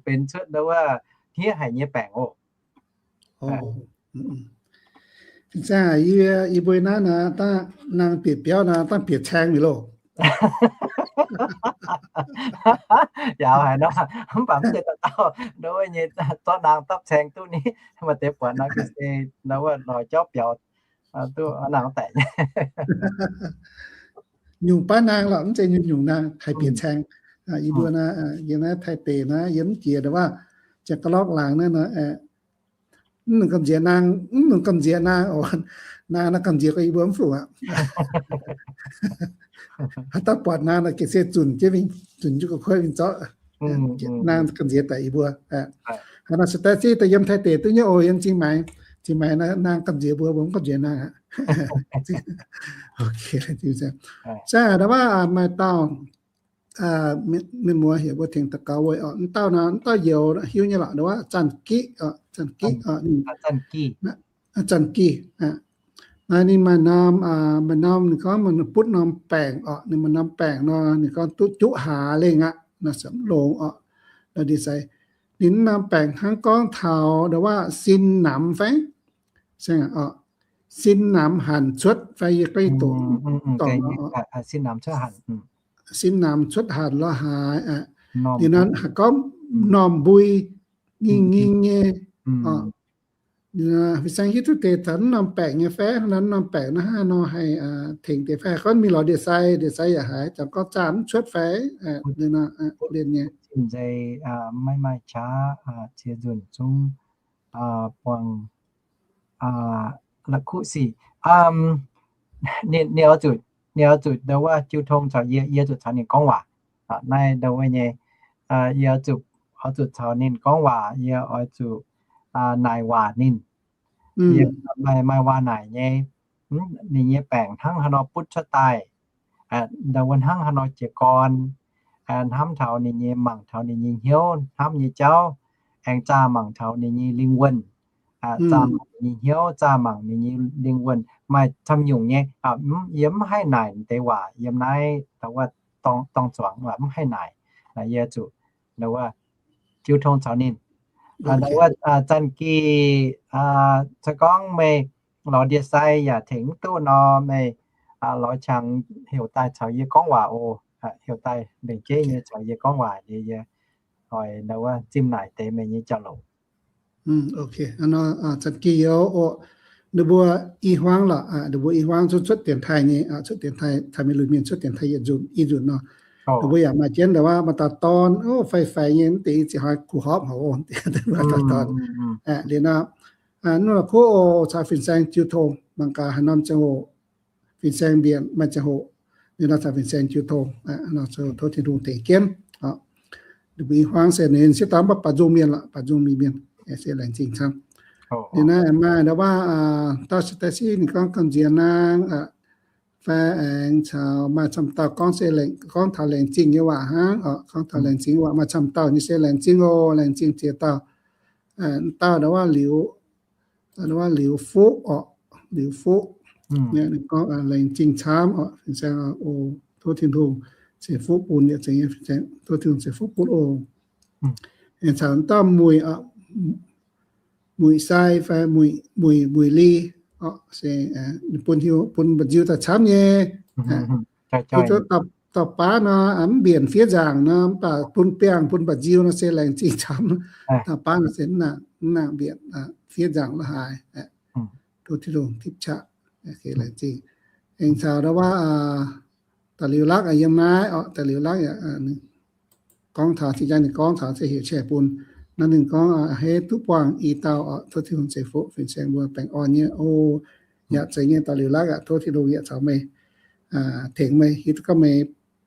benx cuotv ndau wuov hniev haic nyei baengc oc. Fin-saeng, yie mbuo naaiv naaic dangh naang bieqc biauv naaic dangh bieqc caeng mi'aqv loh. Yaac haic nor, mv baac mv zeiz dauh dauh ndau wuov nyei zorqv naang dapv caeng duqv ni. Maaih deix buatc nor ga'sie ndau wuov lorz jauv biaux duqv naang daic nyei. Nyungc baav naang lorqc, mv zeiz nyungc-nyungc naang haih bieqc caeng. Yie mbuo naaiv, yiem naaiv Taiv deic naaiv, yiem mv jiex ndau wuov Janx-Ga'lorqv laangz naaiv nor, mv nungx gamh nziex naang, mv nungx gamh nziex naang oc. Naang naaiv gamh nziex gorngv yie mbuo mv fungc aqv. Haaix dauh buatc naang naaic ga'sie zunc jienv mingh, zunc jienv gu'kuotv mingh zorqv. Naang gamh nziex daic yie mbuo. Haaix nor Stacy daaih yiem Taiv deic duqv nyei oc, yiem Zingh Maix. Zingh Maix naang gamh nziex mbuo, mbuo mv gamh nziex naang aqv. Saah, ndau wuov maaih dauh mienh muoz heuc mbuo tengx daux gaux weic oc. Mv dauh nor, mv dauh youz hiuv nyei lorqc, ndau wuov Zanc Giqv oc, Zanc Giqv oc. Zanc Giqv. Naaiv ninh maaih norm, maaih norm ninh gorngv maaih butv norm baengc oc. Ninh maaih norm baengc nor, ninh gorngv duqv juqv hlaax lengh aqv, nor se mv longx oc. Nor ninh se, ninh norm baengc hnangv gorngv taux ndau wuov sin namx fai? Saeng oc, sin namx hanc cuotv fai yie gorngv dorngc, sin namx cuotv hanc lorz haaix. Ninh nor haiz gorngv normh mbui ngingh ngingh nyei oc. Fin-saeng hiuv duqv deix taux naaiv norm baengc nyei fai, naaiv norm baengc naaiv hnangv nor haih tengx deix fai, gorngv mingh lorz ndie-sai, ndie-sai yaac haiz, jangx gorngv zaah mv cuotv fai, mienh nyei. Zinh nzei maiv maaih qaqv ziex nzunc zungv buangh la'kuqv sic. Ninh, ninh oix zuqc, ninh oix zuqc ndo wuov jiu tong caux yie, yie zuqc caux ninh gorngv waac. Naaiv ndo wuov nyei, yie oix zuqc, oix zuqc caux ninh gorngv waac, yie oix zuqc naaic waac ninh. Yie maaih, maaih waac naaic nyei, ninh nyei baengc hnangv haaix nor butv cuotv daaih, ndo wuov hnangv haaix nor jiez gorn, hnamv taux ninh nyei, mangc taux ninh nyei hnyouv hnamv nyei jauv, aengx zaah mangc taux ninh nyei lingh wuonh, zaah mangc ninh nyei hnyouv, zaah mangc ninh nyei lingh wuonh maaih camv nyungc nyei. Yie mv haih naaic deix waac yiem naaiv ndo wuov dorng zuangx, mv haih naaic. Yie zuqc ndo wuov jiu tong caux ninh. Ndo wuov Zanh Gih, se gorngv meih lorz ndie-sai yaac tengx mv duqv nor, meih lorz qangx heuc daaih caux yie gorngv waac oc. Heuc daaih lengc jeiv nyei caux yie gorngv waac, yie, yie oix ndo wuov zimh naaic deix meih nyei jauv-louc. Zanh Gih youz oc. Ninh mbuo i hmuangv lorqc, ninh mbuo i hmuangv zungv cuotv dienx taaih nyei, cuotv dienx taaih, taaih mingh lunx mienh cuotv dienx taaih yietc nzunc, i nzunc nor. Ninh mbuo yaac maaih jienv ndo wuov maaih dauh dorn, faix-faix nyei, mv deix ziex hnoi kuh horpc haic oc, dauh dorn. Liuz nor, nuv la'kuqv oc, caux fin-saeng jiu tong, mangc gaax haaix norm ziangh hoc fin-saeng mbienc maaih ziangh hoc, ninh nor caux fin-saeng jiu tong, tov Tin-Hungh tengx jienv. Ninh mbuo i hmuangv se ninh sieqv dauh mv baac nzung mienh lorqc, baac nzung mienh, mienh se laengz zingh camv. Liuz naaiv maaih ndo wuov dauh Stacy ninh gorngv gamh nziex naang, fai aengx caux maaih camv dauh gorngv se, gorngv taux laengz zingh nyei waac hnangv oc, gorngv taux laengz zingh nyei waac maaih camv dauh nyei se laengz zingh oc, laengz zingh ziex dauh. Dauh ndo wuov liuz, ndo wuov liuz fuqv oc, liuz fuqv. Ninh gorngv laengz zingh camv oc, fin-saeng oc, tov Tin-Hungh ceix fuqv bun yietc zungv nyei fin-saeng, tov Tin-Hungh ceix fuqv bun oc. Aengx caux dauh muic, muic sai fai muic, muic li oc, se bun hiuv, bun mba'nziu daaih camv nyei. Hiuv duqv dauh baav nor mv mbienc fiev nzaangc nor, mv baac bun biangh bun mba'nziu nor se laengz zingh camv. Dauh baav nor se mv nangc mbienc fiev nzaangc la'haaix. Tov Tin-Hungh tipv qaqv, laengz zingh. Aengx caux ndo wuov da'liuz lakv yiem naaiv oc, da'liuz lakv yaac gorngv taux, zinh njaang ninh gorngv taux se heuc qiex bun. Naaiv ninh gorngv heiv duqv buangh i dauh oc, tov Tin-Hungh ceix fuqv, fin-saeng mbuo baengh orn nyei oc. Yaac zeiz nyei da'liuz lakv aqv, tov Tin-Hungh yaac caux meih tengx meih, hiuv duqv gorngv meih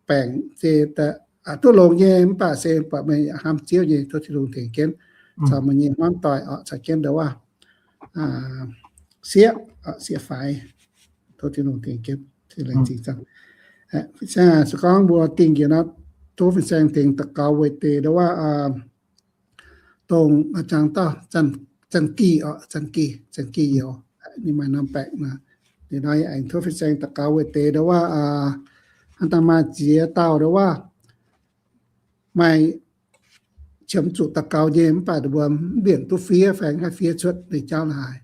baengc se duqv longx nyei, mv baac se buatc meih yaac hnamv Ziouv nyei, tov Tin-Hungh tengx jienv caux meih nyei hmuangv doic oc, caux jienv ndo wuov sieqv, sieqv faix, tov Tin-Hungh tengx jienv, laengz zingh camv. Se gorngv mbuo dingh njiec nor, tov fin-saeng tengx daux gaux weic deix ndo wuov dongh jangx dauh Zanh Gih oc, Zanh Gih, Zanh Gih youz, ninh maaih norm baengc nor. Liuz nor yaac aengx tov fin-saeng daux gaux weic deix ndo wuov hnangv daaih maaih ziex dauh ndo wuov maaih qiemx zuqc daux gaux nyei, mv baac ninh mbuo mv mbienc duqv fiev fai haih fiev cuotv nyei jauv la'haaix.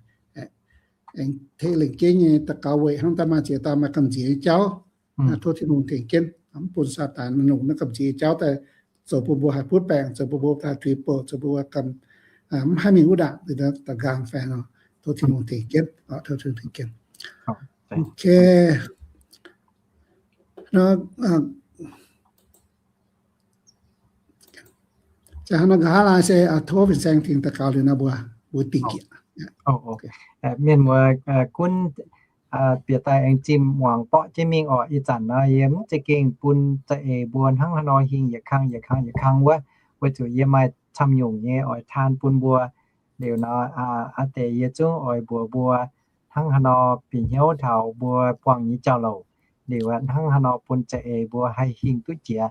Aengx tengx lengc jeiv nyei daux gaux weic hnangv daaih maaih ziex dauh maaih gamh nziex nyei jauv. Tov Tin-Hungh tengx jienv, mv bun Saadaan mingh longc naaiv gamh nziex nyei jauv daaih zoux bun mbuo haih butv baengc, zoux bun mbuo haih tuix bouc, zoux bun mbuo gamh, mv haih mingh wuov ndaangc, da'nqaang fai nor. Tov Tin-Hungh tengx jienv, tov Tin-Hungh tengx jienv. Ok. Nor, nqa'haav laai se tov fin-saeng tengx daux gaux liuz nor mbuo, mbuo dingh njiec. Mienh muoz gunv bieqc daaih aengx zimh muangx borqv jienv mingh oc. Ih zanc nor yie mv za'gengh bun za'eix mbuo hnangv haaix nor hingh yietc kang yietc kang yietc kang wuov, weic zuqc yie maaih camv nyungc nyei oix taan bun mbuo. Liuz nor, aa deix yie zungv oix mbuox mbuo hnangv haaix nor bieqc hnyouv taux mbuo buangh nyei jauv-louc. Liuz hnangv haaix nor bun za'eix mbuo haih hingh duqv jiex.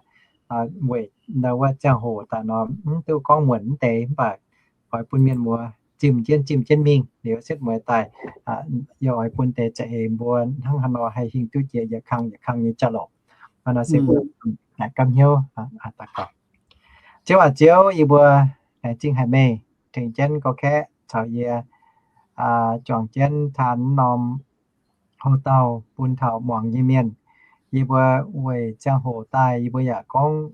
Weic ndau wuov ziangh hoc daaih nor mv duqv gorngv muonc mv deix, mv baac oix bun mienh muoz zimh jienv, zimh jienv mingh liuz setv mueiz daaih, yie oix bun deix za'eix mbuo hnangv haaix nor haih hingh duqv jiex yietc kang yietc kang nyei jauv-louc. Nor se mbuo naaic gapv hnyouv daux gaux. Ziouv aac, Ziouv, yie mbuo laengz zingh haic meih tengx jienv gorqv-kaeqv caux yie juangc jienv taan norm houc dauh bun taux muangx nyei mienh. Yie mbuo weic ziangh hoc daaih yie mbuo yaac gorngv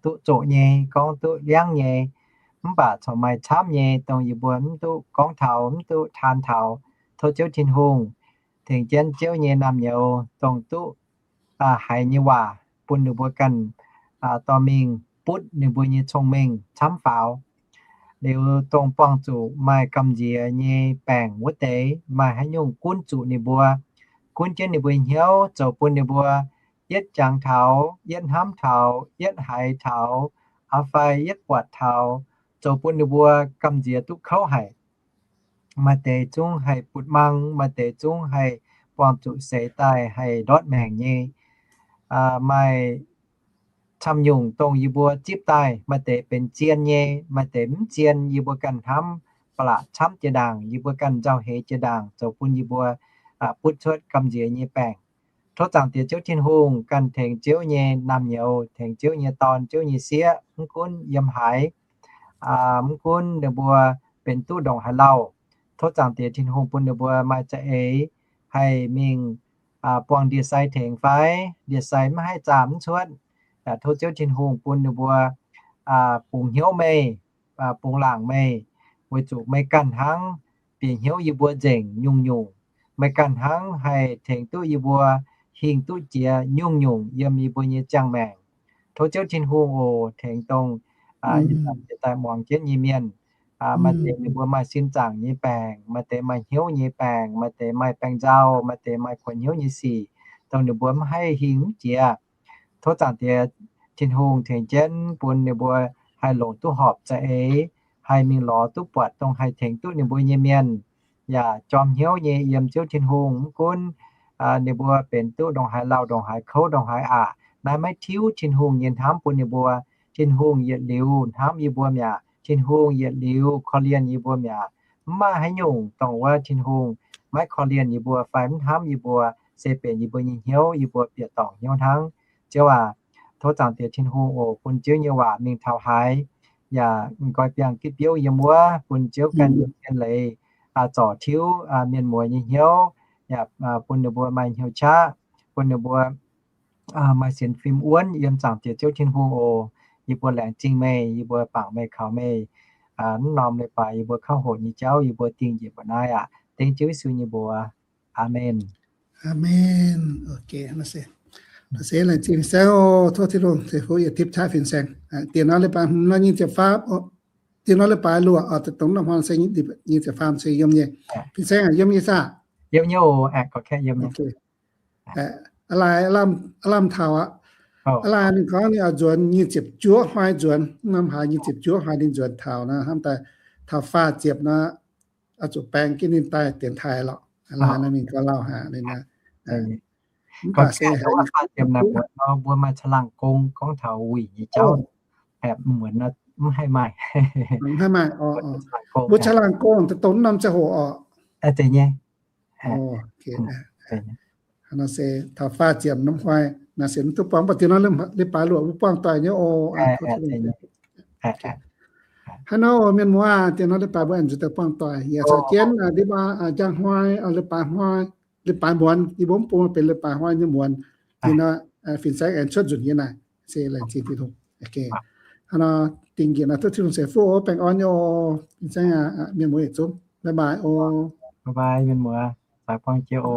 duqv zoqc nyei, gorngv duqv liangv nyei, mv baac corc maaih camv nyei, dongh yie mbuo mv duqv gorngv taux, mv duqv taan taux. Tov Ziouv Tin-Hungh tengx jienv Ziouv nyei naamh nyouz dongh duqv haiz nyei waac bun ninh mbuo ganh dorh mingh butv ninh mbuo nyei cong-mengh camv faaux. Liuz dongh buangh zuqc maaih gamh nziex nyei baengc wuov deix, maaih haaix nyungc gunv zuqc ninh mbuo, gunv jienv ninh mbuo hnyouv zoux bun ninh mbuo yietv jangx taux, yietv hnamv taux, yietv haiz taux, aa fai yietv buatc taux, zoux bun ninh mbuo gamh nziex duqv kouv haic. Maaih deix zungv haih butv-mangc, maaih deix zungv haih buangh zuqc seix daaih haih ndortv maengc nyei. Maaih camv nyungc dongh yie mbuo zipv daaih, maaih deix benx zien nyei, maaih deix mv zien, yie mbuo ganh hnamv ba'laqc camv jiex ndaangc, yie mbuo ganh nzauh heix jiex ndaangc, zoux bun yie mbuo butv cuotv gamh nziex nyei baengc. Tov Zaangc Diex Ziouv Tin-Hungh ganh tengx Ziouv nyei naamh nyouz, tengx Ziouv nyei dorn, Ziouv nyei sieqv, mv gunv yiem haaix, mv gunv ninh mbuo benx duqv ndongc haaix lauh. Tov Zaangc Diex Tin-Hungh bun ninh mbuo maaih za'eix haih mingh buangh ndie-sai tengx fai ndie-sai mv haih zaah mv cuotv. Yaac tov Ziouv Tin-Hungh bun ninh mbuo bungx hnyouv meih, bungx laangc meih, weic zuqc meih ganh hnangv bieqc hnyouv yie mbuo nzengc nyungc-nyungc. Meih ganh hnangv haih tengx duqv yie mbuo hingh duqv jiex nyungc-nyungc yiem yie mbuo nyei ziangh maengc. Tov Ziouv Tin-Hungh oc, tengx dongh ih zanc daaih muangx jienv nyei mienh, maaih deix ninh mbuo maaih sin zaangc nyei baengc, maaih deix maaih hnyouv nyei baengc, maaih deix maaih baengc nzauh, maaih deix maaih kuonx hnyouv nyei sic, dongh ninh mbuo mv haih hingh mv jiex. Tov Zaangc Diex Tin-Hungh tengx jienv bun ninh mbuo haih longc duqv horpc za'eix, haih mingh lorz duqv buatc dongh haih tengx duqv ninh mbuo nyei mienh, yaac jorm hnyouv nyei yiem Ziouv Tin-Hungh. Mv gunv ninh mbuo benx duqv ndongc haaix lauh, ndongc haaix kouv, ndongc haaix aqc, naaiv maiv tiuv Tin-Hungh nyei hnamv bun ninh mbuo. Tin-Hungh yietc liuz hnamv yie mbuo mi'aqv. Tin-Hungh yietc liuz korv-lienh yie mbuo mi'aqv. Mv maaih haaix nyungc dongh wuov Tin-Hungh maiv korv-lienh yie mbuo fai mv hnamv yie mbuo, se benx yie mbuo nyei hnyouv, yie mbuo bieqc dorngc hnyouv hnangv. Ziouv aac, tov Zaangc Diex Tin-Hungh oc, bun Ziouv nyei waac mingh taux haaix, yaac nqoi biangh gitv biouv yiem wuov, bun Ziouv ganh nyei zien leiz zorc tiuv mienh muoz nyei hnyouv, yaac bun ninh mbuo maaih hnyouv qaqv, bun ninh mbuo maaih sienx fim wuonv yiem Zaangc Diex Ziouv Tin-Hungh oc. Yie mbuo laengz zingh meih, yie mbuo bangc meih, kaux meih. Mv norm leiz-baaix yie mbuo kouv hoqc nyei jauv yie mbuo dingh njiec mbuo naaiv aqv. Dengv Ziouv Yesu nyei mbuox. Aamen. Aamen. Ok, se laengz zingh fin-saeng oc. Tov Tin-Hungh ceix fuqv yietc tipv qaqv fin-saeng. Diex nor leiz-baaix hmz nor nyic ziepc faam, diex nor leiz-baac luoqc oc, dongh norm hnoi se nyic ziepc faam se yiem nyei. Fin-saeng aac, yiem nyei saah? Yiem nyei oc. Aav laaix, aav lamh taux aqv. Aav laaix ninh gorngv ninh oix nzuonx nyic ziepc juov hnoi nzuonx, norm hlaax nyic ziepc juov hnoi ninh nzuonx taux nor, hnamv daaih taux faah ziepc nor, oix zuqc baeng jienv ninh daaih dienx taaih lorqc. Aav laaix nor mingh gau lauh haic ninh. Mv baac se haiz ninh mbuo maaih caangh laangh gong gorngv taux wuic nyei jauv, mv haih maaih. Mv haih maaih. Mbuo caangh laangh gong dongh norm ziangh hoc oc. Zeiz nyei. Hnangv nor se taux faah ziepc norm hnoi naaiv se mv duqv buangh, mv baac diex nor leiz-baaix luoqc mbuo buangh doic nyei oc. Hnangv nor oc mienh muoz, diex nor leiz-baac mbuo aengx nzuonx daaih buangh doic. Yaac caux jienv diex baac njang hnoi, leiz-baac hnoi, leiz-baac muonz, yie mbuo mv bung benx leiz-baac hnoi nyei muonz. Diex nor fin-saeng aengx cuotv nzunc yie naaic. Se laengz zingh Tin-Hungh. Hnangv nor dingh njiec nor tov Tin-Hungh ceix fuqv oc, baengh orn nyei oc. Fin-saeng aac, mienh muoz yietc zungv, bye bye oc. Bye bye mienh muoz, zaaix buangh jiex oc.